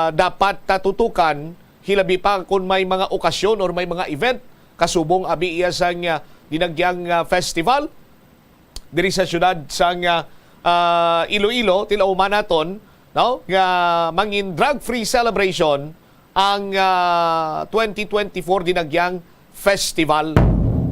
dapat tatutukan, hilabi pa kon may mga okasyon or may mga event kasubong abi iya sang, ah, dinagyang, ah, festival diri sa siyudad sang, ah, ah, Iloilo, tilaw man naton, no, nga mangin drug-free celebration ang, ah, twenty twenty-four dinagyang festival.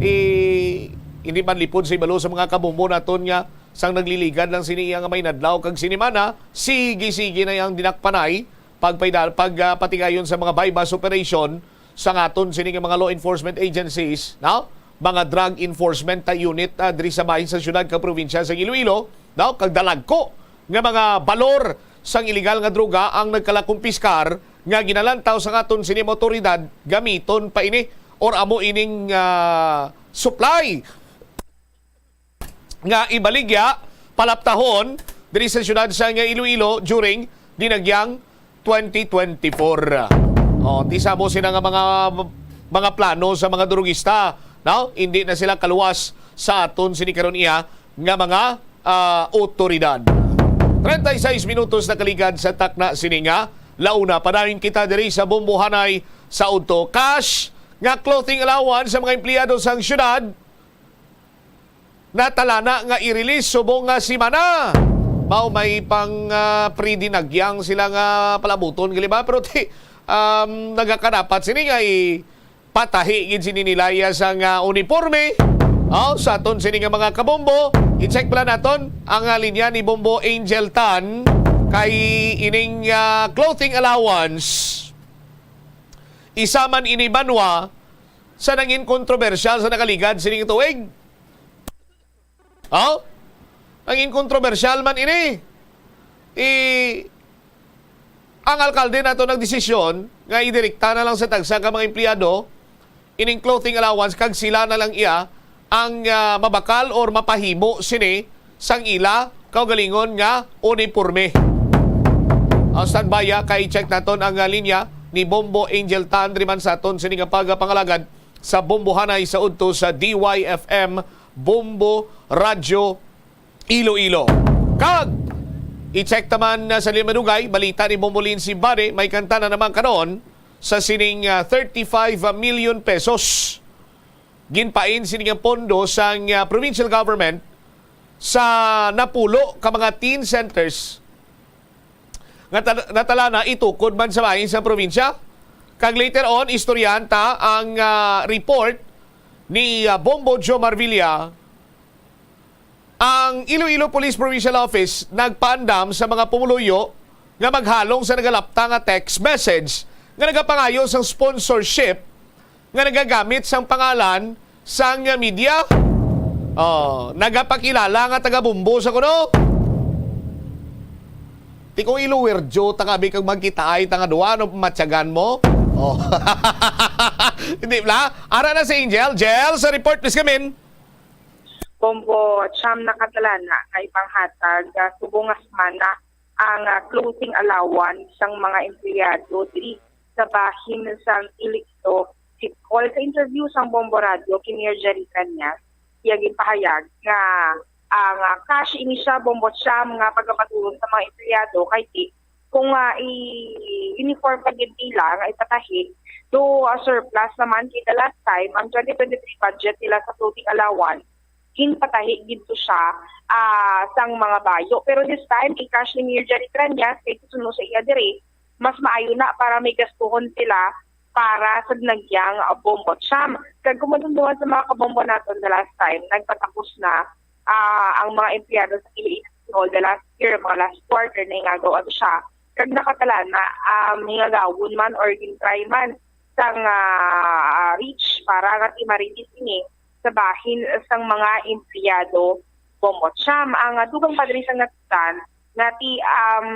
Eh, hindi man lipod sa ibalo sa mga kabombo naton nga sang nagliligad lang sini iya nga may nadlaw kag sinimana, sige-sige na yang dinakpanay pagpaidal-, pag, ah, patigayon sa mga buy-bust operation sa aton sini nga mga law enforcement agencies, no? Mga drug enforcement, ah, unit, ah, diri sa bahin sa siyudad kag probinsya sa Iloilo, no? Kag dalagko nga mga balor sang iligal nga droga ang nagkalakumpiskar nga ginalantaw sa aton sini mga otoridad gamiton pa ini or amo ining, ah, supply nga ibaligya, palaptahon diri sa siyudad sa nga Iloilo during dinagyang twenty twenty-four. Oh, ti sa mo sina nga mga, mga plano sa mga drugista, no? Hindi na sila kaluwas sa aton sini karon iya nga mga, ah, otoridad. Treinta y seis minutos na kaligad sa takna sini nga launa. Padayon kita diri sa Bombohanay sa udto. Cash nga clothing allowance sa mga empleyado sang syudad natalana nga i-release subong nga semana. Mao may pang, ah, pre-dinagyang sila nga palabuton gali ba, pero ti, um, nagakadapat sini nga ipatahi gid sini nila iya sang, ah, uniporme. Oh, sa aton sini nga mga kabombo, i-check pala naton ang, ah, linya ni Bombo Angel Tan kay ining, ah, clothing allowance. Isa man ini banwa sa nangin kontrobersyal sa nakaligad sining tuig. Oh? Nangin kontrobersyal man ini. I, ang alkalde nato nagdesisyon nga idirekta na lang sa tagsa ka mga empleyado ining clothing allowance kag sila na lang iya ang, ah, mabakal or mapahimo sini sang ila kaugalingon nga uniporme. Ang standby, ah, kay check naton ang, ah, linya ni Bombo Angel Tan diri man sa aton sini nga pagapangalagad sa Bombohanay sa udto sa D Y F M Bombo Radyo Iloilo. Kag i-check ta man, ah, sa linya madugay, balita ni Bombo Lindsay Bade, may kanta na naman karon sa sining, ah, thirty-five million pesos. Ginpain sini nga pondo sang, ah, provincial government sa napulo ka mga teen centers nga ta-, natalana itukod man sa bahin sa probinsya. Kag later on, istoryahan ta ang, ah, report ni, ah, Bombo Joe Marvilla. Ang Iloilo Police Provincial Office nagpaandam sa mga pumuluyo nga maghalong sa nagalapta nga text message nga nagapangayo sang sponsorship nga nagagamit sang pangalan sang media. Oh, nagapakilala nga taga Bombo sa kuno. Ti kung iluwir jo ta kabi kag magkitaay ta nga duwa, ano, matyagan mo? Oh. Hindi bla? Ara na si Angel. Angel, sa report, please come in. Bombo Cham, nakatalana nga ipanghatag, ah, subong nga semana ang, ah, clothing allowance sang mga empleyado diri sa bahin sang Iloilo City Hall. Sa interview sang Bombo Radio kay Mayor Jerry Cañas, iya ginpahayag nga ang, ah, cash ini siya, Bombo Cham, nga pagapaturon sa mga empleyado kay di kung, ah, i-uniform pa gid nila nga ipatahi, do, ah, surplus naman kay the last time ang twenty twenty-three budget nila sa clothing allowance, ginpatahi gid to siya, ah, sang mga bayo. Pero this time, i-cash ni Mayor Jerry Cañas kay suno sa iya diri, mas maayo na para may gastuhon sila para sa ginagyang, ah, Bombo Cham. Kag kung madumduman sa mga kabombo naton the last time, nagpatapos na, ah, ang mga empleyado sa Iloilo City Hall the last year, mga last quarter na ingagaw ato siya. Kag nakatalana, um, hingagawon man or gintry man sang, ah, reach para nga ti ma-release ini sa bahin sang mga empleyado, Bombo Cham. Ang, ah, dugang pa diri sa ngatanan nga ti, um,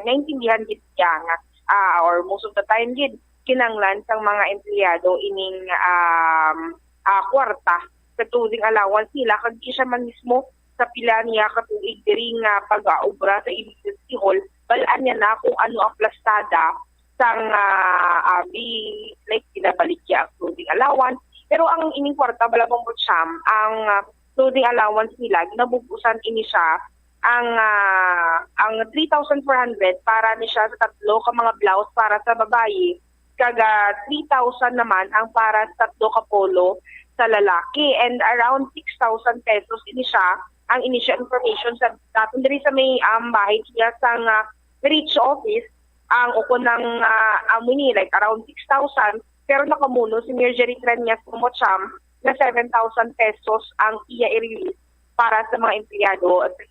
naintindihan gid niya nga, ah, or most of the time gid, kinanglan sang mga empleyado ining, um, ah, kwarta sa clothing allowance nila, kag di siya man mismo sa pila niya ka tuig diri nga pag-aobra sa Iloilo City Hall, bal-an niya na kung ano ang plastada sang, ah, abi, like, ginabaligya ang clothing allowance. Pero ang ining kwarta, bala, Bombo Cham, ang, ah, clothing allowance nila, ginabug-usan ini siya ang, ah, ang three thousand four hundred para ni siya sa tatlo ka mga blouse para sa babayi, kag, ah, three thousand naman ang para sa tatlo ka polo sa lalaki, and around six thousand pesos ini siya ang initial information sa naton diri sa may, um, bahin niya sang, ah, reach office, ang ukon ng, ah, amo ni, like, around six thousand, pero nakamuno si Mayor Jerry Cañas Bombo Cham nga seven thousand pesos ang iya i-release para sa mga empleyado sa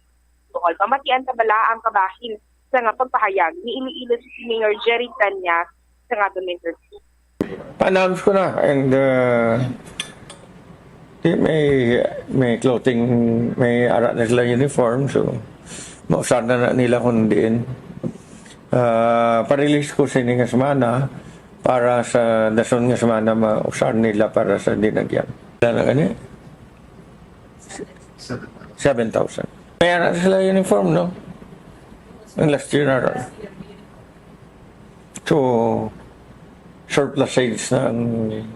Bohol. Pamatian ta bala ang kabahin sa nga pagpahayag ni Iloilo City Mayor Jerry Cañas sa nga aton interview. Pa-announce ko na, and, uh, di, may, may clothing, may ara na sila uniform, so mausar na, na nila kung diin. Ah, pa-release ko sini nga semana para sa dason nga semana mausar nila para sa dinagyan. Wala na gani? Seven thousand. May ara sila uniform, no? Ang last year na ron. So, surplus sales na ang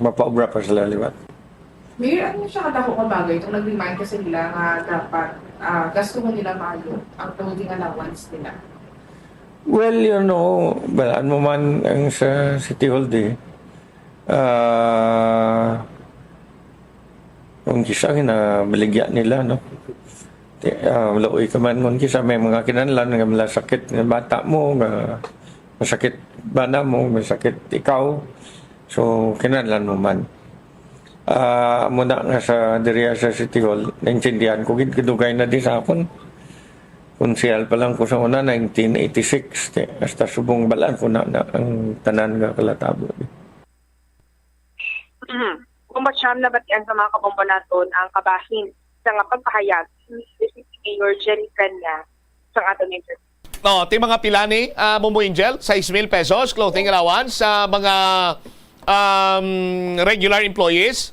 mapaobra pa sila liwat. Mayor, ano siya kadaho nga bagay itong nag-remind ka sa nila nga dapat, ah, gastuhon nila maayo ang clothing allowance nila? Well, you know, balaan mo man ang sa City Hall Day, ah, kung kisa ginabaligya nila, no? Ti-, ah, luoy ka man kung kisa may mga kinahanglan nga malasakit nga bata mo, nga masakit bana mo, masakit ikaw. So, kinahanglan mo man. Ah, amo na nga sa diriya sa City Hall, naintindihan ko gid, kadugay na di sa akon. Konsehal pa lang ko sa una, nineteen eighty-six, ti, hasta subong balaan ko na, na ang tanan nga kalatabo. Mhm. Bombo Cham, nabatian sa mga kabombo naton ang kabahin sa nga pagpahayag ni City Mayor Jerry Cañas sa aton interview. No, ti mga pila ni, ah, Bombo Angel, sais mil pesos clothing allowance sa mga, um, regular employees?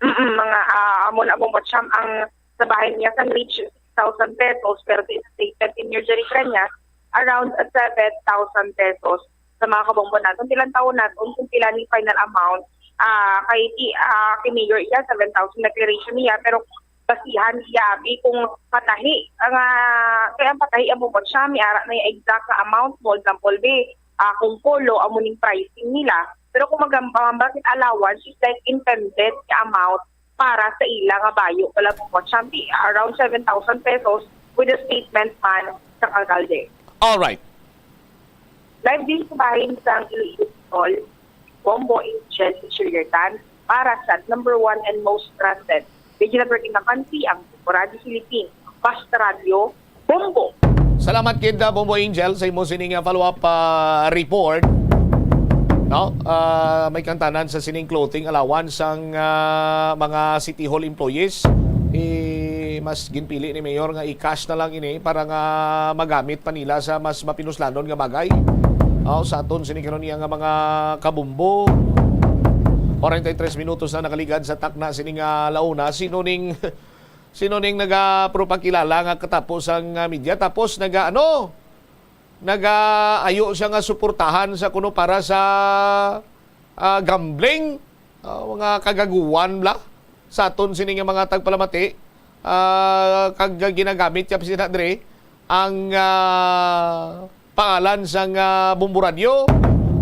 Mm, mga, ah, amo na, Bombo Cham, ang sa bahin niya sang reach six thousand pesos, pero sa statement ni Mayor Jerry Cañas, around seven thousand pesos sa mga kabombo naton. Ti lantawon naton kung pila ni final amount. Ah, kay ti, ah, kay Mayor iya, seven thousand declaration niya, pero basihan iya abi kung patahi ang, ah, kay ang patahi ang Bombo Cham, may ara na yung exact na amount mo, example, be, ah, kung polo, amo ning pricing nila. Pero kung magam-, magambal kita allowance, is like intended nga amount para sa ila nga bayo, wala mo, Bombo Cham, ti around seven thousand pesos with a statement man sa alkalde. All right. Live din sa bahin sang Iloilo City Hall, Bombo Angel Insuriertan para sa number one and most trusted regional broadcasting country, ang Bombo Radio Philippines. Basta Radio, Bombo! Salamat gid, ah, Bombo Angel, sa imo sining, ah, follow-up, ah, report. No? Ah, may kantanan sa sining clothing allowance ang, ah, mga City Hall employees. Eh, mas ginpili ni Mayor nga i-cash na lang ini para nga magamit pa nila sa mas mapinuslanon nga bagay. Oh, sa aton sini karon iya nga mga kabumbo. Forty-three minutos na nakaligad sa takna sini nga launa. Sino ning sino ning nagapropagkilala nga katapos ang, ah, media? Tapos naga ano? Nagaayo siya nga suportahan sa kuno para sa, ah, gambling. Ah, mga kagaguan bla sa aton sini nga mga tagpalamati. Ah, kag ginagamit niya pa sina dre ang, ah, pangalan sang, ah, Bombo Radyo.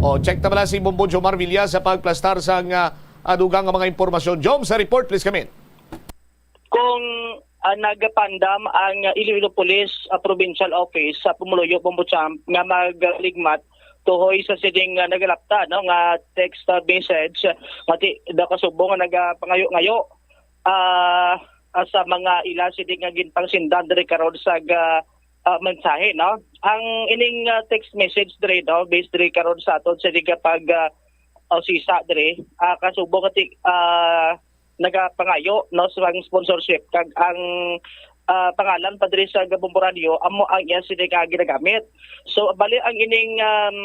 O, check ta bala si Bombo Jomar Villa sa pagplastar sang, ah, ah, dugang nga mga impormasyon. Jom, sa report, please come in. Kung, ah, nagapandam ang Iloilo Police, ah, Provincial Office sa pumuluyo, Bombo Champ, nga magligmat tuhoy sa sining, ah, nagalapta, no, nga text, ah, message, ah, nga ti-, daw kasubong nga nagapangayo-ngayo, ah, ah, sa mga ila sini nga ginpangsindan diri karon sa ga-, ah, mensahe, no? Ang ining, ah, text message diri, no, based diri karon sa aton sini nga pag, ah, usisa diri, ah, kasubong nga ti-, ah, nagapangayo, no, sa sponsorship kag ang, ah, pangalan pa diri sa Bombo Radyo amo ang iya sini nga ginagamit. So bali ang ining, um,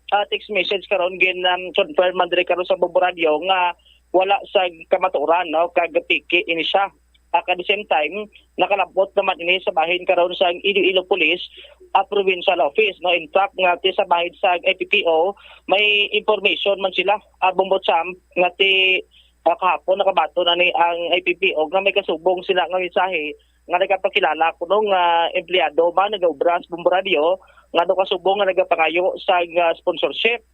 ah, text message karon gin, um, confirm man diri karon sa Bombo Radyo nga wala sa kamatuoran, no, kag peke ini siya. Ah, at the same time, nakalabot naman ini sa bahin karon sa Iloilo Police, ah, Provincial Office, no. In fact, nga ti sa bahin sa I P P O, may information man sila, ah, Bombo Champ, nga ti, ah, kahapon nakabaton na ni ang I P P O nga may kasubong sila nga mensahe nga nagapakilala kuno nga empleyado man nagaobra sa Bombo Radyo nga daw kasubong nga nagapangayo sa, ah, sponsorship.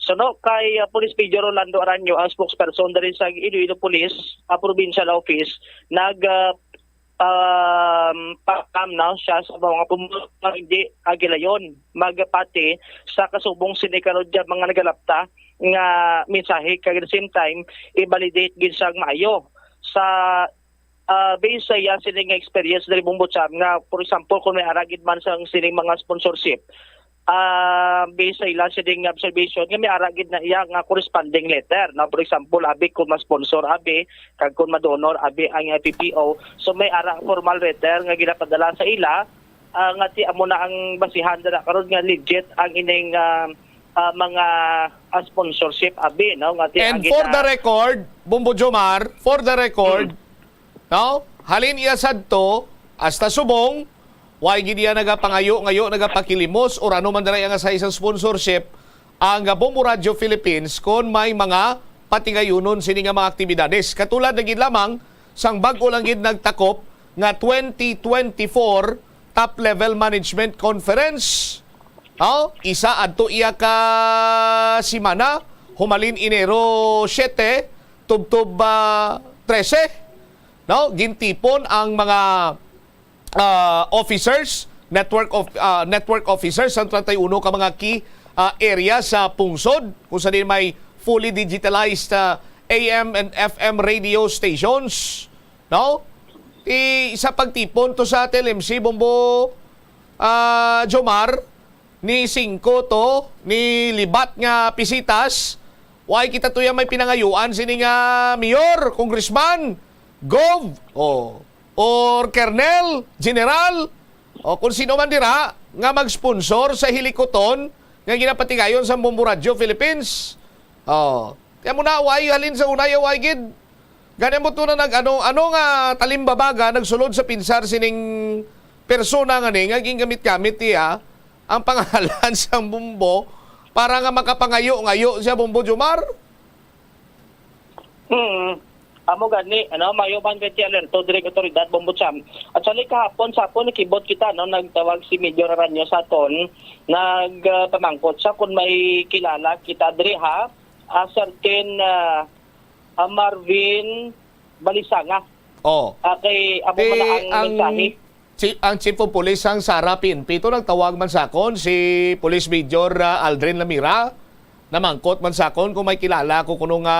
Suno kay, ah, Police Major Rolando Aranyo, ang spokesperson diri sa Iloilo Police, ah, Provincial Office, nag, ah, um, pakam na siya sa mga pumuno nga hindi agilayon magpati sa kasubong sini karon nga mga nagalapta nga mensahe, kag at the same time i-validate gid siya maayo sa, ah, based sa iya sini nga experience diri, Bombo Champ, nga for example kung may ara gid man sa sining mga sponsorship, ah, based sa ila sining observation nga may ara gid na iya nga corresponding letter, no? For example, abi kung ma-sponsor abi, kag kung ma-donor abi ang I P P O, so may ara formal letter nga ginapadala sa ila, ah, nga ti amo na ang basihan dira karon nga legit ang ining, ah, ah, mga, ah, sponsorship abi, no, nga ti And ang for gina- the record, Bombo Jomar, for the record, Mm. no, halin iya sadto hasta subong, way gid iya nagapangayo-ngayo, nagapakilimos, or ano man dira nga sa isang sponsorship, ang Bombo Radio Philippines kon may mga patigayunon sini nga mga aktibidades. Katulad na gid lamang sang bag-o lang gid nagtakop nga twenty twenty-four Top Level Management Conference. Oh, isa adto iya ka semana, humalin Enero siete tubtob, ah, trese, no? Gintipon ang mga, ah, officers, network of, ah, network officers sa treinta y uno ka mga key, ah, area sa pungsod, kung sa din may fully digitalized, ah, A M and F M radio stations, no? Ti sa pagtipon to sa T L M C, Bombo, ah, Jomar, ni singko to, ni libat nga pisitas, way kita tuya may pinangayuan sini nga mayor, congressman, gov, o, or kernel, general, o kung sino man dira nga mag-sponsor sa hilikuton nga ginapatigayon sa Bombo Radio Philippines. Oh, kaya mo na, way halin sa unay, way gid. Gani mo to na nag-ano, ano nga talimbabaga nagsulod sa pinsar sining persona nga ni, nga gingamit-gamit niya ang pangalan sang Bombo para nga makapangayo-ngayo siya, Bombo Jomar? Hmm. Amo gani, ano, mayo man kay ti alerto diri ang otoridad, Bombo Cham. Actually, kahapon sa hapon, nakibot kita, no, nagtawag si Major Aranyo sa aton, nagpamangkot siya kung may kilala kita diri, ha, a certain, ah, ah, Marvin Balisanga. Oh. Ah, kay amo Ti man na ang ang mensahe. chi-, ang Chief of Police sang Sara P N P to nagtawag man sa akon, si Police Major, ah, Aldrin Lamira. Namangkot man sa akon kung may kilala ko kuno nga,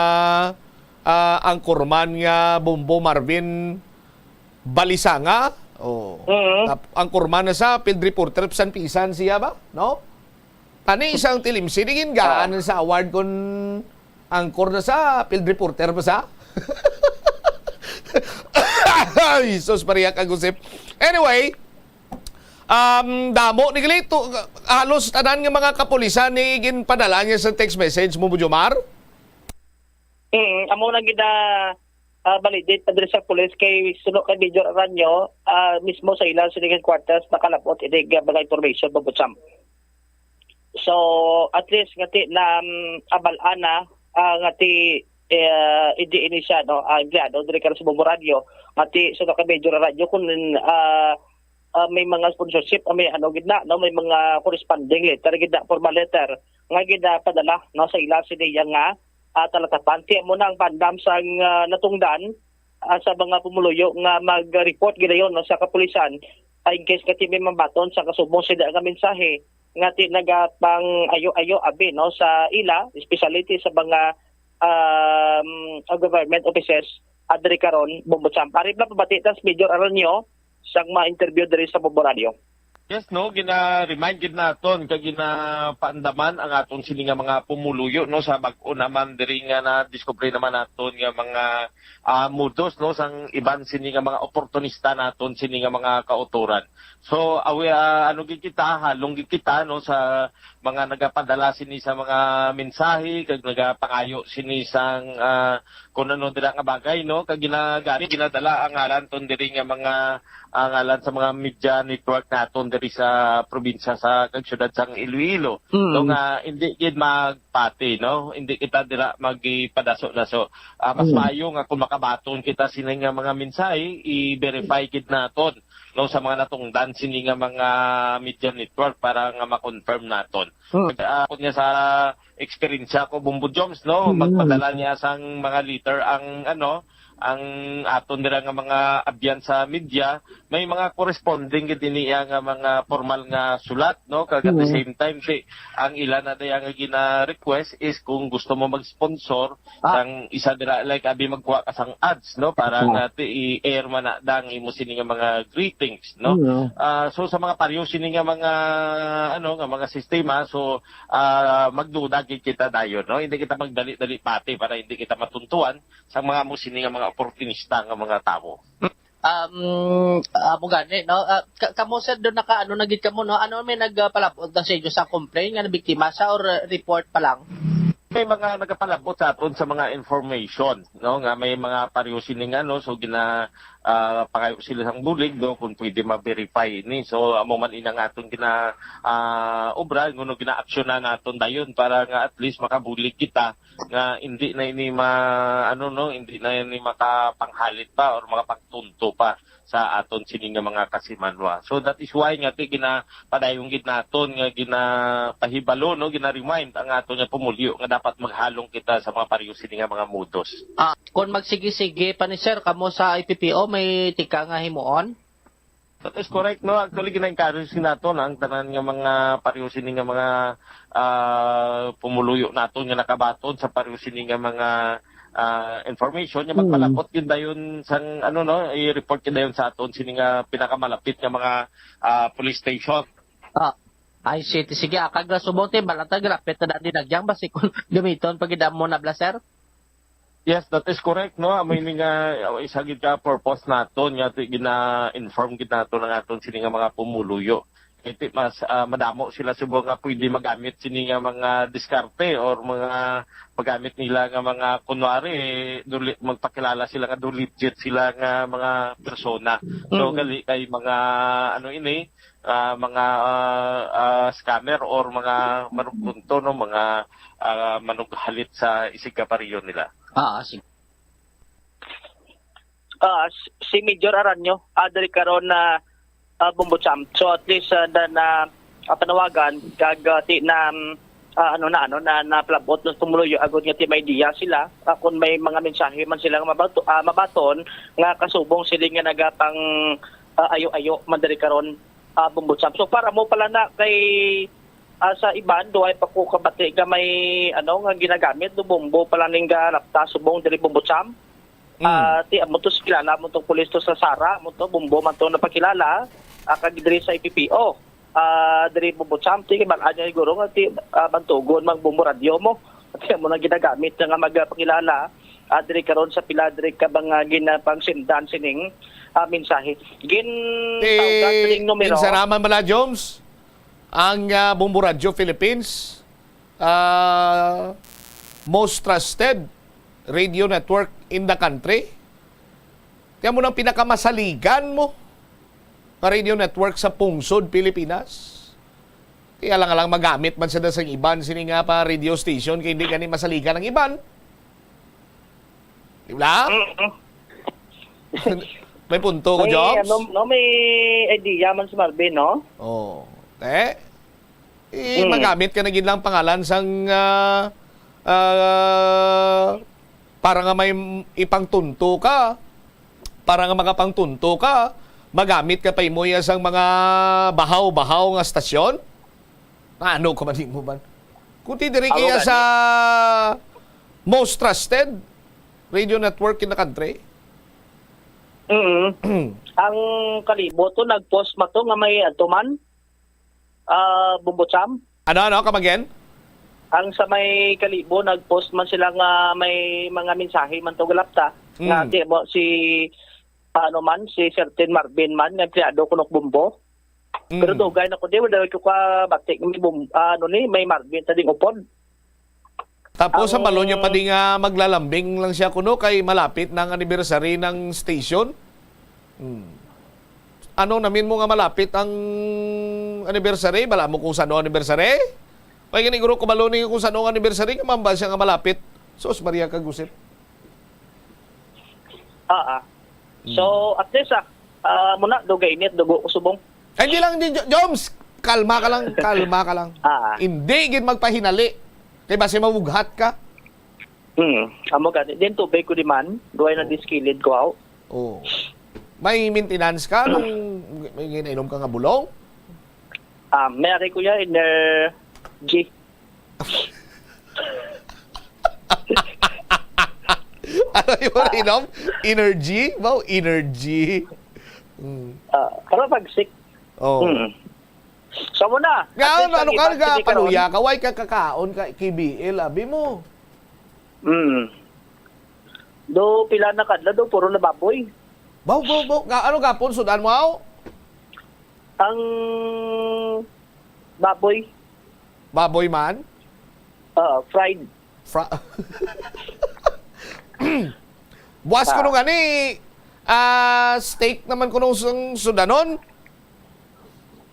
ah, anchorman nga Bombo Marvin Balisanga. Oh. Mm. Tap-, ang kurma na sa field reporter, pisan-pisan siya ba? No? Tani isang tilimsi, di gin gaan sa award kung angkor na sa field reporter pa sa? Ay, sus, Maria Kagusip. Anyway, um, damo ni gali to, halos tanan nga mga kapulisan ni ginpadala niya sa text message mo, Jomar? Mm, amo na gid na, ah, validate pa diri sa pulis kay suno kay Major Aranyo, ah, mismo sa ilang sini headquarters nakalabot ini nga mga information, Bobo Sam. So, at least nga ti na, um, abal-an na, ah, nga ti, eh, hindi ini siya, no, ah, empleyado diri ka sa Bombo Radio, nga ti suno kay Major Aranyo kung, ah, ah, may mga sponsorship, ah, may ano gid na, no, may mga corresponding letter gid na, formal letter nga gid na padala, no, sa ila sini iya nga, ah, talatapan. Ti amo na ang pandam sang, ah, natungdan, ah, sa mga pumuluyo nga mag-report gidayon, no, sa kapulisan, ah, in case nga ti may mabaton sa kasubong sila nga mensahe nga ti nagapang ayo-ayo abi, no, sa ila, especially ti sa mga, um, government offices, ah, diri karon, Bombo Sam. Ari na pabati tas Major Aranyo, sang ma-interview diri sa Bombo Radio. Yes, no, gina-remind gid naton kag ginapaandaman ang aton sini nga mga pumuluyo, no, sa bag-o naman diri nga nadiskubre naman naton nga mga, ah, modus, no, sang iban sini nga mga oportunista naton sini nga mga kautoran. So, awi-, ah, ano gid kita, halong gid kita, no, sa mga nagapadala sini sa mga mensahe kag nagapangayo sini sang, ah, kung ano dira nga bagay, no, kag ginagamit, ginadala ang ngalan ton diri nga mga, ah, ngalan sa mga media network naton diri sa probinsya sa kag syudad sang Iloilo. Mm. No, nga hindi gid magpati, no, hindi kita dira magipadaso-daso. Ah, mas Mm. maayo nga kung makabaton kita sini nga mga mensahe, i-verify gid naton, no, sa mga natungdan sini nga mga media network para nga ma-confirm naton. Hmm. Ah, kun nga sa eksperyensya ko, Bombo Joms, no, Mm. magpadala niya sang mga letter ang, ano, ang aton dira nga mga abyan sa media, may mga corresponding gid niya nga mga formal nga sulat, no, kag at the Mm. same time, si, ang ila na daya nga gina-request is kung gusto mo mag-sponsor Ah. sang isa dira, like, abi magkuha ka sang ads, no, para Ah. nga ti-, i-air man na dang imo sini nga mga greetings, no? Mm. Ah, so, sa mga pareho sini nga mga, ano, nga mga sistema, so, ah, magduda gid kita dayon, no? Hindi kita magdali-dali pati para hindi kita matuntuan sa mga amo sini nga mga oportunista nga mga tawo. Um, amo gani, no? Ah, ka-, kamo, sir, doon naka, ano na gid kamo, no? Ano may nagpalabot na sa inyo sa complaint nga nabiktima siya or, uh, report pa lang? May mga nagapalabot sa aton sa mga information, no, nga may mga pareho sini nga, no, so gina, ah, pangayo sila sang bulig, no, kung pwede ma-verify ini. So, amo man inang aton gina, ah, obra, nguno ginaaksyonan naton dayon para nga at least makabulig kita nga hindi na ini ma-, ano, no, hindi na ini makapanghalit pa or makapangtunto pa sa aton sini nga mga kasimanwa. So, that is why nga ti ginapadayon gid naton nga ginapahibalo, no, gina-remind ang aton nga pumulyo nga dapat maghalong kita sa mga pareho sini nga mga modus. Ah, kon magsigi-sige pa ni sir, kamo sa I P P O may tika nga himuon? That is correct, no? Actually, gina-encourage naton ang tanan nga mga pareho sini nga mga, ah, pumuluyo naton nga nakabaton sa pareho sini nga mga, ah, information nga Mm. magpalabot gid dayon sang, ano, no, i-report gid dayon sa aton sini nga pinakamalapit nga mga, ah, police station. Ah, I see. Sige, ah, kag subong ti balata grapit na dati nagyang basi kung gamiton pa gid amo na bla, sir? Yes, that is correct, no? Amo ini nga, uh, isa gid ka purpose naton nga ti-, gina-inform gid naton ang aton sini nga mga pumuluyo. Kay ti-, mas, ah, madamo sila subong nga pwede magamit sini nga mga diskarte or mga magamit nila nga mga, kunwari, duli-, magpakilala sila nga do legit sila nga mga persona. So, Mm. gali kay mga, ano ini, ah, mga, ah, ah, scammer or mga manugtunto, no, mga, ah, manughalit sa isigkapareho nila. Ah, sige. Ah, s-, si Major Aranyo, ah, diri karon na, ah, Bombo Champ. So, at least, ah, na, na, ah, panawagan, kag, ah, ti-, na, mm, ah, ano na, ano, na, na palabot ng pumuluyo, agod nga ti may idea sila, ah, kung may mga mensahe man sila nga mabato-, ah, mabaton, nga kasubong sila nga nagapang, ah, ayo-ayo man diri karon, ah, Bombo Champ. So, para mo pala na kay, ah, sa iban, duay pa ko kabati nga may, ano, nga ginagamit do Bombo pala ning garapta subong diri Bombo Champ? Mm. Ah, ti, amo to, kilala mo tong pulis to sa Sara, amo to, Bombo man to napakilala, ah, kag diri sa I P P O. Ah, diri Bombo Champ, ti, kibal-an niya siguro nga ti, ah, Bantugon, mag Bombo Radio mo. Ti, amo na ginagamit niya nga magpakilala, ah, diri karon sa pila diri ka mga ginapangsindan sining, ah, mensahe. Gin Ti, tawgan sining numero. Ginsaraman bala, Joms, ang, ah, Bombo Radio Philippines, ah, most trusted radio network in the country. Kaya mo nang pinakamasaligan mo nga radio network sa pungsod Pilipinas. Kaya lang, lang magamit man sa dasang iban sini nga pa radio station kay hindi gani masaligan ang iban. Di ba? Mm-mm. May punto ko, may, Jobs? Ano, no, may idea man si Marvin, no? Oh. Eh, eh, Mm. magamit ka na gid lang pangalan sang, ah, ah, para nga may m-, ipangtunto ka, para nga makapangtunto ka, magamit ka pa imo iya sang mga bahaw-bahaw nga stasyon? Ano ka man mo man? Kung ti diri Ako kaya gani. sa most trusted radio network in the country? Mm. Ang Kalibo to, nag-post man to nga may adto man, ah, Bombo Cham. Ano, ano? Come again? Ang sa may Kalibo, nag-post man sila nga may mga mensahe man to galapta. Nga Mm. di mo, si, ano man, si Certain Marvin man, nga empleyado kunok Bombo. Pero Mm. dugay na ko, di, wala ko ka batik, may Bom-, ano ni, may Marvin sa ding upod. Tapos, ang Ang balo niya pa di nga maglalambing lang siya kuno kay malapit na ang anniversary ng station. Hmm. Ano namin mo nga malapit ang anniversary? Bala mo kung sano anniversary? Kaya gani, guro, kubalo ni kung sano ang anniversary, nga mamba siya nga malapit. Sus, Maria Kagusip. Ah, ah. Hmm. So, at least, ah, ah, muna, dugay init, dugo ko subong. Ay, di lang, di, Jo-, Joms, kalma ka lang, kalma ka lang. Ah. Hindi gid magpahinali. Kay basi mabughat ka. Hmm. Amo gani. Din tubig ko di man. Duway na Oh. diskilid ko, aw. Oh. May maintenance ka nung may ginainom ka nga bulong? Ah, may ari ko ya, Energy. Ano yung inom? Energy? Wow, energy. Mm. Ah, para pag sick. Oh. Mm. So, muna. Nga, At least ano ang ka, iba, sige, nagapaluya karon. Ka, why ka kakaon ka, K B L, abi mo? Mm. Do, pila na kadla, do, puro na baboy. Baw, baw, baw. Nga, ano gapon, sudan mo, aw? Ang baboy. Baboy man? Oo, fried. Fra-, Buwas Ah. ko nung ani, ah, steak naman ko nung sung-, sudanon.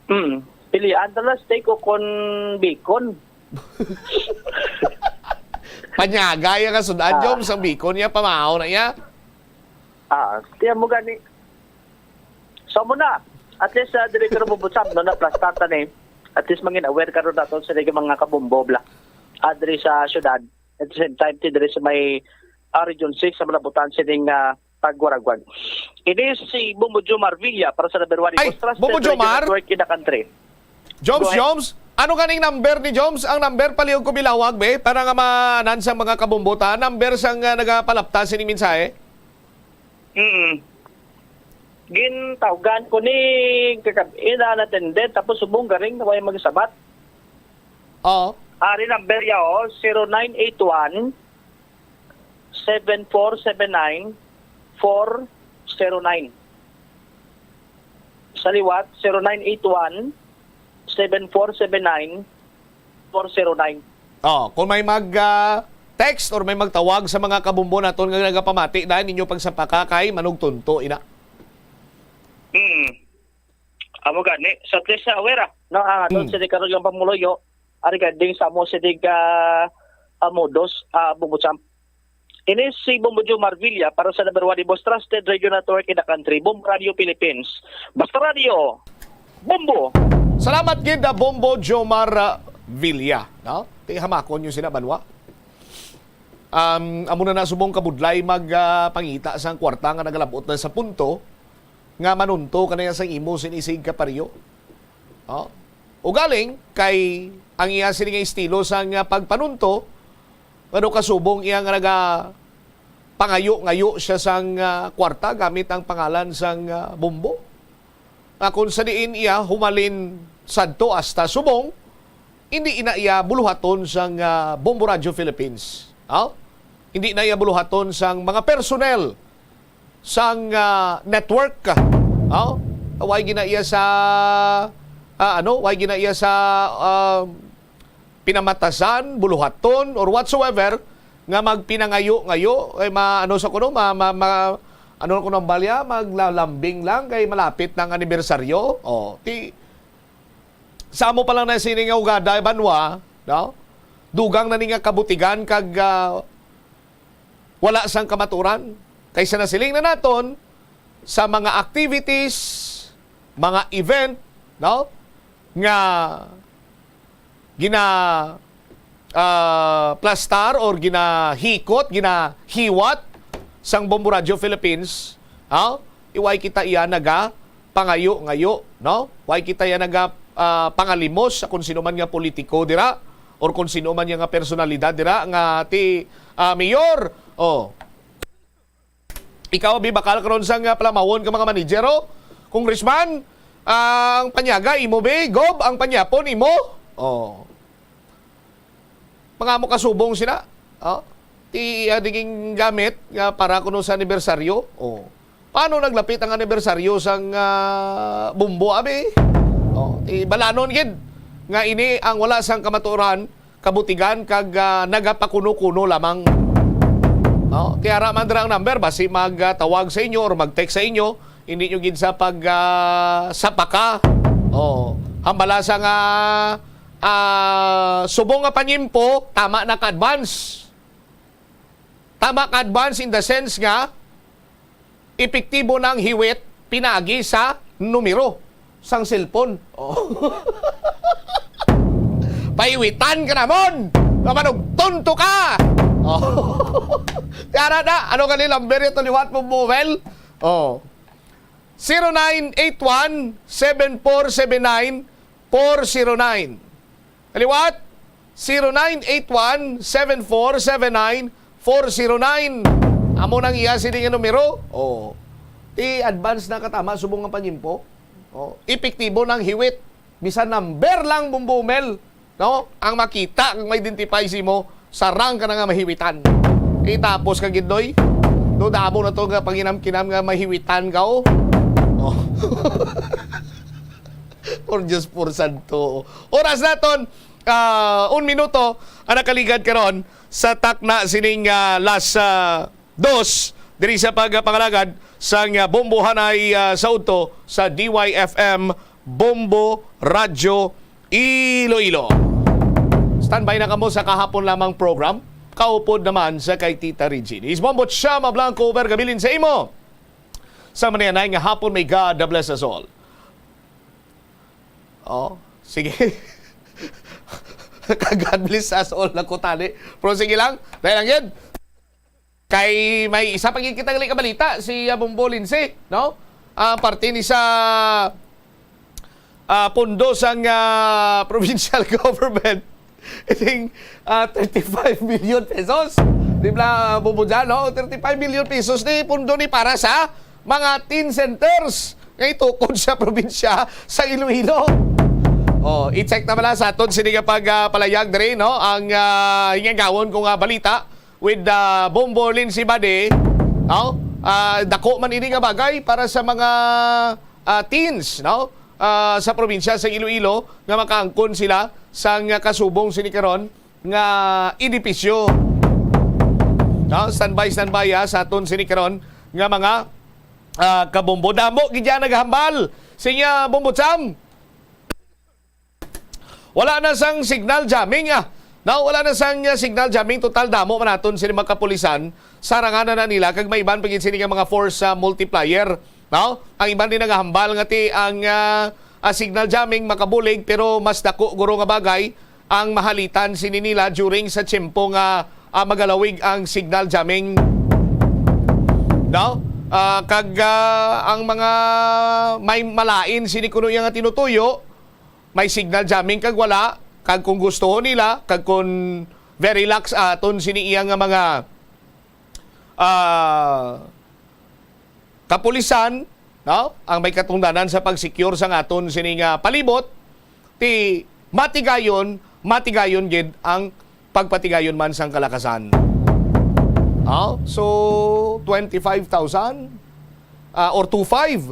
Hmm. Pilian ta na steak o kon bacon. Panyaga ya ka sudan, Ah. Jom, sa bacon ya, pamahaw na ya. Ah, tiyan mo gani. So, muna, at least, ah, diri ka na bubutsam, no, na plastata ni. At least, mangin aware ka ron nato sa mga kabumbo, bla. Ah, diri sa syudad. At the same time, ti diri sa may, ah, Region six, sa malabutan sining, ah, pagwaragwag. Ini si Bumbo Jomar Villa para sa number one Ay, News Trusted Bumbo Radio Jomar? Network in the country. Joms, Go ahead. Joms, ano kaning number ni Joms? Ang number, palihog ko bilawag, be, para nga maanan sa mga kabumbo ta. Number sang, ah, nagapalapta sini mensahe? Mm. Gintawgan ko ni kagab-i na natended, tapos subong garing na way magsabat. Oo. Ari number ya, oh, zero nine eight one, seven four seven nine, four zero nine. Sa liwat, zero nine eight one, seven four seven nine, four zero nine. Oh, kung may mag, ah, text or may magtawag sa mga kabumbo naton nga nagapamati, dahil ninyo pagsapaka kay manugtunto, ina. Hmm. Amo gani. So, at least, ah, aware, ah. No, ang aton Hmm. sini karon nga pamuluyo, ah, regarding sa amo sini ka, ah, modus, ah, Bumbo Champ. Ini si Bumbo Joe Marvilla para sa number one, the most trusted radio network in the country, Bombo Radio Philippines. Basta Radio, Bombo! Salamat gid, ah, Bombo Jomar, ah, Villa, no? Ti hamakon niyo sila, banwa. Um, amo na na subong kabudlay mag, ah, pangita sang kwarta nga nagalabot na sa punto nga manunto ka na sa imo sinisig ka pariyo. Oh? Ugaling kay ang iya sini nga estilo sang, ah, pagpanunto, ano, kasubong iya nga naga-, pangayo-ngayo siya sang, ah, kwarta gamit ang pangalan sang, ah, Bombo. Nga kung sa diin iya humalin sadto hasta subong, hindi ina iya buluhaton sang, ah, Bombo Radio Philippines. Aw? Hindi na iya buluhaton sang mga personnel sang, ah, network. Aw? Way gina iya sa, ah, ano? Way gina iya sa, ah, pinamatasan, buluhaton, or whatsoever, nga magpinangayo-ngayo, kay ma-, ano sa kuno, ma-, ma-, ma-, ano kuno ang balya, maglalambing lang, kay malapit na ang anibersaryo. O, ti, sa amo pa lang na sini nga ugada, banwa, no? Dugang na ni nga kabutigan kag, ah, wala sang kamaturan. Kay sa nasiling na naton, sa mga activities, mga event, no? Nga gina, ah, plastar or ginahikot, ginahiwat sang Bombo Radio Philippines, ha? Way kita iya naga pangayo-ngayo, no? Way kita iya naga, ah, pangalimos sa kung sino man nga politiko dira or kung sino man nga personalidad dira nga ti, ah, mayor, oh, ikaw, abi, bakal karon sang, ah, palamawon ka mga manager, oh. Congressman, ah, ang panyaga imo, bi, Gob, ang panyapon imo. Oh. Mga mo kasubong sila. Oh. Ti, ah, diging gamit nga para kuno sa anibersaryo. Oh. Paano naglapit ang anibersaryo sang, ah, Bombo, abi? Oh, ti balanon gid nga ini ang wala sang kamatuoran, kabutigan kag, ah, nagapakuno-kuno lamang. No? Kaya ra man dira ang number, basi mag, ah, tawag sa inyo or mag-text sa inyo, hindi nyo gid sa pag, ah, sapaka. Oh, hambala sa nga, ah, subong nga panyimpo, tama na ka advance. Tama ka advance in the sense nga, epektibo nang hiwit pinaagi sa numero sang cellphone. Oh. Pahiwitan ka namon! Nga manugtonto ka! Oh. Yara na, ano ka ni number ito liwat mo, Mobile? Oh. Zero nine eight one, seven four seven nine, four zero nine. Kaliwat, zero nine eight one, seven four seven nine, four zero nine. Amo nang iya sini nga numero. Oh. Ti advance na katama subong nga panyimpo. Oh, epektibo nang hiwit. Bisan number lang, Bombo Mel, no? Ang makita, ang ma-identify sa imo, sarang ka na nga mahiwitan. Itapos ka gid, doy. Do damo na to nga panginam-kinam nga mahiwitan ka, oh. Oh. Por Dios, por santo. Oras naton, ah, un minuto ang nakaligad karon sa takna sining, ah, last, ah, dos diri sa pagpangalagad sang, ah, Bombo Hanay, ah, sa udto sa D Y F M Bombo Radyo Iloilo. Standby na kamo sa kahapon lamang program. Kaupod naman sa kay Tita Regine. Is Bombo Chama Blanco, over kabilin sa imo. Sa maninay nga hapon, may God bless us all. Oh, sige. Ka God bless us all na ko tani. Pero sige lang, dahil lang yan. Kay may isa pa gid kita nga balita, si, ah, Bombo Lindsay, no? Ah, parte ni sa, ah, pundo sang, ah, provincial government. I think, ah, thirty-five million pesos. Di ba, Bombo Jan, no? Thirty-five million pesos ni pundo ni para sa mga teen centers nga itukod sa probinsya sa Iloilo. Oh, i-check na bala sa aton sini nga pag, ah, palayag diri, no? Ang, ah, ingagawon ko nga balita with, ah, Bombo Lindsay Bade, no? Ah, dako man ini nga bagay para sa mga, ah, teens, no? Ah, sa probinsya sa Iloilo nga makaangkon sila sang kasubong sini karon nga edipisyo. No? Standby, standby, ha, sa aton sini karon nga mga, ah, kabombo. Damo gid yan naghambal. Sinya, Bombo Cham. Wala na sang signal jamming, ah. No, wala na sang, ah, signal jamming. Total, damo man naton sini mga kapulisan. Sarangan na nila. Kag may iban pa gid sini nga mga force, ah, multiplier. No? Ang iban din nagahambal nga ti ang, ah, ah, signal jamming makabulig, pero mas dako guro nga bagay ang mahalitan sini nila during sa tiyempo nga, ah, magalawig ang signal jamming. No? Ah, kag, ah, ang mga may malain sini kuno iya nga tinutuyo, may signal jamming kag wala, kag kung gusto nila, kag kung very lax aton sini iya nga mga, ah, kapulisan, no? Ang may katungdanan sa pag-secure sang aton sini nga palibot, ti matigayon, matigayon gid ang pagpatigayon man sang kalakasan. No? So, twenty-five thousand, ah, or two five.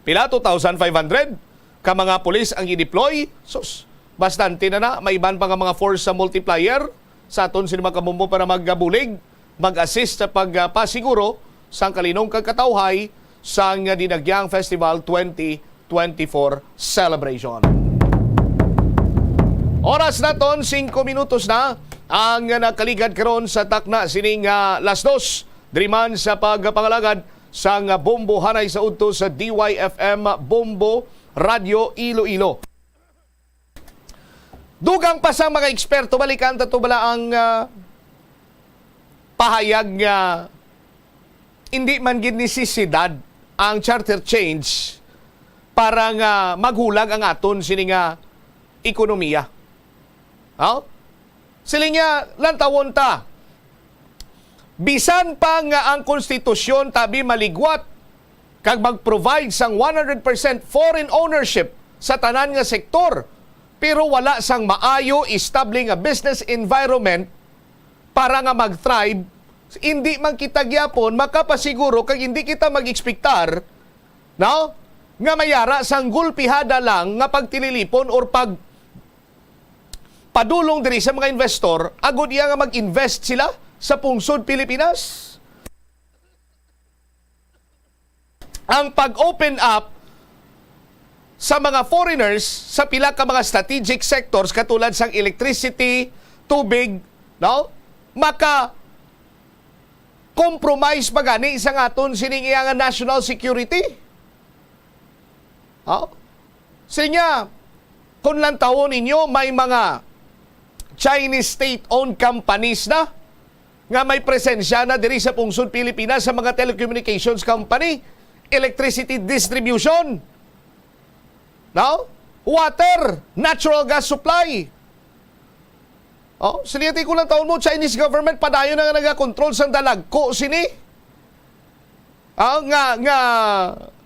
Pila, two thousand five hundred ka mga pulis ang i-deploy? Sus, bastante na na. May iban pa nga mga force sa multiplier sa aton sini mga kabombo para magbulig, mag-assist sa pagpasiguro sang kalinong kag katawhay sang Dinagyang Festival twenty twenty-four celebration. Oras naton, singko minutos na ang nakaligad karon sa takna sining, ah, las dos. Diri man sa pagpangalagad sang Bombo hanay sa udto sa D Y F M Bombo Radyo Iloilo. Dugang pa sa mga eksperto, balikan ta to bala ang, ah, pahayag nga hindi man gid nisisidad ang charter change para nga maghulag ang aton sini nga ekonomiya. Oh? Siling niya, lantawon ta. Bisan pa nga ang konstitusyon tabi maligwat kag mag-provide sang one hundred percent foreign ownership sa tanan nga sektor, pero wala sang maayo, estable nga business environment para nga mag-thrive, hindi man kita gyapon makapasiguro kag hindi kita mag-ekspektar, no, nga mayara sang gulpihada lang nga pagtililipon or pag padulong diri sa mga investor agod iya nga mag-invest sila sa pungsod Pilipinas. Ang pag-open up sa mga foreigners sa pila ka mga strategic sectors katulad sang electricity, tubig, no? Maka compromise pa gani sa aton sining iya nga national security. Oh? Sinya, kung lantawon ninyo, may mga Chinese state-owned companies na nga may presensya na diri sa pungsod Pilipinas sa mga telecommunications company, electricity distribution, no? Water, natural gas supply. Oh, siliti ko lang taon mo, Chinese government padayon na nga nagakontrol sa dalagko sini. Ah, nga, nga,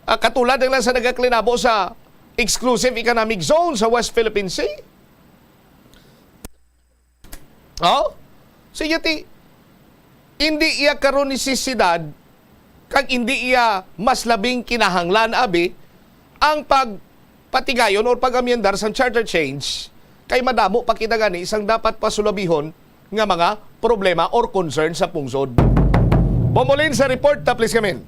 ah, katulad lang sa nagaklinabo sa exclusive economic zone sa West Philippine Sea. Oh? Sige, ti, hindi iya karon nisisidad kag hindi iya mas labing kinahanglan, abi, ang pagpatigayon or pag-amyendar sang charter change, kay madamo pa kita gani sang dapat pasulabihon nga mga problema or concern sa pungsod. Bombolin sa report, ta, please, Kamin.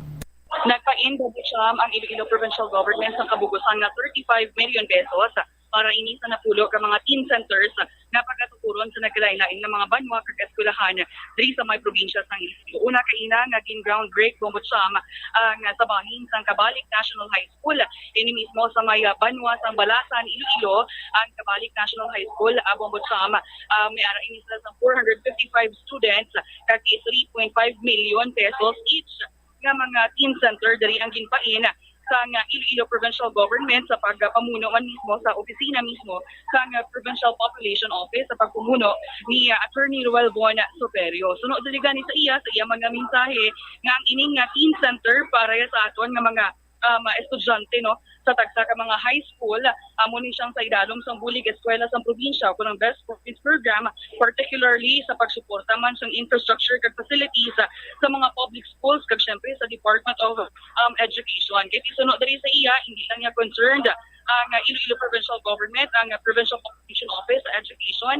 Nagpain, Bombo Cham, ang Iloilo Provincial Government sang kabugusan nga thirty-five million pesos para ini sa napulo ka mga teen centers nga pagatukuron sa nagkalain-lain nga mga banwa kag eskwelahan diri sa may probinsya sang Iloilo. Una kaina nga gin-groundbreak, Bombo Cham, ang sa bahin sang Kabalik National High School. Ini mismo sa may, ah, banwa sang Balasan, Iloilo, ang Kabalik National High School, ah, Bombo Cham. Ah, may ara ini sila sang four hundred fifty-five students kag three point five million pesos each nga mga teen center diri ang ginpain sang Iloilo Provincial Government sa pagpamuno man mismo sa opisina mismo sang Provincial Population Office sa pagpamuno ni, ah, Attorney Roel Bon Superio. Suno diri gani sa iya, sa iya mga mensahe nga ang ining nga teen center para sa aton nga mga, ah, mga estudyante, no, sa tagsa ka mga high school, amo ni siyang sa idalom sang bulig eskwela sang probinsya, kun ang Best Province Program, particularly sa pagsuporta man sang infrastructure kag facilities, ah, sa mga public schools kag siyempre sa Department of, um, Education. Kay suno diri sa iya, hindi lang niya concerned ang, ah, Iloilo Provincial Government, ang, ah, Provincial Population Office sa Education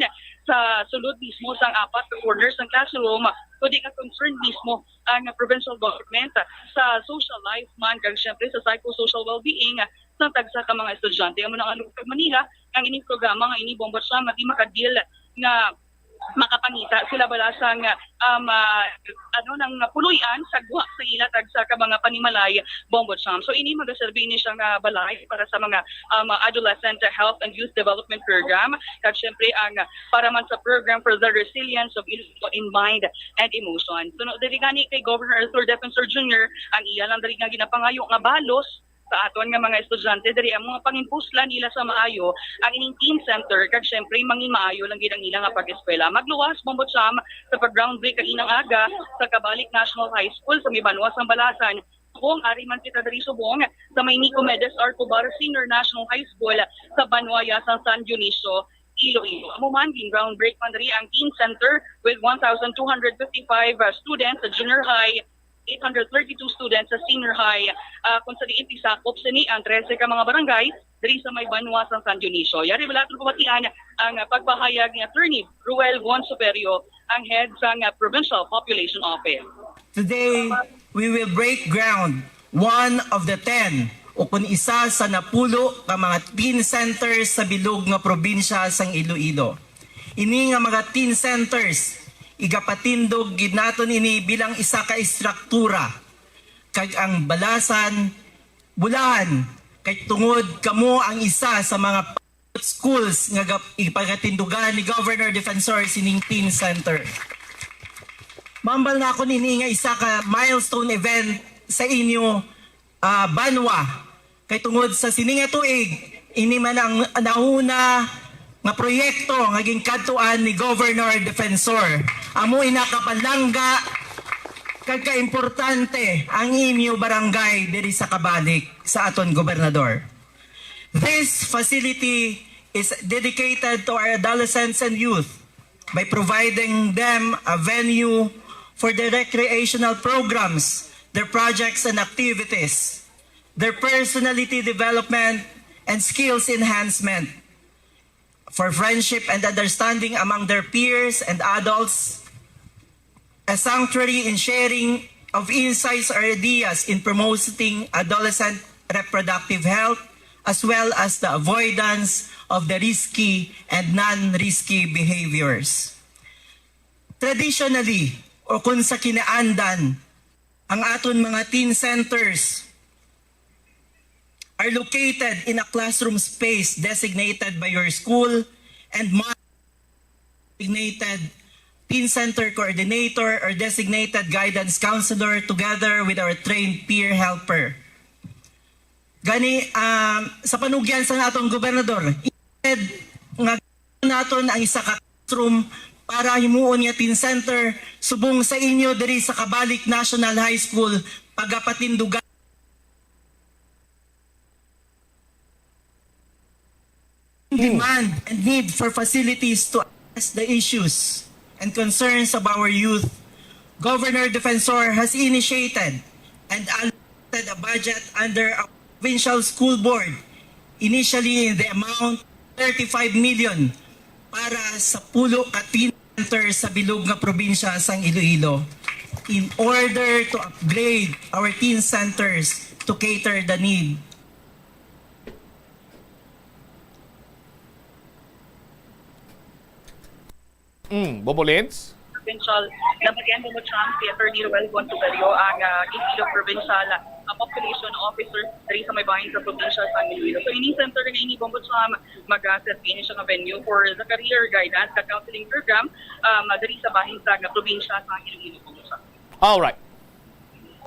sa sulod mismo sang apat ka corners sang classroom, kundi nga concerned mismo ang provincial government sa social life man kag siyempre sa psychosocial well-being sa tagsa ka mga estudyante. Amo na nga lugod kag Manila, ang ining programa nga ini, Bombo Cham, nga di makadeal nga makapangita sila bala sang, um, ah, ano, nang puloy-an sa gwa sa ila tagsa ka mga panimalay, Bombo Cham. So ini magaserbi ni siya nga balay para sa mga, um, adolescent health and youth development program, kag siyempre ang para man sa program for the resilience of Iloilo in mind and emotion. Suno diri gani kay Governor Arthur Defensor Junior, ang iya lang diri nga ginapangayo nga balos sa aton nga mga estudyante diri ang mga panginpuslan nila sa maayo ang ining teen center, kag syempre mangin maayo lang gid ang ila nga pag-eskwela. Magluwas, Bombo Cham, sa pag-groundbreak kaninang aga sa Cabalic National High School sa may banwa sang Balasan. Subong, ari man kita diri subong sa may Nicomedes Arcobar Senior National High School sa banwa sang San Dionisio, Iloilo. Amo man, gin-groundbreak man diri ang teen center with one thousand two hundred fifty-five, uh, students sa junior high, eight hundred thirty-two students sa senior high, ah, kung sa diin ti sakop sini ang trese ka mga barangay diri sa may banwa sang San Dionisio. Yari bala aton pamatian ang, ah, pagpahayag ni Attorney Ruel Von Superio, ang head sang, ah, Provincial Population Office. Today, we will break ground, one of the ten, o kun isa sa napulo ka mga teen centers sa bilog nga probinsya sang Iloilo. Ini nga mga teen centers, igapatindog gid naton ini bilang isa ka estruktura, kag ang Balasan, Bulahan, kay tungod kamo ang isa sa mga schools nga gap-, ipagatindugan ni Governor Defensor sining teen center. Mambal na ako nini nga isa ka milestone event sa inyo, ah, banwa. Kay tungod sa sini nga tuig, ini man ang nauna nga proyekto nga ginkadtuan ni Governor Defensor. Amo ina kapalangga kag kaimportante ang inyo barangay diri sa Cabalic sa aton gobernador. This facility is dedicated to our adolescents and youth by providing them a venue for their recreational programs, their projects and activities, their personality development, and skills enhancement, for friendship and understanding among their peers and adults, a sanctuary in sharing of insights or ideas in promoting adolescent reproductive health, as well as the avoidance of the risky and non-risky behaviors. Traditionally, o kung sa kinaandan, ang aton mga teen centers are located in a classroom space designated by your school and ma-, designated teen center coordinator or designated guidance counselor together with our trained peer helper. Gani, um, sa panugyan sa atong gobernador, instead nga naton ang isa ka classroom para himuon nga teen center subong sa inyo diri sa Cabalic National High School, pagapatindugan demand and need for facilities to address the issues and concerns of our youth. Governor Defensor has initiated and allocated a budget under a provincial school board, initially in the amount thirty-five million para sa pulo ka teen center sa bilog nga probinsya sang Iloilo in order to upgrade our teen centers to cater the need. Mm, Bobo Lens? Provincial, nabatian mo mo, Cham, si Attorney Roel Bontuberio, ang, ah, Iloilo Provincial, ah, Population Officer diri sa may bahin sa probinsya sa Iloilo. So, ining center nga ini, Bombo Cham, mag-set ini siya nga venue for the career guidance and counseling program, um, diri sa bahin sa nga probinsya sa Iloilo, Bombo Cham. Alright.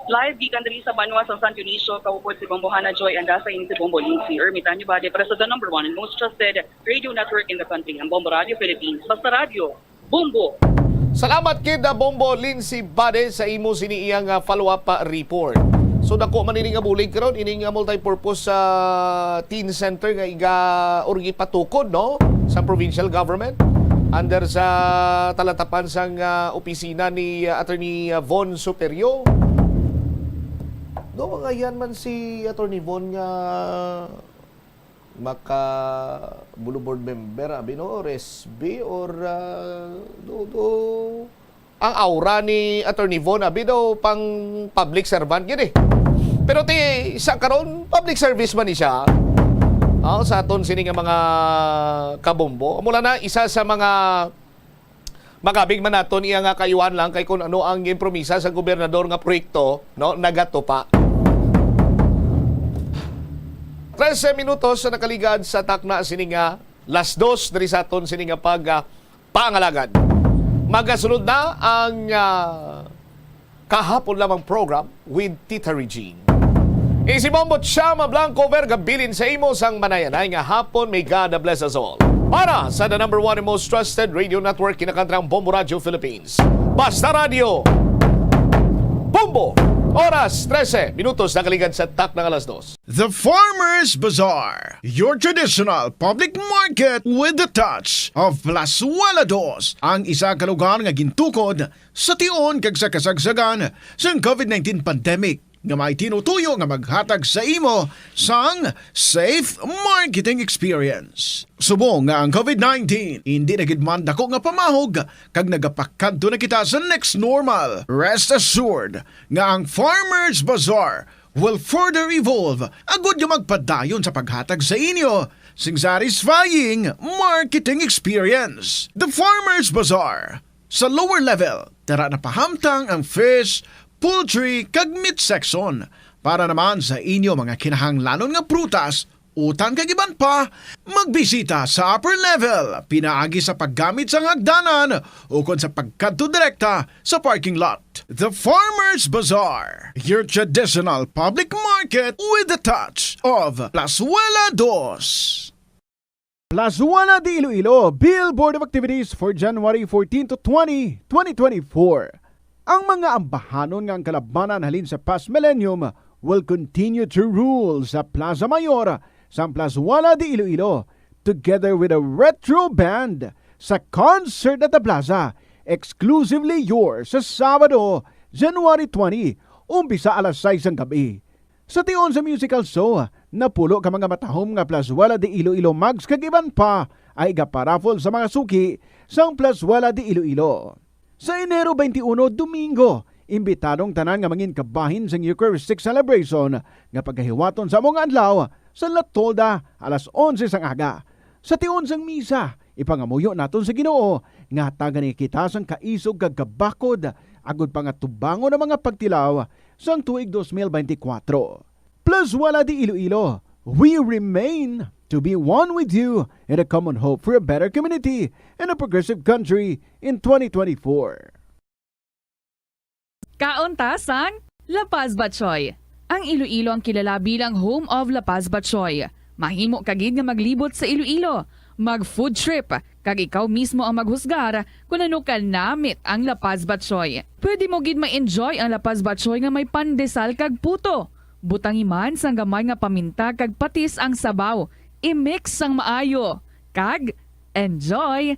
Live gikan diri sa banwa sa San Dionisio, kaupod si Bombo Hana Joy and sa si Bombo Lindsay Ermitanyo Bade para sa the number one and most trusted radio network in the country, ang Bombo Radio Philippines. Basta radyo, Bombo! Salamat kid, ah, Bombo Lindsay Bade, sa imo sini iyang, ah, follow-up, ah, report. So, dako man ini nga bulig karon, ini nga multi-purpose, ah, teen center nga iga or gipatukod, no, sa provincial government under sa talatapan sang, ah, opisina ni, ah, Attorney, ah, Von Superio. Do, mangayan man si Attorney Von nga maka Boulevard member, abi, no, or S B, or, ah, do, do, ang aura ni Attorney Von, abi, do, pang public servant gid, eh. Pero ti, sa karon, public service man ni siya. Ah, sa aton sini nga mga kabombo. Mula na, isa sa mga makabig man naton iya nga kaayuhan lang kay kung ano ang ginpromisa sa gobernador nga proyekto, no, nagatupa. Trese minutos sa nakaligad sa takna sini nga las dos diri sa aton sini nga pag, ah, pangalagad. Magasunod na ang, ah, kahapon lamang program with Tita Regine. Isi Bombo Chama Blanco Verga, bilin sa imo sang manayanay nga hapon. May God bless us all. Para sa the number one and most trusted radio network, kinakantrang Bombo Radio Philippines. Basta Radio Bombo. Oras, trese minutos nakaligad sa takna nga alas dos. The Farmers Bazaar, your traditional public market with the touch of Plazuela Dos, ang isa ka lugar nga gintukod sa tion kag sa kasagsagan sang covid nineteen pandemic, nga may tinutuyo nga maghatag sa imo sang safe marketing experience. Subong nga ang covid nineteen indi na gid man dako nga pamahog, kag nagapakadto na kita sa next normal, rest assured nga ang Farmers Bazaar will further evolve agud nga magpadayon sa paghatag sa inyo sing satisfying marketing experience. The Farmers Bazaar, sa lower level, tara na pahamtang ang fish, poultry, kag meat section. Para naman sa inyo mga kinahanglanon nga prutas, utan kag iban pa, magbisita sa upper level pinaagi sa paggamit sang hagdanan ukon sa pagkadto direkta sa parking lot. The Farmers Bazaar, your traditional public market with a touch of Plazuela Dos. Plazuela de Iloilo, Bill Board of Activities for January fourteen to twenty, twenty twenty-four. Ang mga ambahanon nga ang kalabanan halin sa past millennium will continue to rule sa Plaza Mayor sang Plazuela de Iloilo, together with a retro band sa concert at the plaza, exclusively yours, sa Sabado, January twenty, umpisa alas sais sang gab-i. Sa tion sa musical show, napulo ka mga matahom nga Plazuela de Iloilo mugs kag iban pa ay igaparaffle sa mga suki sang Plazuela de Iloilo. Sa Enero twenty-one, Domingo, imbitado ang tanan nga mangin kabahin sang Eucharistic Celebration nga pagahiwaton sa among adlaw sa La Tolda alas onse sang aga. Sa tion sang misa, ipangamuyo naton sa Ginoo nga hatagan niya kita sang kaisog kag kabakod, agud pa nga tubangon ang mga pagtilaw sang tuig dos mil benti kwatro. Plazuela de Iloilo, we remain to be one with you in a common hope for a better community and a progressive country in twenty twenty-four. Kaon ta sang La Paz Batchoy. Ang Iloilo ang kilala bilang home of La Paz Batchoy. Mahimo ka gid nga maglibot sa Iloilo, mag food trip, kag ikaw mismo ang maghusgar kon ano ka namit ang La Paz Batchoy. Pwede mo gid ma-enjoy ang La Paz Batchoy nga may pandesal kag puto. Butangi man sang gamay nga paminta kag patis ang sabaw. I-mix sang maayo, kag enjoy!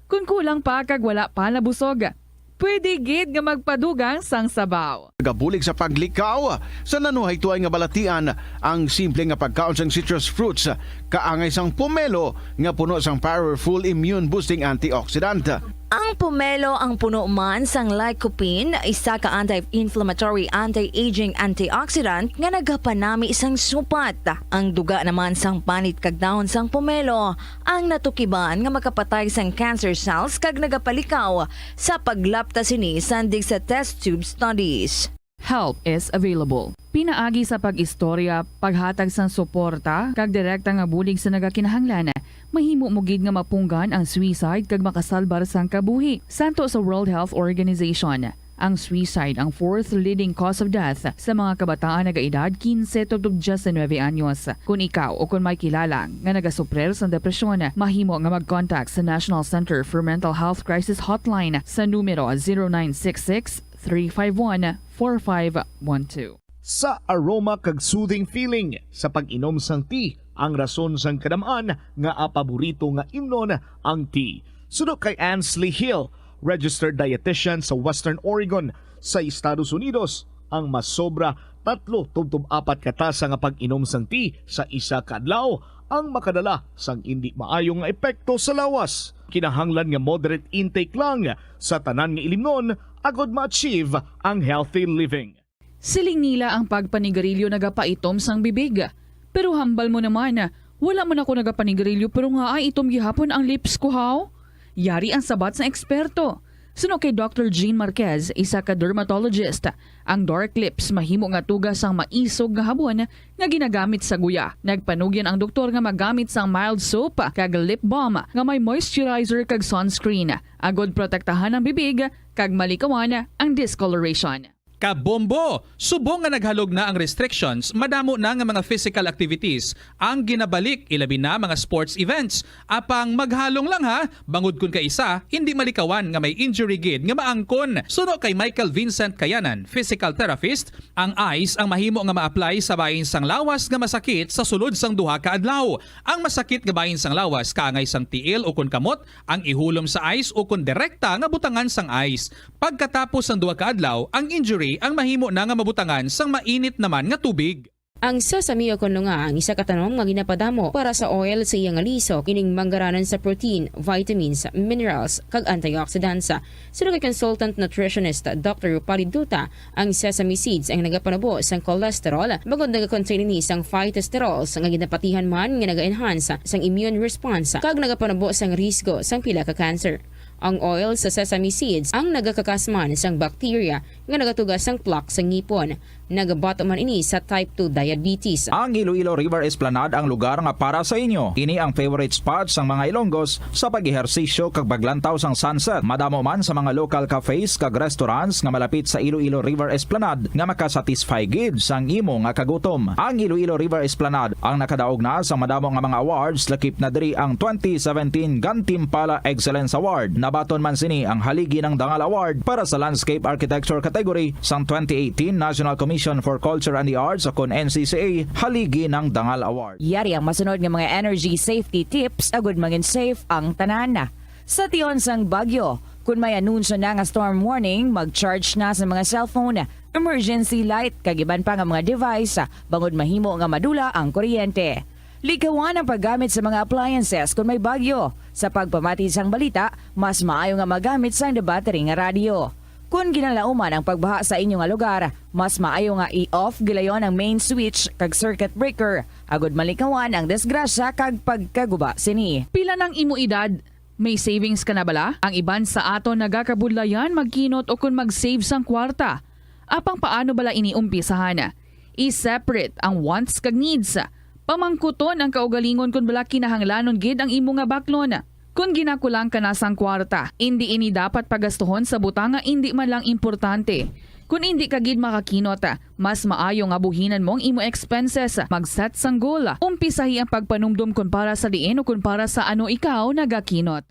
Kon kulang pa kag wala pa nabusog, pwede gid nga magpadugang sang sabaw. Nagabulig sa paglikaw sa nanuhaytoy nga balatian ang simple nga pagkaon sang citrus fruits, kaangay sang pomelo nga puno sang powerful immune-boosting antioxidant. Ang pomelo ang puno man sang lycopene, isa ka anti-inflammatory, anti-aging antioxidant nga nagapanami sang supat. Ang duga naman sang panit kag dahon sang pomelo ang natukiban nga makapatay sang cancer cells kag nagapalikaw sa paglapta sini sandig sa test tube studies. Help is available. Pinaagi sa pag-istorya, paghatag sang suporta, kag direkta nga bulig sa nagakinahanglan, mahimo mo gid nga mapunggan ang suicide kag makasalbar sang kabuhi. Santo sa World Health Organization, ang suicide ang fourth leading cause of death sa mga kabataan nagaedad kinse tubtob diyes nuebe anyos. Kon ikaw o kon may kilala nga nagasuprir sang depresyon, mahimo nga mag-contact sa National Center for Mental Health Crisis Hotline sa numero zero nine six six, three five one, four five one two. Sa aroma kag soothing feeling sa pag-inom sang tea, ang rason sang kadam-an nga paborito nga imnon ang tea. Suno kay Ansley Hill, registered dietitian sa Western Oregon sa Estados Unidos, ang masobra tatlo tubtob apat ka tasa nga pag-inom sang tea sa isa ka adlaw ang makadala sang indi maayo nga epekto sa lawas. Kinahanglan nga moderate intake lang sa tanan nga ilimnon agod ma-achieve ang healthy living. Siling nila ang pagpanigarilyo nagapaitom sang bibig. Pero hambal mo naman, wala man ako nagapanigarilyo pero ngaa itom gihapon ang lips ko, haw? Yari ang sabat sang eksperto. Suno kay Doctor Jean Marquez, isa ka dermatologist, ang dark lips mahimo nga tuga sang maisog nga habon nga ginagamit sa guya. Nagpanugyan ang doktor nga magamit sang mild soap kag lip balm nga may moisturizer kag sunscreen, agod protektahan ang bibig kag malikawan ang discoloration. Kabombo! Subong nga naghalog na ang restrictions, madamo na nga mga physical activities ang ginabalik, ilabi na mga sports events. Apang maghalong lang ha, bangod kun kaisa, hindi malikawan nga may injury gid nga maangkon. Suno kay Michael Vincent Kayanan, physical therapist, ang ice ang mahimo nga ma-apply sa bahin sang lawas nga masakit sa sulod sang duha ka adlaw. Ang masakit nga bahin sang lawas kaangay sang tiil o kon kamot ang ihulom sa ice o kon direkta nga butangan sang ice. Pagkatapos sang duha ka adlaw, ang injury ang mahimo na nga mabutangan sang mainit naman nga tubig. Ang sesame o kon lunga ang isa ka tanom nga ginapadamo para sa oil sa iya nga lisok, ining manggaranan sa protein, vitamins, minerals, kag antioxidants. Suno kay consultant nutritionist Doctor Rupali Duta, ang sesame seeds ang nagapanubo sang cholesterol, bangod nagakontain ini sang phytosterols nga ginapatihan man nga naga-enhance sang immune response kag nagapanubo sang risgo sang pila ka cancer. Ang oil sa sesame seeds ang nagakakasman sang bacteria nga nagatuga sang plaque sa ngipon. Nagabato man ini sa type two diabetes. Ang Iloilo River Esplanade ang lugar nga para sa inyo. Ini ang favorite spot sang mga Ilonggos sa pag-ehersisyo kag paglantaw sang sunset. Madamo man sa mga local cafes kag restaurants nga malapit sa Iloilo River Esplanade nga makasatisfy gid sang imo nga kagutom. Ang Iloilo River Esplanade ang nakadaog na sa madamo nga mga awards, lakip na diri ang twenty seventeen Gantimpala Excellence Award. Nabaton man sini ang Haligi ng Dangal Award para sa Landscape Architecture category sang twenty eighteen National Commission for Culture and the Arts, o kon N C C A, Haligi ng Dangal Award. Yari ang masunod nga mga energy safety tips agud mangin safe ang tanan. Sa tion sang bagyo, kun may anunsyo na nga storm warning, mag-charge na sa mga cellphone, emergency light, kag iban pa nga mga device, bangod mahimo nga madula ang kuryente. Likawan ang paggamit sa mga appliances kun may bagyo. Sa pagpamati sang balita, mas maayo nga magamit sang battery nga radyo. Kon ginalauman ang pagbaha sa inyo nga lugar, mas maayo nga i-off gilayon ang main switch kag circuit breaker, agud malikawan ang disgrasya kag pagkaguba sini. Pila nang imo edad? May savings ka na bala? Ang iban sa aton nagakabudlayan magkinot o kon mag-save sang kwarta. Apang paano bala ini umpisahan? I-separate ang wants kag needs. Pamangkuton ang kaugalingon kon bala kinahanglanon gid ang imo nga baklon. Kon ginakulang ka na sang kwarta, indi ini dapat pagastuhon sa butang nga indi man lang importante. Kon indi ka gid makakinot, mas maayo nga buhinan mo ang imo expenses. Mag-set sang goal. Umpisahi ang pagpanumdom kon para sa diin o kon para sa ano ikaw nagakinot.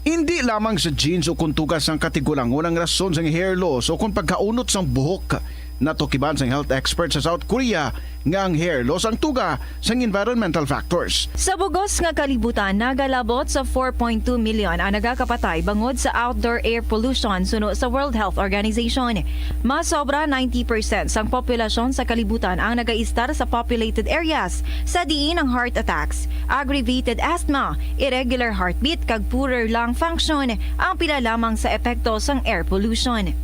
Indi lamang sa genes o kon tuga sang katigulangon ang rason sang hair loss o kon pagkaunot sang buhok. Natukiban sang health expert sa South Korea nga ang hair loss ang tuga sang environmental factors. Sa bug-os nga kalibutan, nagalabot sa four point two million ang nagakapatay bangod sa outdoor air pollution, suno sa World Health Organization. Mas sobra ninety percent sang populasyon sa kalibutan ang nagaistar sa populated areas, sa diin ang heart attacks, aggravated asthma, irregular heartbeat, kag poorer lung function ang pila lamang sa epekto sang air pollution.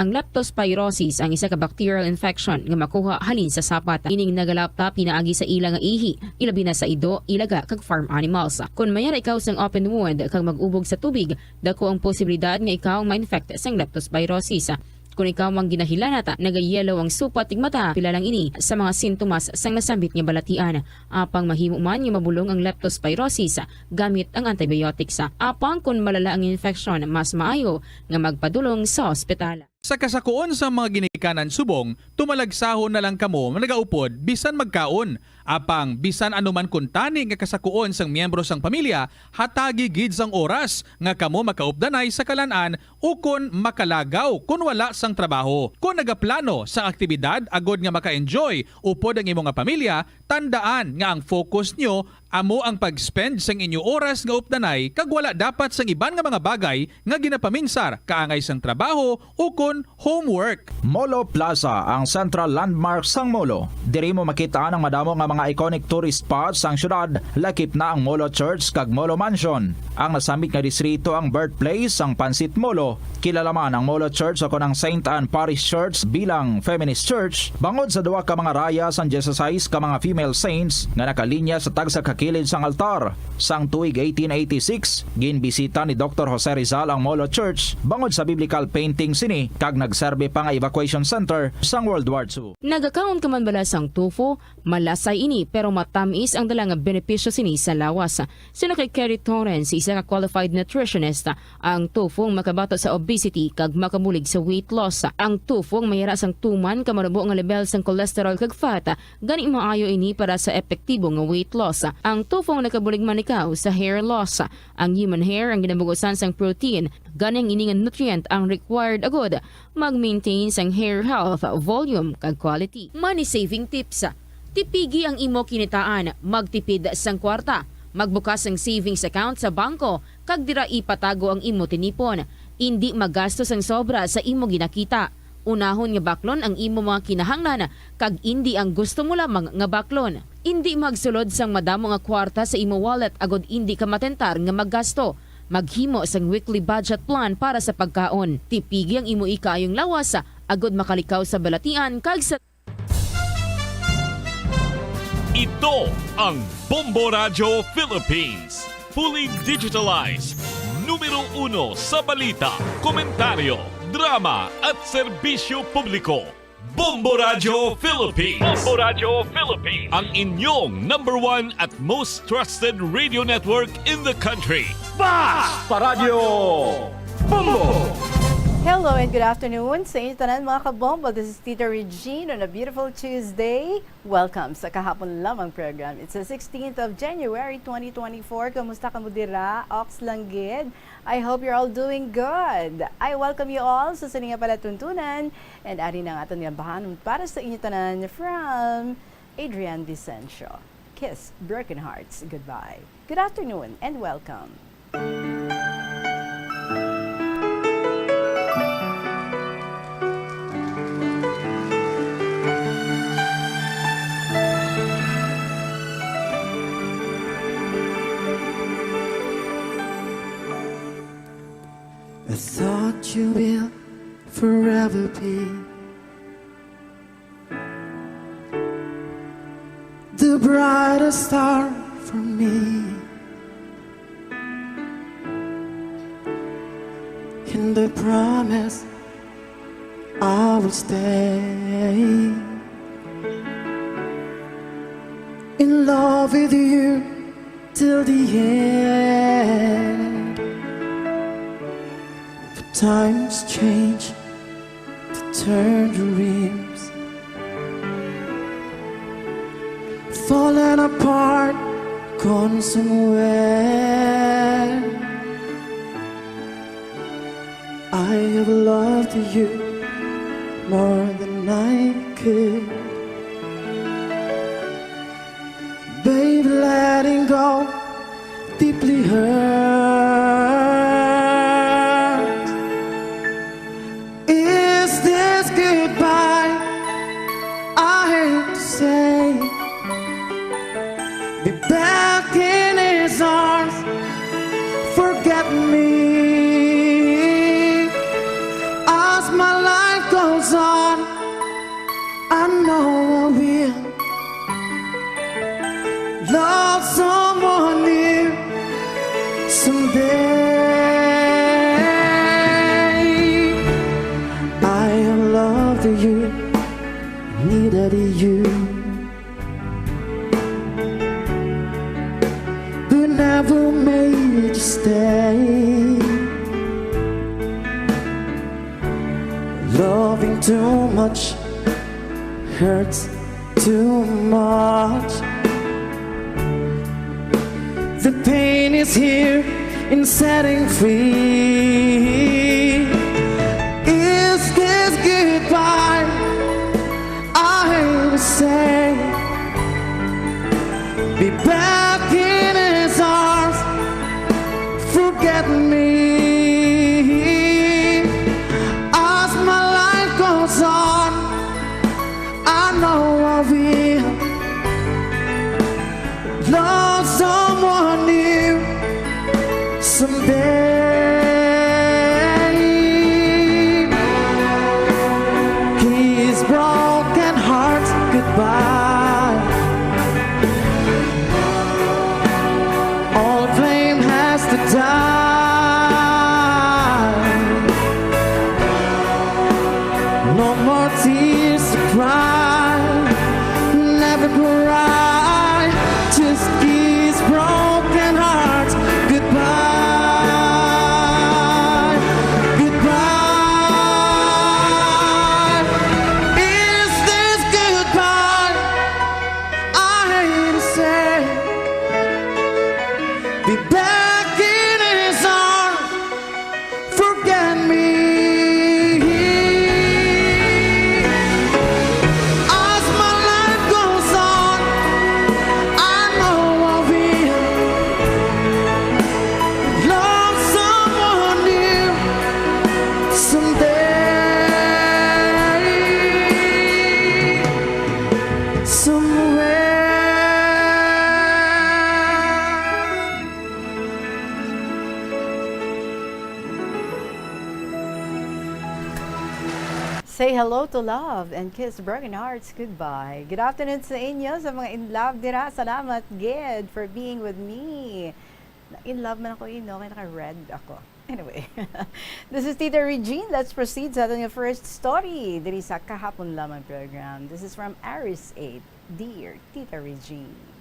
Ang leptospirosis ang isa ka bacterial infection nga makuha halin sa sapat. Ining nagalaptap pinaagi sa ila nga ihi, ilabi na sa ido, ilaga, kag farm animals. Kon mayara ikaw sang open wound kag mag-ubog sa tubig, dako ang posibilidad nga ikaw ang ma-infect sang leptospirosis. Kon ikaw ang ginahilanat, nagayellow ang supat kag mata, pila lang ini sa mga sintomas sang nasambit nga balatian. Apang mahimo man nga mabulong ang leptospirosis gamit ang antibiotics. Apang kon malala ang infeksyon, mas maayo nga magpadulong sa ospital. Sa kasakuon sang mga ginikanan subong, tumalagsahon na lang kamo nagaupod bisan magkaon. Apang bisan ano man kuntani nga kasakuon sang miyembro sang pamilya, hatagi gid sang oras nga kamo makaupdanay sa kalan-an ukon makalagaw kon wala sang trabaho. Kon nagaplano sang aktibidad agod nga maka-enjoy upod ang imo nga pamilya, tandaan nga ang focus nyo amo ang pag-spend sang inyo oras nga updanay kag wala dapat sang iban nga mga bagay nga ginapaminsar kaangay sang trabaho ukon homework. Molo Plaza, ang central landmark sang Molo. Diri mo makit-an ang madamo nga mga iconic tourist spots sang syudad, lakip na ang Molo Church kag Molo Mansion. Ang nasambit nga distrito ang birthplace sang Pansit Molo. Kilala man ang Molo Church o kon ang Saint Anne Parish Church bilang feminist church bangod sa duha ka mga raya sang dieciséis ka mga female saints nga nakalinya sa tagsa ka kilid sang altar. Sang tuig eighteen eighty-six, ginbisita ni Doktor Jose Rizal ang Molo Church bangod sa biblical painting sini kag nagserbi pa nga evacuation center sang World War Two. Nagakaon ka man bala sang tofu? Malasay ini, pero matamis ang dala nga benepisyo sini sa lawas. Suno kay Kerry Torrens, isa ka qualified nutritionist, ang tofu ang makabato sa obesity kag makabulig sa weight loss. Ang tofu ang mayara sang tuman ka manubo nga level sang cholesterol kag fat, gani maayo ini para sa epektibo nga weight loss. Ang tofu ang nakabulig man ikaw sa hair loss. Ang human hair ang ginabugusan sang protein, gani ang ini nga nutrient ang required agud mag-maintain sang hair health, volume, kag quality. Money saving tips. Tipigi ang imo kinitaan, magtipid sang kwarta, magbukas sang savings account sa bangko, kag dira ipatago ang imo tinipon. Indi magasto sang sobra sa imo ginakita. Unahon nga baklon ang imo mga kinahanglan, kag indi ang gusto mo lamang nga baklon. Indi magsulod sang madamo nga kwarta sa imo wallet agud indi ka matentar nga maggasto. Maghimo sang weekly budget plan para sa pagkaon. Tipigi ang imo ikaayong lawas, agud makalikaw sa balatian kag sa Ito ang Bombo Radyo Philippines. Fully digitalized. Numero uno sa balita, komentaryo, drama at serbisyo publiko. Bombo Radyo Philippines. Bombo Radyo Philippines. Ang inyong number one at most trusted radio network in the country. Basta Radyo Bombo! Hello and good afternoon sa inyo tanan, mga kabombo. This is Tita Regine on a beautiful Tuesday. Welcome sa Kahapon Lamang program. It's the sixteenth of January, twenty twenty-four. Kamusta kamo dira? Ox lang gid. I hope you're all doing good. I welcome you all sa sini nga palatuntunan. And ari na ang aton nga bahanon para sa inyo tanan from Adrian Vicencio. Kiss Broken Hearts Goodbye. Good afternoon and welcome. I thought you will forever be the brightest star for me. And I promise I will stay in love with you till the end. But times change, the turned dreams falling apart, gone somewhere. I have loved you more than I could. Babe, letting go deeply hurts. Is this goodbye I hate to say? Be back in his arms. Forget me as my life goes on. I know I will love someone new someday. I have loved you, needed you, but never made you stay. Loving too much hurts too much. The pain is here in setting free. Is this goodbye? I will say, be back in his arms. Forget me as my life goes on. I know I will love someone new someday. Kiss broken hearts goodbye. Just kiss broken hearts goodbye. Goodbye. Is this goodbye? I hate to say. Be back in his arms. Forget me. As my life goes on, I know I'll be love someone new someday. Somewhere. Say hello to love and kiss broken hearts goodbye. Good afternoon sa inyo, sa mga in love dira. Salamat gid for being with me. Na-in love man ako, you know, kaya naka-red ako. Anyway, this is Tita Regine. Let's proceed sa ating first story diri sa Kahapon Lamang program. This is from Aris eight. Dear Tita Regine.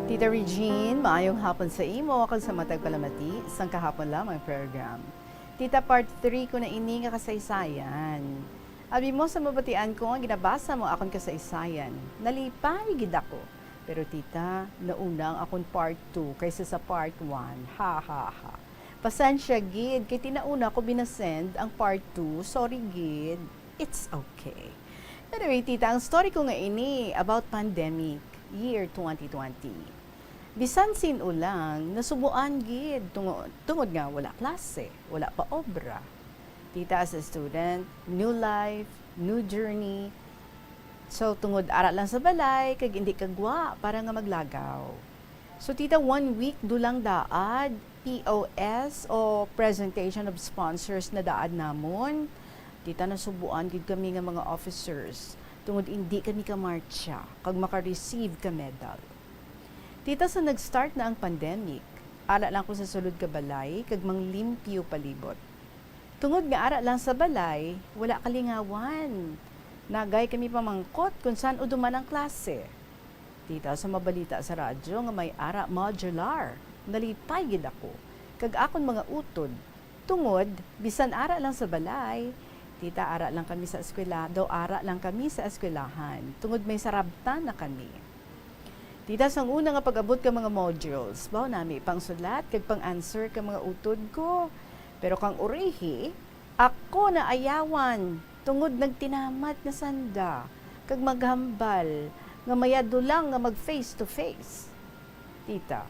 Tita Regine, maayong hapon sa imo kag sa matag palamati sang Kahapon Lamang program. Tita, part three ko na ini nga kasaysayan. Abi mo, sa mabatian ko nga ginabasa mo akon kasaysayan, nalipay gid ako. Pero tita, nauna ang akon part two kaysa sa part one. Ha, ha, ha. Pasensya gid, kay tinauna ko binasend ang part two. Sorry gid. It's okay. Anyway, tita, ang story ko nga ini about pandemic, year twenty twenty. Bisan sin-o lang, nasubuan gid tungo-, tungod nga wala klase, wala pa obra. Tita, as a student, new life, new journey. So, tungod ara lang sa balay, kag indi kagwa para nga maglagaw. So, tita, one week dulang daad, P O S o presentation of sponsors na daad namon. Tita, nasubuan gid kami nga mga officers, tungod indi kami kamartsa kag maka-receive ka medal. Tita, sa nag-start na ang pandemic, ara lang ko sa sulod ka balay kag manglimpyo palibot. Tungod nga ara lang sa balay, wala kalingawan. Nagay kami pamangkot kung san-o duman ang klase. Tita, sa mabalita sa radyo nga may ara modular, nalipay gid ako, kag akon mga utod. Tungod, bisan ara lang sa balay, tita, ara lang kami sa eskwela-, daw ara lang kami sa eskwelahan, tungod may sarabtan na kami. Tita, sang una nga pag-abot ka mga modules, baw nami pangsulat kag pang-answer ka mga utod ko. Pero kang urihi, ako naayawan, tungod nagtinamat na sanda, kag maghambal nga mayad lang nga mag face to face. Tita,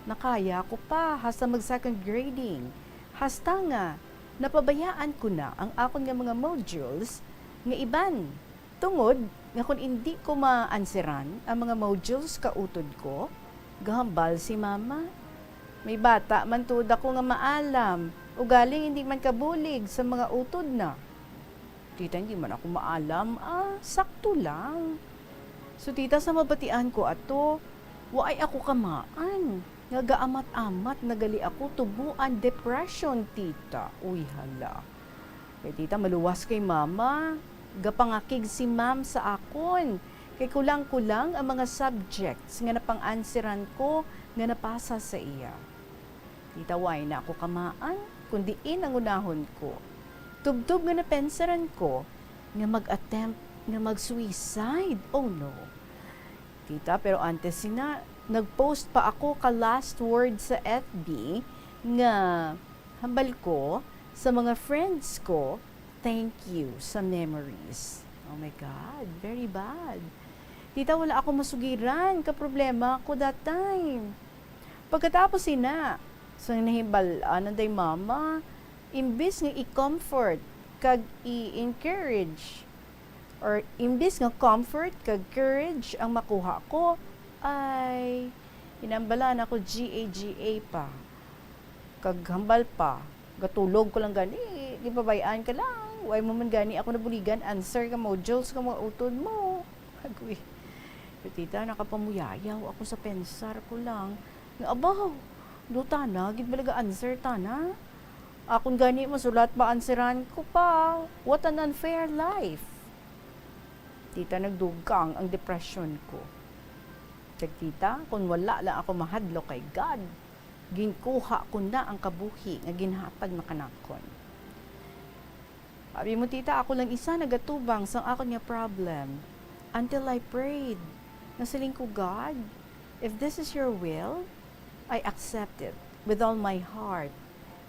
nakaya ko pa hasta mag second grading, hasta nga napabayaan ko na ang akon nga mga modules nga iban. Tungod nga kon indi ko ma-answeran ang mga modules ka utod ko, gahambal si mama. May bata man tuod ako nga maalam, ugaling indi man kabulig sa mga utod na. Tita, hindi man ako maalam, ah, sakto lang. So, tita, sa mabatian ko ato, waay ako kamaan nga gaamat-amat na gali ako tubuan depression, tita. Uy, hala. Kay tita, maluwas kay mama, gapangakig si ma'am sa akon. Kay kulang-kulang ang mga subjects nga napang-answeran ko nga napasa sa iya. Tita, way na ako kamaan, kun diin ang unahon ko. Tubtob nga napensaran ko nga mag-attempt nga mag-suicide. Oh no. Tita, pero antes sina, nag-post pa ako ka last word sa F B nga hambal ko sa mga friends ko, "Thank you sa memories." Oh my God, very bad. Tita, wala ako masugiran ka problema ko that time. Pagkatapos sina, sa nahibal-an na day mama, imbis nga i-comfort kag i-encourage, or imbis nga comfort kag courage ang makuha ko, ay Hinambalan ako G A G A pa. Kag hambal pa, gatulog ko lang gani, gipabay-an ka lang. Wala mo man gani ako nabuligan answer ka modules ka mga utod mo. Agoy. Pero tita, nakapamuyayaw ako sa pensar ko lang. Nga, abaw, do tana, gid bala ga-answer tana. Akon gani masulat, ma-answeran ko pa. What an unfair life. Tita, nagdugang ang depression ko. Kag tita, kung wala lang ako mahadlok kay God, ginkuha ko na ang kabuhi nga ginhatag na kanakon. Abi mo, tita, ako lang isa nagatubang sang akon nga problem. Until I prayed, nasiling ko, "God, if this is your will, I accept it with all my heart.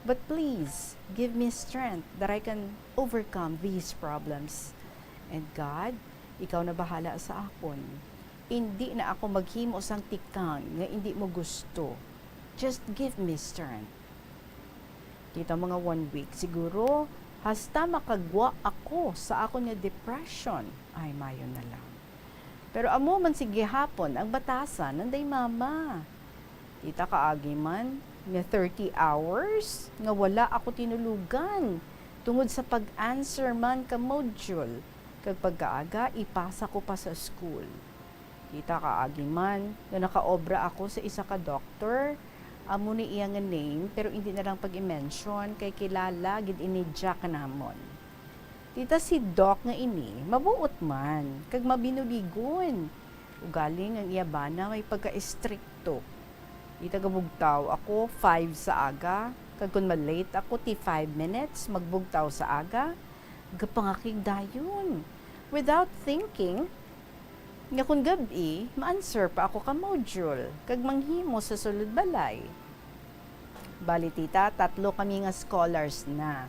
But please, give me strength that I can overcome these problems. And God, ikaw na bahala sa akon. Indi na ako maghimo sang tikang nga indi mo gusto. Just give me strength." Tita, mga one week siguro, hasta makagwa ako sa akon nga depression. Ay, mayo na lang. Pero amo man si gihapon ang batasan, nanday mama. Tita, kaagi man nga thirty hours nga wala ako tinulugan tungod sa pag-answer man ka module, kag pagkaaga, ipasa ko pa sa school. Tita, kaagi man nga nakaobra ako sa isa ka doktor, amo ni iya nga name, pero indi na lang pag-i-mention kay kilala gid ini dya kanamon. Tita, si Doc nga ini, mabuot man, kag mabinuligon. Ugaling ang iya bana may pagka-estrikto. Tita, gabugtaw ako five sa aga, kag kon ma-late ako ti five minutes magbugtaw sa aga, gapangakig dayon. Without thinking, nga kon gab-i, ma-answer pa ako ka module, kag manghimo sa sulod balay. Bali, tita, tatlo kami nga scholars na.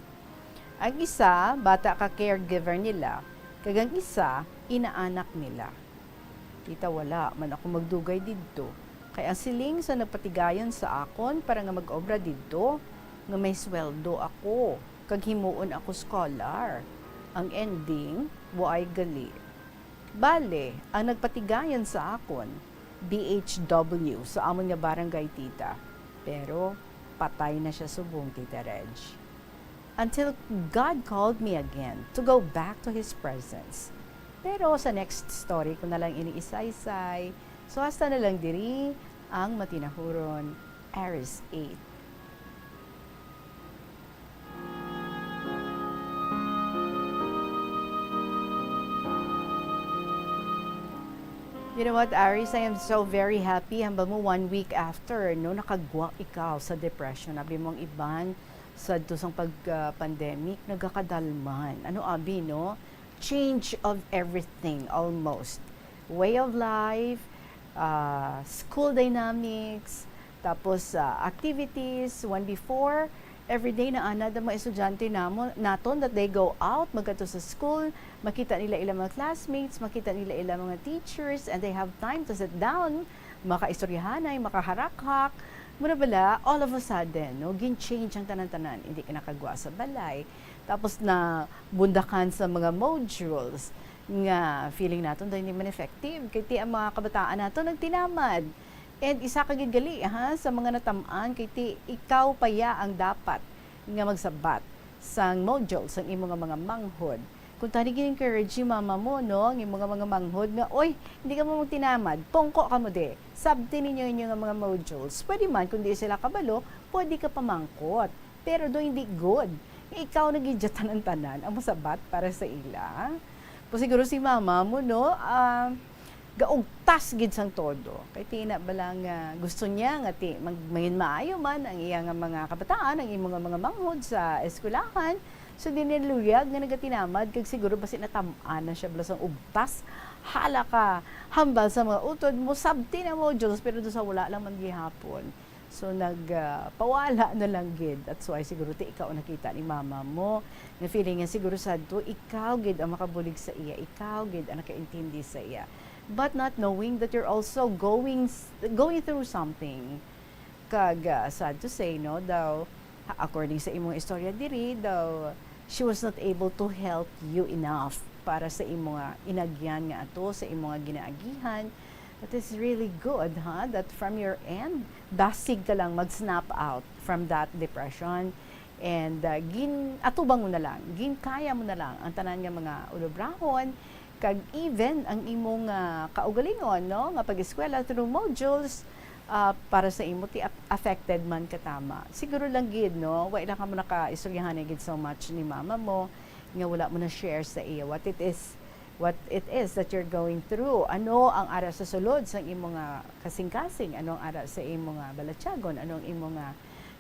Ang isa, bata ka caregiver nila, kag ang isa, inaanak nila. Tita, wala man ako magdugay didto, kay ang siling sa nagpatigayon sa akon para nga mag-obra didto, nga may sweldo ako, kag himuon ako scholar. Ang ending, waay gali. Bale, ang nagpatigayon sa akon, B H W sa amon nga barangay, tita. Pero patay na sia subong, Tita Reg. Until God called me again to go back to His presence. Pero sa next story ko na lang ini isaysay. So, hasta na lang diri ang Matinahuron, Aris eight. You know what, Aris? I am so very happy. Hambal mo, one week after, no, nakagwa ikaw sa depression. Abi mo, ang iban, sadto sang pag, ah, pandemic, nagakadalman. Ano, abi, no? Change of everything, almost. Way of life, ah, school dynamics, tapos, ah, activities. When before, everyday naanad ang mga estudyante namo, naton, that they go out, magkadto sa school, makita nila ilang mga classmates, makita nila ilang mga teachers, and they have time to sit down, makaistoryahanay, makaharakhak. Mura bala, all of a sudden, no, gin-change ang tanan-tanan. Hindi ka nakagwa sa balay. Tapos nabundakan sa mga modules nga feeling naton daw hindi man effective. Kay ti ang mga kabataan naton nagtinamad. And isa ka gid gali, ha, sa mga natam-an, kay ti ikaw pa ya ang dapat nga magsabat sang module sang imo nga mga manghod. Kung tani gin-encourage ni mama mo, no, ang imo nga mga manghod nga, "Oy, hindi ka mo magtinamad, pungko ka mo di. Sabti ninyo inyo nga mga modules." Pwede man, kung di sila kabalo, pwede ka pamangkot. Pero do hindi good. Nga ikaw na gid dya tanan-tanan ang masabat para sa ila. Pero siguro si mama mo, no, ah, gaugtas gid sang todo. Kay ti ina bala nga gusto niya nga ti mag-, mangin maayo man ang iya nga mga kabataan, ang imo nga mga manghod sa eskwelahan. So, di niya luyag nga nagatinamad, kag siguro basi natam-an na siya bala sang ugtas. Hala ka, hambal sa mga utod mo, sabti na mo, Diyos, pero do sa wala lang man gihapon. So, nag, ah, pawala na lang gid. That's why siguro ti ikaw nakita ni mama mo, nga feeling niya siguro sadto, ikaw gid ang makabulig sa iya, ikaw gid ang nakaintindi sa iya. But not knowing that you're also going s-, going through something. Kag, ah, sad to say, no, daw, ha-, according sa imong istorya diri, daw, she was not able to help you enough para sa imo nga inagyan nga ato, sa imo nga ginaagihan. That is really good, ha? That from your end, dasig ka lang mag-snap out from that depression. And uh, gin atubang mo na lang, ginkaya mo na lang ang tanan nga mga ulobrahon, kag even ang imong uh, kaugalingon, no, nga pag-eskwela through modules, uh, para sa imo ti affected man ka tama. Siguro lang gid, no, wa lang ka mo nakaistoryahan gid so much ni mama mo nga wala mo na share sa iya what it is what it is that you're going through. Ano ang ara sa sulod sang imo nga kasing-kasing? Ano ang ara sa imo nga balatyagon? Ano ang imo nga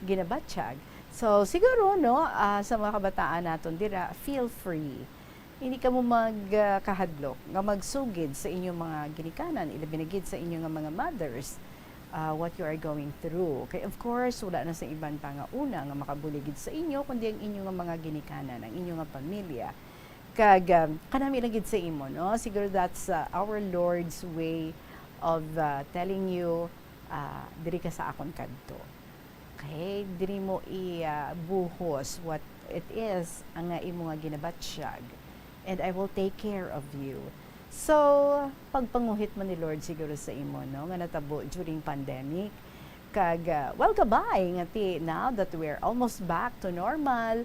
ginabatyag? So, siguro, no, ah, sa mga kabataan naton dira, feel free. Hindi kamo magkahadlok nga magsugid sa inyong mga ginikanan, ilabi na gid sa inyo nga mga mothers, ah, what you are going through. Kay, of course, wala na sa iban pa nga una nga makabulig gid sa inyo, kundi ang inyo nga mga ginikanan, ang inyo nga pamilya. Kag, um, kanami lang gid sa imo, no? Siguro that's uh, our Lord's way of uh, telling you, uh, "Diri ka sa akon kadto." Okay? Diri mo i-, uh, buhos what it is ang nga imo nga ginabatyag. "And I will take care of you." So, pagpanguhit man ni Lord siguro sa imo, no? Nga natabo during pandemic. Kag, uh, well, kabay nga ti, now that we're almost back to normal,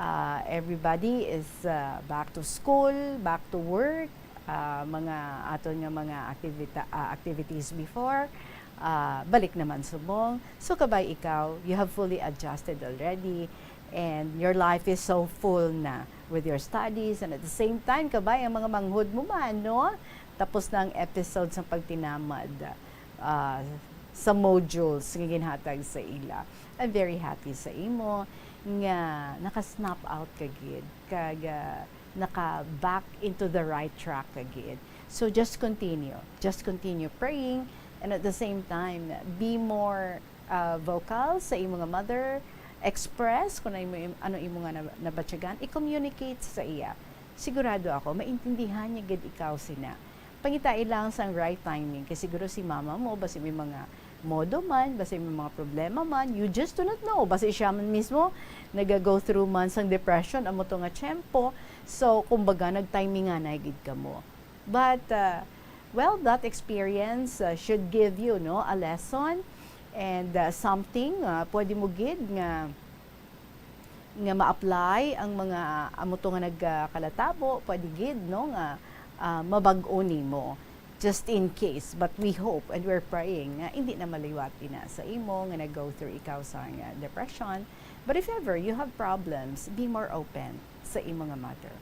uh, everybody is uh, back to school, back to work, uh, mga aton nga mga activita- uh, activities before, uh, balik naman subong. So, kabay ikaw, you have fully adjusted already, and your life is so full na with your studies, and at the same time, kabay ang mga manghod mo man, no? Tapos na ang episode sa pagtinamad, uh, sa modules nga ginhatag sa ila. I'm very happy sa imo nga naka-snap out ka gid, kag, ah, naka-back into the right track ka gid. So just continue. Just continue praying, and at the same time, be more, ah, vocal sa imo nga mother. Express kung ano imo, ano imo nga nab-, nabatyagan. I-communicate sa iya. Sigurado ako, maintindihan niya gid ikaw sina. Pangitai lang sang right timing, kay siguro si mama mo, basi may mga modo man, basi may mga problema man, you just do not know. Basi siya man mismo naga-go through man sang depression, amo to nga tiyempo. So, kumbaga, nagtiminganay gid kamo. But, uh, well, that experience, uh, should give you, no, a lesson and, uh, something, uh, pwede mo gid nga nga ma-apply ang mga amo to nga nagkalatabo, pwede gid, no, nga, ah, mabag-o nimo, just in case. But we hope and we're praying nga hindi na maliwat ina sa imo nga nag-go through ikaw sa nga depression. But if ever you have problems, be more open sa imo nga mother.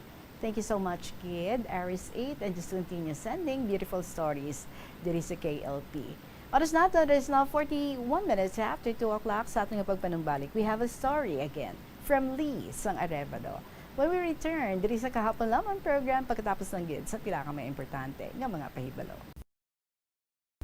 Thank you so much, kid Aris eight, and just continue sending beautiful stories diri sa K L P. Oras nato, it is now forty-one minutes after two o'clock sa aton nga pagpanumbalik. We have a story again from Lee sang Arevalo. When we return, diri sa Kahapon Lamang program, pagkatapos lang gid sa pila ka mga importante nga mga pahibalo.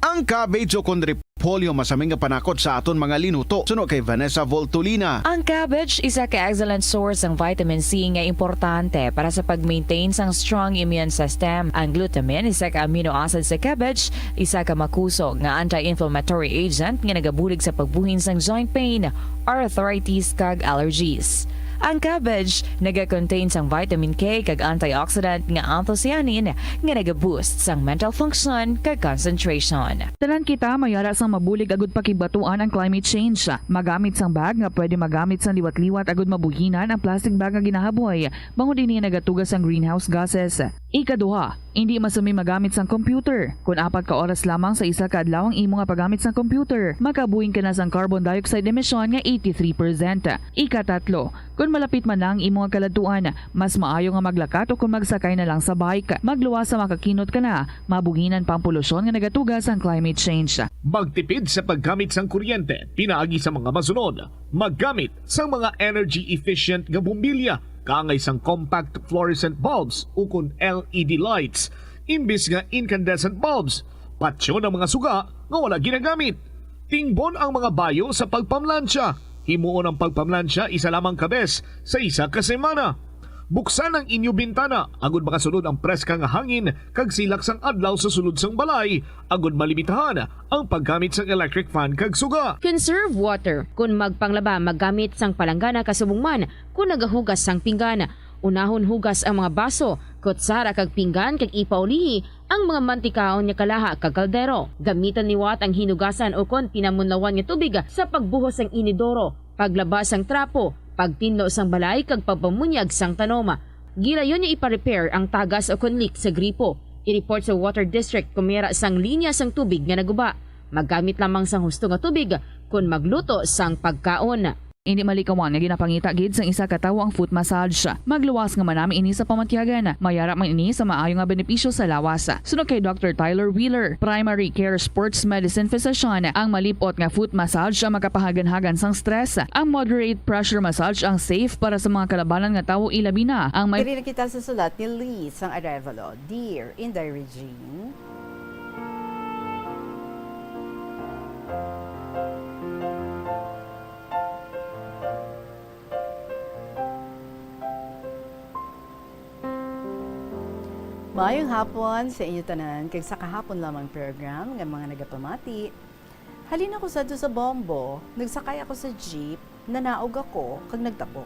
Ang cabbage ukon repolyo masami nga panakot sa aton mga linuto. Suno kay Vanessa Voltolina. Ang cabbage isa ka excellent source sang vitamin C nga importante para sa pag-maintain sang strong immune system. Ang glutamine, isa ka amino acid sa cabbage, isa ka makusog nga anti-inflammatory agent nga nagabulig sa pagbuhin sang joint pain, arthritis, kag allergies. Ang cabbage naga-contain sang vitamin K kag antioxidant nga anthocyanin nga naga-boost sang mental function kag concentration. Tanan kita may ara sang mabulig agud pakigbatuan ang climate change. Magamit sang bag nga pwede magamit sang liwat-liwat agud mabuhinan ang plastic bag nga ginahaboy, bangod ini nagatuga sang greenhouse gases. Ikaduha, indi masumi magamit sang computer kon apat ka oras lamang sa isa ka adlaw ang imo nga paggamit sang computer. Makabuhin ka na sang carbon dioxide emission nga eighty-three percent. Ikatatlo, kon malapit man na ang imo nga kaladtuan, mas maayo nga maglakat o kon magsakay na lang sa bike. Magluwas sa makakinot ka na, mabuhinan pa ang polusyon nga nagatuga sang climate change. Magtipid sa paggamit sang kuryente pinaagi sa mga masunod. Maggamit sang mga energy efficient nga bombilya, kaangay sang compact fluorescent bulbs ukon L E D lights, imbis nga incandescent bulbs. Patyon ang mga suga nga wala ginagamit. Tingbon ang mga bayo sa pagpamlansya. Himuon ang pagpamlansya isa lamang ka bes sa isa ka semana. Buksan ang inyo bintana agud makasulod ang preska nga hangin kag silak sang adlaw sa sulod sang balay, agud malimitahan ang paggamit sang electric fan kag suga. Conserve water. Kon magpanglaba, maggamit sang palanggana kasubong man kon nagahugas sang pinggan. Unahon hugas ang mga baso, kutsara kag pinggan kag ipaulihi Ang mga mantikaon nga kalaha kag kaldero, gamitan liwat ang hinugasan ukon pinamunlawan nga tubig sa pagbuhos sang inidoro, paglaba sang trapo, pagtinlo sang balay, kag pagpamunyag sang tanom. Gilayon nga ipa-repair ang tagas ukon leak sa gripo. I-report sa Water District kon may ara sang linya sang tubig nga naguba. Maggamit lamang sang husto nga tubig kon magluto sang pagkaon. Indi malikawan nga ginapangita gid sang isa ka tawo ang foot massage. Magluwas nga manami ini sa pamatyagan. May ara man ini sa maayo nga benepisyo sa lawas. Suno kay Doctor Tyler Wheeler, primary care sports medicine physician, ang malip-ot nga foot massage ang makapahaganhagan sang stress. Ang moderate pressure massage ang safe para sa mga kalabanan nga tawo, ilabi na ang may Diri na kita sa sulat ni Lee sang Arevalo, Dear Inday Regine. Maayong hapon sa inyo tanan, kag sa kahapon lamang program nga mga nagapamati. Halin ako sadto sa Bombo, nagsakay ako sa jeep, nanaog ako, kag nagtabok.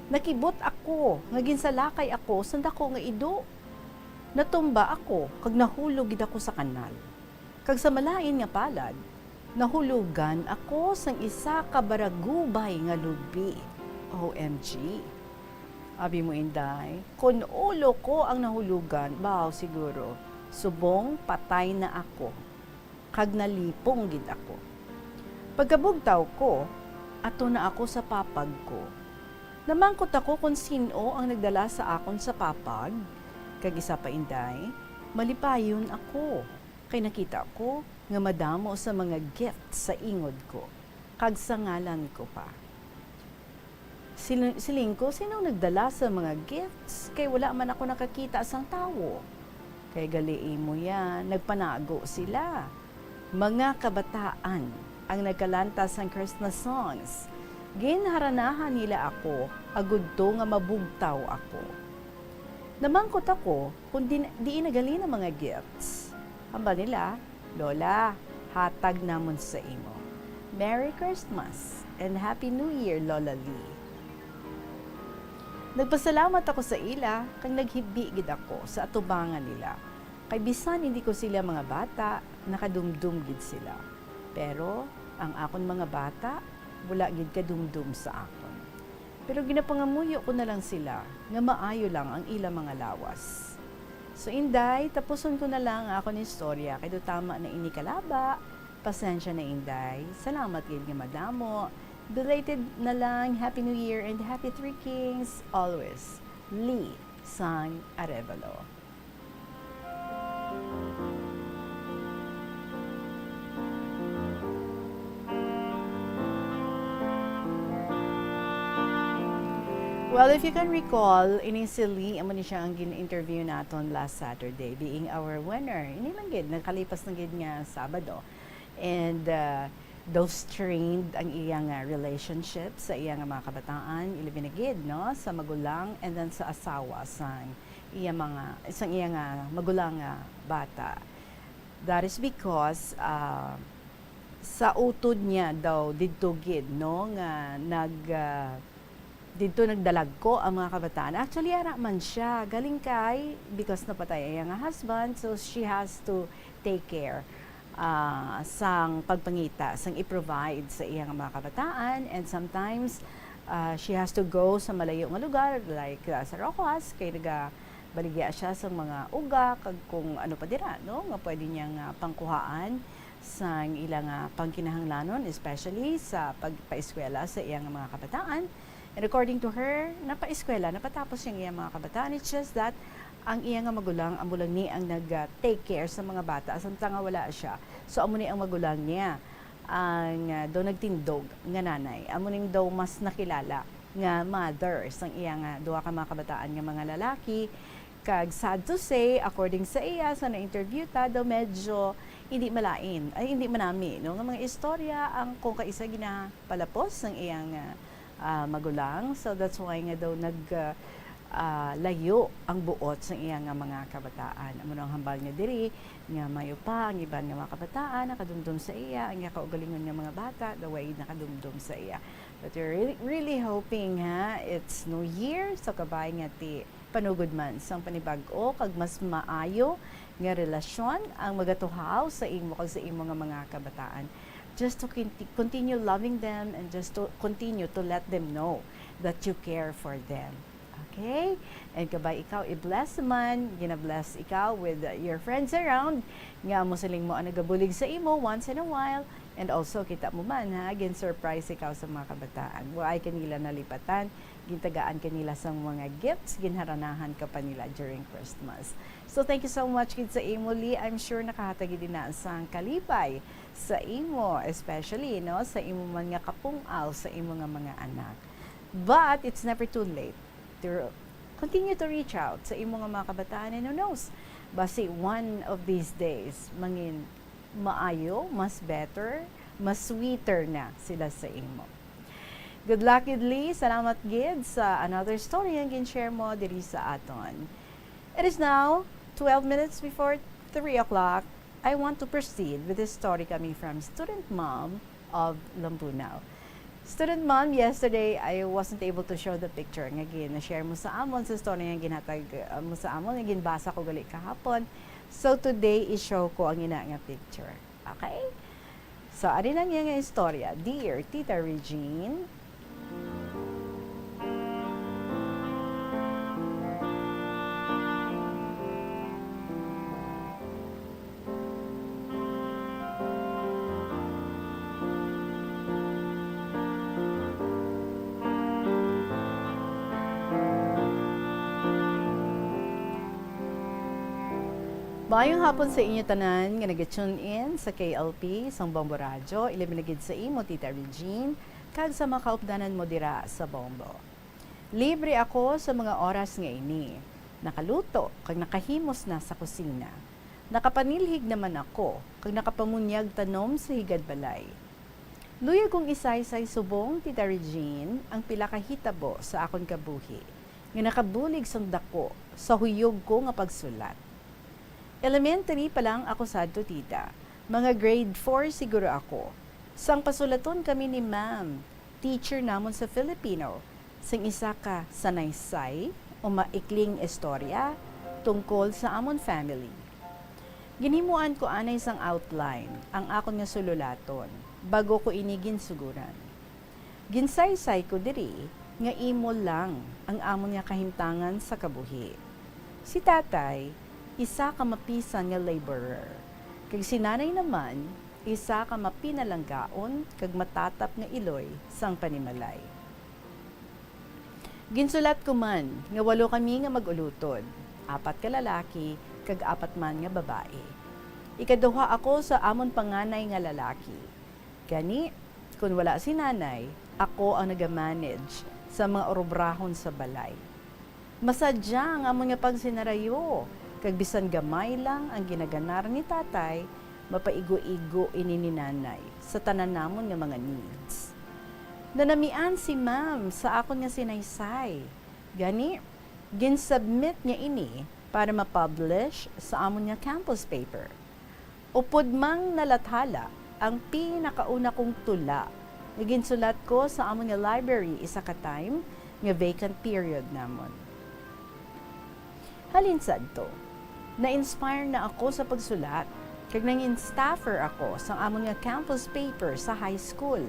Nakibot ako nga ginsalakay ako sang dako nga ido. Natumba ako, kag nahulog gid ako sa kanal. Kag sa malain nga palad, nahulogan ako sang isa ka baragubay nga lubi. O M G. Abi mo, Inday, kon ulo ko ang nahulogan, baw siguro, subong patay na ako, kag nalipong gid ako. Pagkabugtaw ko, ato na ako sa papag ko. Namangkot ako kon sin-o ang nagdala sa akon sa papag, kag isa pa, Inday, malipayon ako, kay nakita ko nga madamo sa mga gift sa ingod ko, kag sa ngalan ko pa. Sil-, siling ko, "Sino nagdala sa mga gifts? Kay wala man ako nakakita sang tawo." Kay gali imo yan, nagpanago sila. Mga kabataan ang nagkalanta sang Christmas songs. Ginharanahan nila ako, agud to nga mabugtaw ako. Namangkot ako kung din, diin nagalin ang mga gifts. Hambal nila, "Lola, hatag namon sa imo. Merry Christmas and Happy New Year, Lola Lee." Nagpasalamat ako sa ila, kag naghibi gid ako sa atubangan nila. Kay bisan hindi ko sila mga bata, nakadumdom gid sila. Pero ang akon mga bata, wala gid kadumdom sa akon. Pero ginapangamuyo ko na lang sila nga maayo lang ang ila mga lawas. So, Inday, tapuson ko na lang ang akon istorya kay daw tama na ini kalaba. Pasensya na, Inday. Salamat gid nga madamo. Belated na lang Happy New Year and Happy Three Kings always. Lee sang Arevalo. Well, if you can recall, ini si Lee, amo ni siya ang gin-interview naton last Saturday, being our winner. Ini lang gid, nakalipas na gid nga Sabado. And, uh, daw strained ang iya nga relationship sa iya nga mga kabataan, ilabi na gid, no, sa magulang and then sa asawa sang iya mga, sang iya nga magulang nga bata. That is because, ah, sa utod niya daw didto gid, no, nga nag, ah, didto nagdalagko ang mga kabataan. Actually, ara man siya. Galing kay, because napatay ang iyang husband, so she has to take care, ah, sang pagpangita, sang i-provide sa iyang mga kabataan. And sometimes, ah, she has to go sa malayo nga lugar, like, ah, sa Roxas, kay nagabaligya siya sa mga uga, kag kung ano pa dira, no, nga pwede niya nga pangkuhaan sang ila nga pangkinahanglanon, especially sa pagpaeskwela sa iya nga mga kabataan. And according to her, napaeskwela, napatapos niya ang iya mga kabataan. It's just that ang iya nga magulang amo lang ni ang nag, ah, take care sa mga bata, samtang nga wala siya. So, amo ni ang magulang niya ang, ah, daw nagtindog nga nanay. Amo ning daw mas nakilala nga mother sang iya nga duha ka mga kabataan nga mga lalaki. Kag sad to say, according sa iya, sa na-interview ta, daw medyo hindi malain, ay, hindi manami, no, nga mga istorya ang kung kaisa ginapalapos sang iyang, ah, ah, magulang. So, that's why nga daw nag, ah, ah, layo ang buot sang iya nga mga kabataan. Amo na ang hambal niya diri, nga mayo pa ang iban nga mga kabataan nakadumdom sa iya, ang iya kaugalingon nga mga bata, daw way nakadumdom sa iya. But we're really, really hoping, ha, it's New Year, so kabay nga ti panugod man sang panibag-o kag mas maayo nga relasyon ang magatuhaw sa imo kag sa imo nga mga kabataan. Just to conti-, continue loving them and just to continue to let them know that you care for them. Okay? And kabay ikaw, i-bless man, gina-bless ikaw with, uh, your friends around, nga mo siling mo ang nagabulig sa imo once in a while, and also kita mo man, ha, gin-surprise ikaw sa mga kabataan. Wa ay kanila nalipatan, gintagaan kanila sang mga gifts, ginharanahan ka pa nila during Christmas. So, thank you so much gid sa imo, Lee. I'm sure nakahatag gid na sang kalipay sa imo, especially, no, sa imo man nga kapung-aw sa imo nga mga anak. But it's never too late to continue to reach out sa imo nga mga kabataan, and who knows, basi one of these days, mangin maayo, mas better, mas sweeter na sila sa imo. Good luck gid, Lee. Salamat gid sa another story nga gin-share mo diri sa aton. It is now twelve minutes before three o'clock. I want to proceed with this story coming from student mom of Lambunao. Student mom, yesterday I wasn't able to show the picture nga gin-share mo sa amon sa story nga ginhatag, uh, mo sa amon, nga ginbasa ko gali kahapon. So today, i-show ko ang ina nga picture. Okay? So, ari na niya nga istorya. Dear Tita Regine, maayong hapon sa inyo tanan nga naga-tune in sa K L P, sang Bombo Radyo, ilabi na gid sa imo, Tita Regine, kag sa mga kaupdanan mo dira sa Bombo. Libre ako sa mga oras nga ini. Nakaluto kag nakahimos na sa kusina. Nakapanilhig naman ako kag nakapamunyag tanom sa higad balay. Luyag kong isaysay subong, Tita Regine, ang pila ka hitabo sa akon kabuhi nga nakabulig sang daku sa huyog ko nga pagsulat. Elementary pa lang ako sadto, Tita. Mga grade four siguro ako. Sang pasulaton kami ni Ma'am, teacher namon sa Filipino, sing isa ka sanaysay o maikling istorya tungkol sa amon family. Ginhimuan ko anay sang outline ang akon nga sululaton bago ko ini ginsuguran. Ginsaysay ko diri nga imo lang ang amon nga kahimtangan sa kabuhi. Si tatay, isa ka mapisan nga laborer, kag si nanay naman, isa ka mapinalanggaon kag matatap nga iloy sang panimalay. Ginsulat ko man nga walo kami nga mag-ulutod, apat ka lalaki kag apat man nga babayi. Ikaduha ako sa amon panganay nga lalaki. Gani, kon wala si nanay, ako ang nagamanage sa mga urobrahon sa balay. Masadya ang amon nga pagsinarayo, kag bisan gamay lang ang ginaganar ni tatay, mapaigo-igo ini ni nanay sa tanan namon nga mga needs. Nanamian si ma'am sa akon nga sinaysay. Gani, gin-submit niya ini para ma-publish sa amon nga campus paper. Upod mang nalathala ang pinakauna kong tula nga ginsulat ko sa amon nga library isa ka time nga vacant period namon. Halin sadto, na-inspire na ako sa pagsulat, kag nangin staffer ako sa amon nga campus paper sa high school,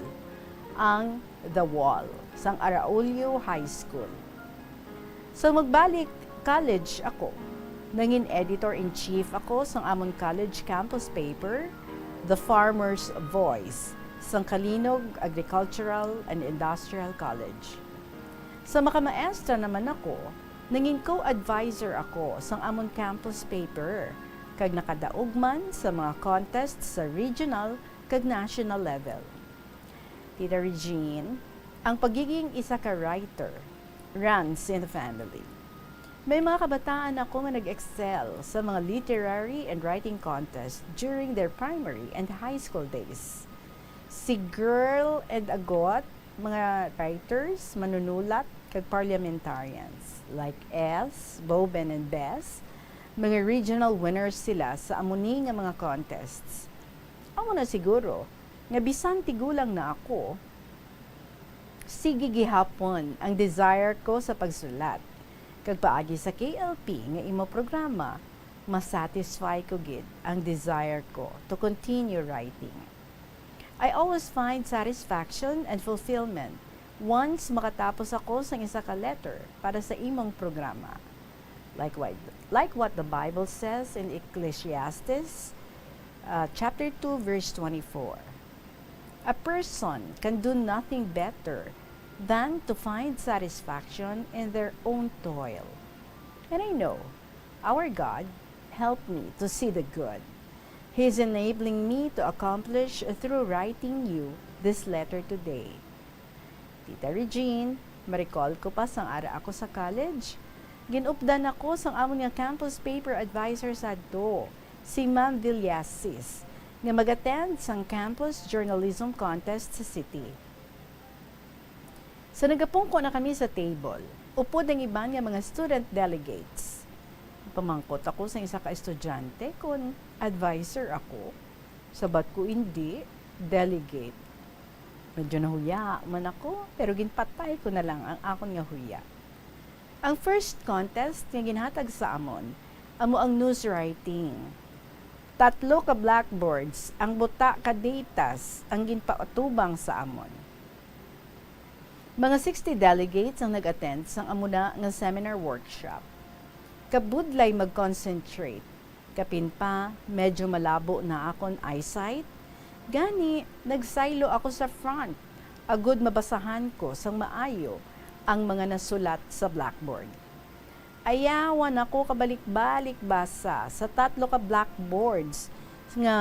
ang The Wall, sang Araulio High School. Sa magbalik college ako, nangin editor-in-chief ako sang amon college campus paper, The Farmer's Voice, sang Calinog Agricultural and Industrial College. Sa makamaestra naman ako, nangin co-advisor ako sang amon campus paper, kag nakadaog man sa mga contest sa regional kag national level. Tita Regine, ang pagiging isa ka writer runs in the family. May mga kabataan ako nga nag-excel sa mga literary and writing contest during their primary and high school days. Si Girl and Agot, mga writers, manunulat, kag parliamentarians, like S, Boben, and Bess, mga regional winners sila sa amo ni nga mga contests. Amo na siguro nga bisan tigulang na ako, sige gihapon ang desire ko sa pagsulat. Kag paagi sa K L P nga imo programa, masatisfy ko gid ang desire ko to continue writing. I always find satisfaction and fulfillment once makatapos ako sang isa ka letter para sa imong programa. Like what, like what the Bible says in Ecclesiastes, uh, chapter two, verse twenty-four. A person can do nothing better than to find satisfaction in their own toil. And I know our God helped me to see the good He is enabling me to accomplish through writing you this letter today. Tita Regine, ma-recall ko pa sang ara ako sa college, gin-updan ako sang amon nga campus paper advisor sadto, si Ma'am Villasis, nga mag-attend sang campus journalism contest sa city. Sa nagapungko na kami sa table, upod ang iban nga mga student delegates. Pamangkot ako sa isa ka estudyante kon adviser ako. Sabat ko, "Indi, delegate." Medyo nahuya man ako, pero ginpatay ko na lang ang akon nga huya. Ang first contest nga ginhatag sa amon amo ang news writing. Tatlo ka blackboards ang buta ka datas ang ginpaatubang sa amon. Mga sixty delegates ang nag-attend sang amo na nga seminar workshop. Kabudlay mag-concentrate. Kapin pa, medyo malabo na akon eyesight. Gani, nagsaylo ako sa front, agud mabasahan ko sang maayo ang mga nasulat sa blackboard. Ayawan ako kabalik-balik basa sa tatlo ka blackboards nga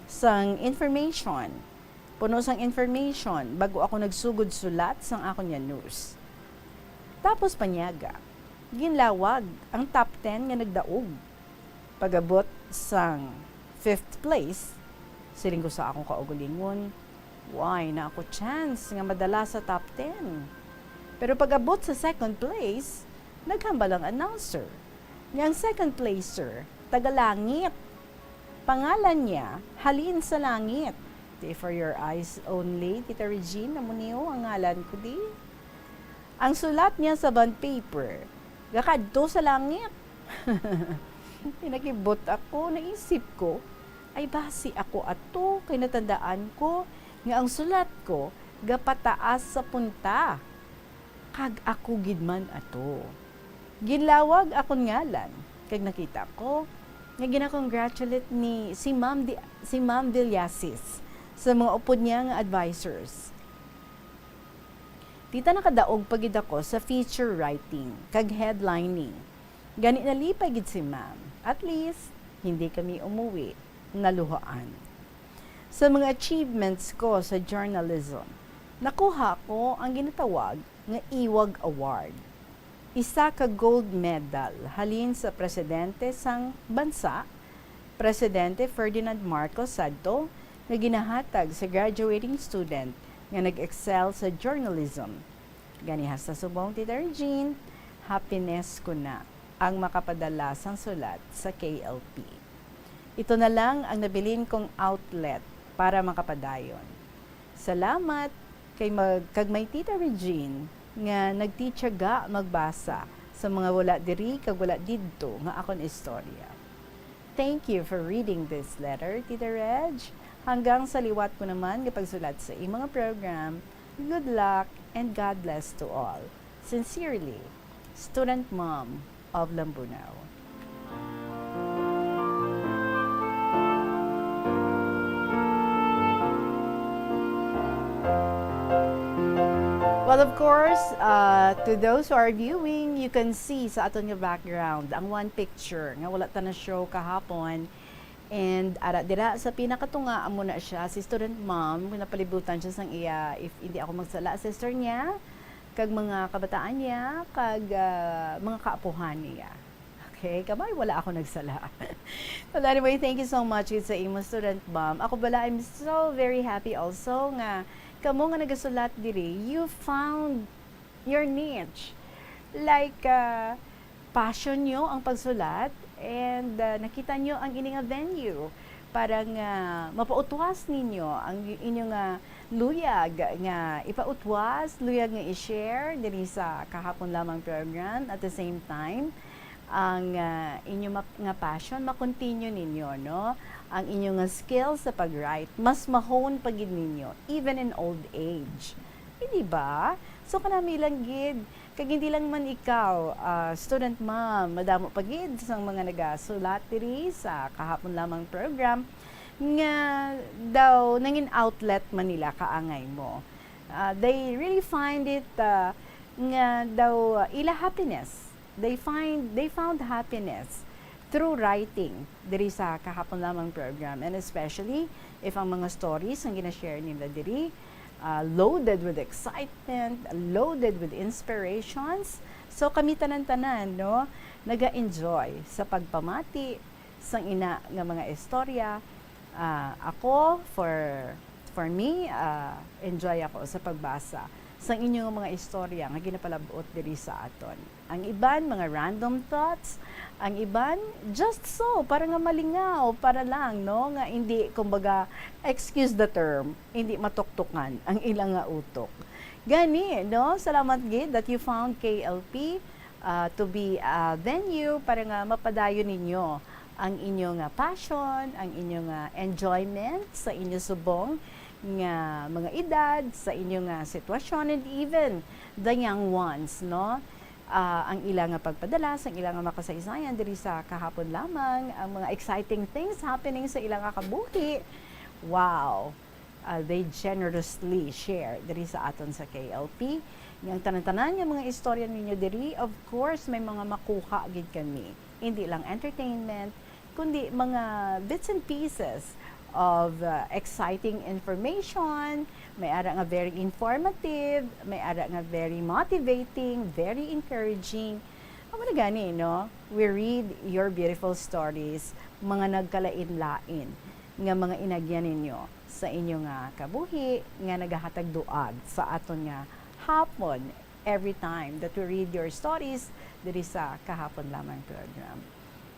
sang information. Puno sang information bago ako nagsugod sulat sang akon nga news. Tapos panyaga, ginlawag ang top ten nga nagdaog. Pag-abot sang fifth place, siling ko sa akong kaugalingon, "Wala na ako chance nga madala sa top ten." Pero pag-abot sa second place, naghambal ang announcer nga ang second placer taga langit. Pangalan niya halin sa langit. Di for your eyes only, Tita Regine, amo niyo ang ngalan ko di. Ang sulat niya sa bond paper, gakadto sa langit. Pinakibot ako, naisip ko, "Ay, basi ako ato, kay natandaan ko nga ang sulat ko gapataas sa punta, kag ako gid man ato." Ginlawag akon ngalan, kag nakita ko nga gina-congratulate ni si Ma'am Di-, si Ma'am Villasis sa mga upod niya nga advisors. Tita, nakadaog pa gid ako sa feature writing kag headlining. Gani nalipay gid si Ma'am. At least, hindi kami umuwi naluhaan. Sa mga achievements ko sa journalism, nakuha ko ang ginatawag nga Iwag Award, isa ka gold medal halin sa presidente sang bansa, Presidente Ferdinand Marcos sadto, nga ginahatag sa graduating student nga nag-excel sa journalism. Gani hasta subong, Tita Regine, happiness ko na ang makapadala sang sulat sa K L P. Ito na lang ang nabilin kong outlet para makapadayon. Salamat kay mag-, kag may Tita Regine nga nagtitiyaga magbasa sa mga wala diri kag wala didto nga akon istorya. Thank you for reading this letter, Tita Reg. Hanggang sa liwat ko naman nga pagsulat sa imong program, good luck and God bless to all. Sincerely, Student Mom of Lambunao. Well, of course, uh, to those who are viewing, you can see sa aton nga background ang one picture nga wala ta na-show kahapon. And ara dira sa pinakatunga, amo na siya, si Student Mom. Napalibutan siya sang iya, if hindi ako magsala, sister niya, kag mga kabataan niya, kag, ah, mga kaapuhan niya. Okay, kamay, wala ako nagsala. But anyway, thank you so much gid sa imo, Student Mom. Ako bala, I'm so very happy also nga kamo nga nagasulat diri, you found your niche. Like, ah, passion nyo ang pagsulat, and, ah, nakita nyo ang ini nga venue para nga mapautwas ninyo ang inyo nga luyag nga ipautwas, luyag nga i-share diri sa kahapon lamang program. At the same time, ang, ah, inyo ma-, nga passion, ma-continue ninyo, no? Ang inyo nga skill sa pag-write, mas ma-hone pa gid ninyo, even in old age. Hindi ba? So, kanami lang gid, kag hindi lang man ikaw, ah, student mom, madamo pa gid sang mga nagasulat diri sa kahapon lamang program, nga daw nangin outlet man nila kaangay mo. Ah, they really find it, ah, nga daw, ah, ila happiness. They find, they found happiness through writing diri sa kahapon lamang program. And especially if ang mga stories ang gina-share nila diri, ah, loaded with excitement, loaded with inspirations. So kami tanan-tanan, no, naga-enjoy sa pagpamati sang ina nga mga istorya. Ah, ako, for, for me, ah, enjoy ako sa pagbasa sang inyo nga mga istorya nga ginapalab-ot diri sa aton. Ang iban, mga random thoughts, ang iban, just so, para nga malingaw, para lang, no, nga hindi, kumbaga, excuse the term, hindi matuktukan ang ilang nga utok. Gani, no, salamat gid that you found K L P, ah, to be a venue para nga mapadayon ninyo ang inyo nga passion, ang inyo nga enjoyment sa inyo subong nga mga edad, sa inyo nga sitwasyon, and even the young ones, no? Ah, ang ila nga pagpadala, sa ila nga makasaysayan diri sa kahapon lamang, ang mga exciting things happening sa ila nga kabuhi. Wow! Ah, they generously share diri sa aton sa K L P. Nga ang tanan-tanan nga mga istorya ninyo diri, of course, may mga makuha gid kami. Hindi lang entertainment, kundi mga bits and pieces of, uh, exciting information, may ara nga very informative, may ara nga very motivating, very encouraging. Amo na gani, no? We read your beautiful stories, mga nagkalain-lain nga mga inagyan ninyo sa inyo nga kabuhi nga nagahatag duag sa aton nga hapon every time that we read your stories diri sa kahapon lamang program.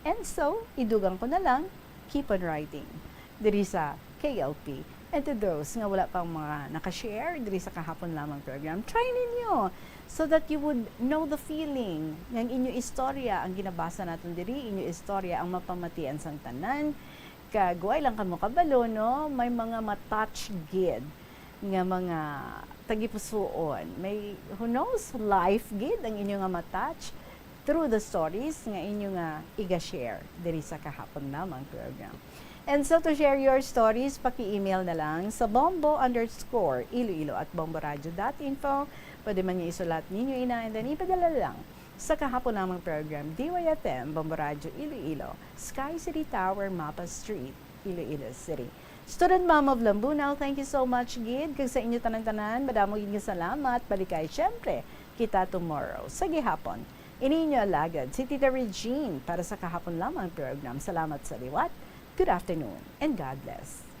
And so, idugang ko na lang, keep on writing diri sa K L P. And to those nga wala pang mga naka-share diri sa kahapon lamang program, try ninyo so that you would know the feeling nga ang inyo istorya ang ginabasa naton diri, inyo istorya ang mapamatian sang tanan. Kag way lang kamo kabalo, no? May mga ma-touch gid nga mga tagipusoon. May, who knows, life gid ang inyo nga ma-touch through the stories nga inyo nga iga-share diri sa kahapon lamang program. And so to share your stories, paki-email na lang sa bombo underscore iloilo at bomboradio dot info. Pwede man nga isulat ninyo ina and then ipadala lang sa kahapon lamang program, D Y F M, Bombo Radio Iloilo, Sky City Tower, Mapa Street, Iloilo City. Student Mom of Lambunao, thank you so much gid. Kag sa inyo tanan-tanan, madamo gid nga salamat. Balikay, syempre, kita tomorrow sa gihapon. Ini inyo alagad, si Tita Regine, para sa kahapon lamang program. Salamat sa liwat. Good afternoon and God bless.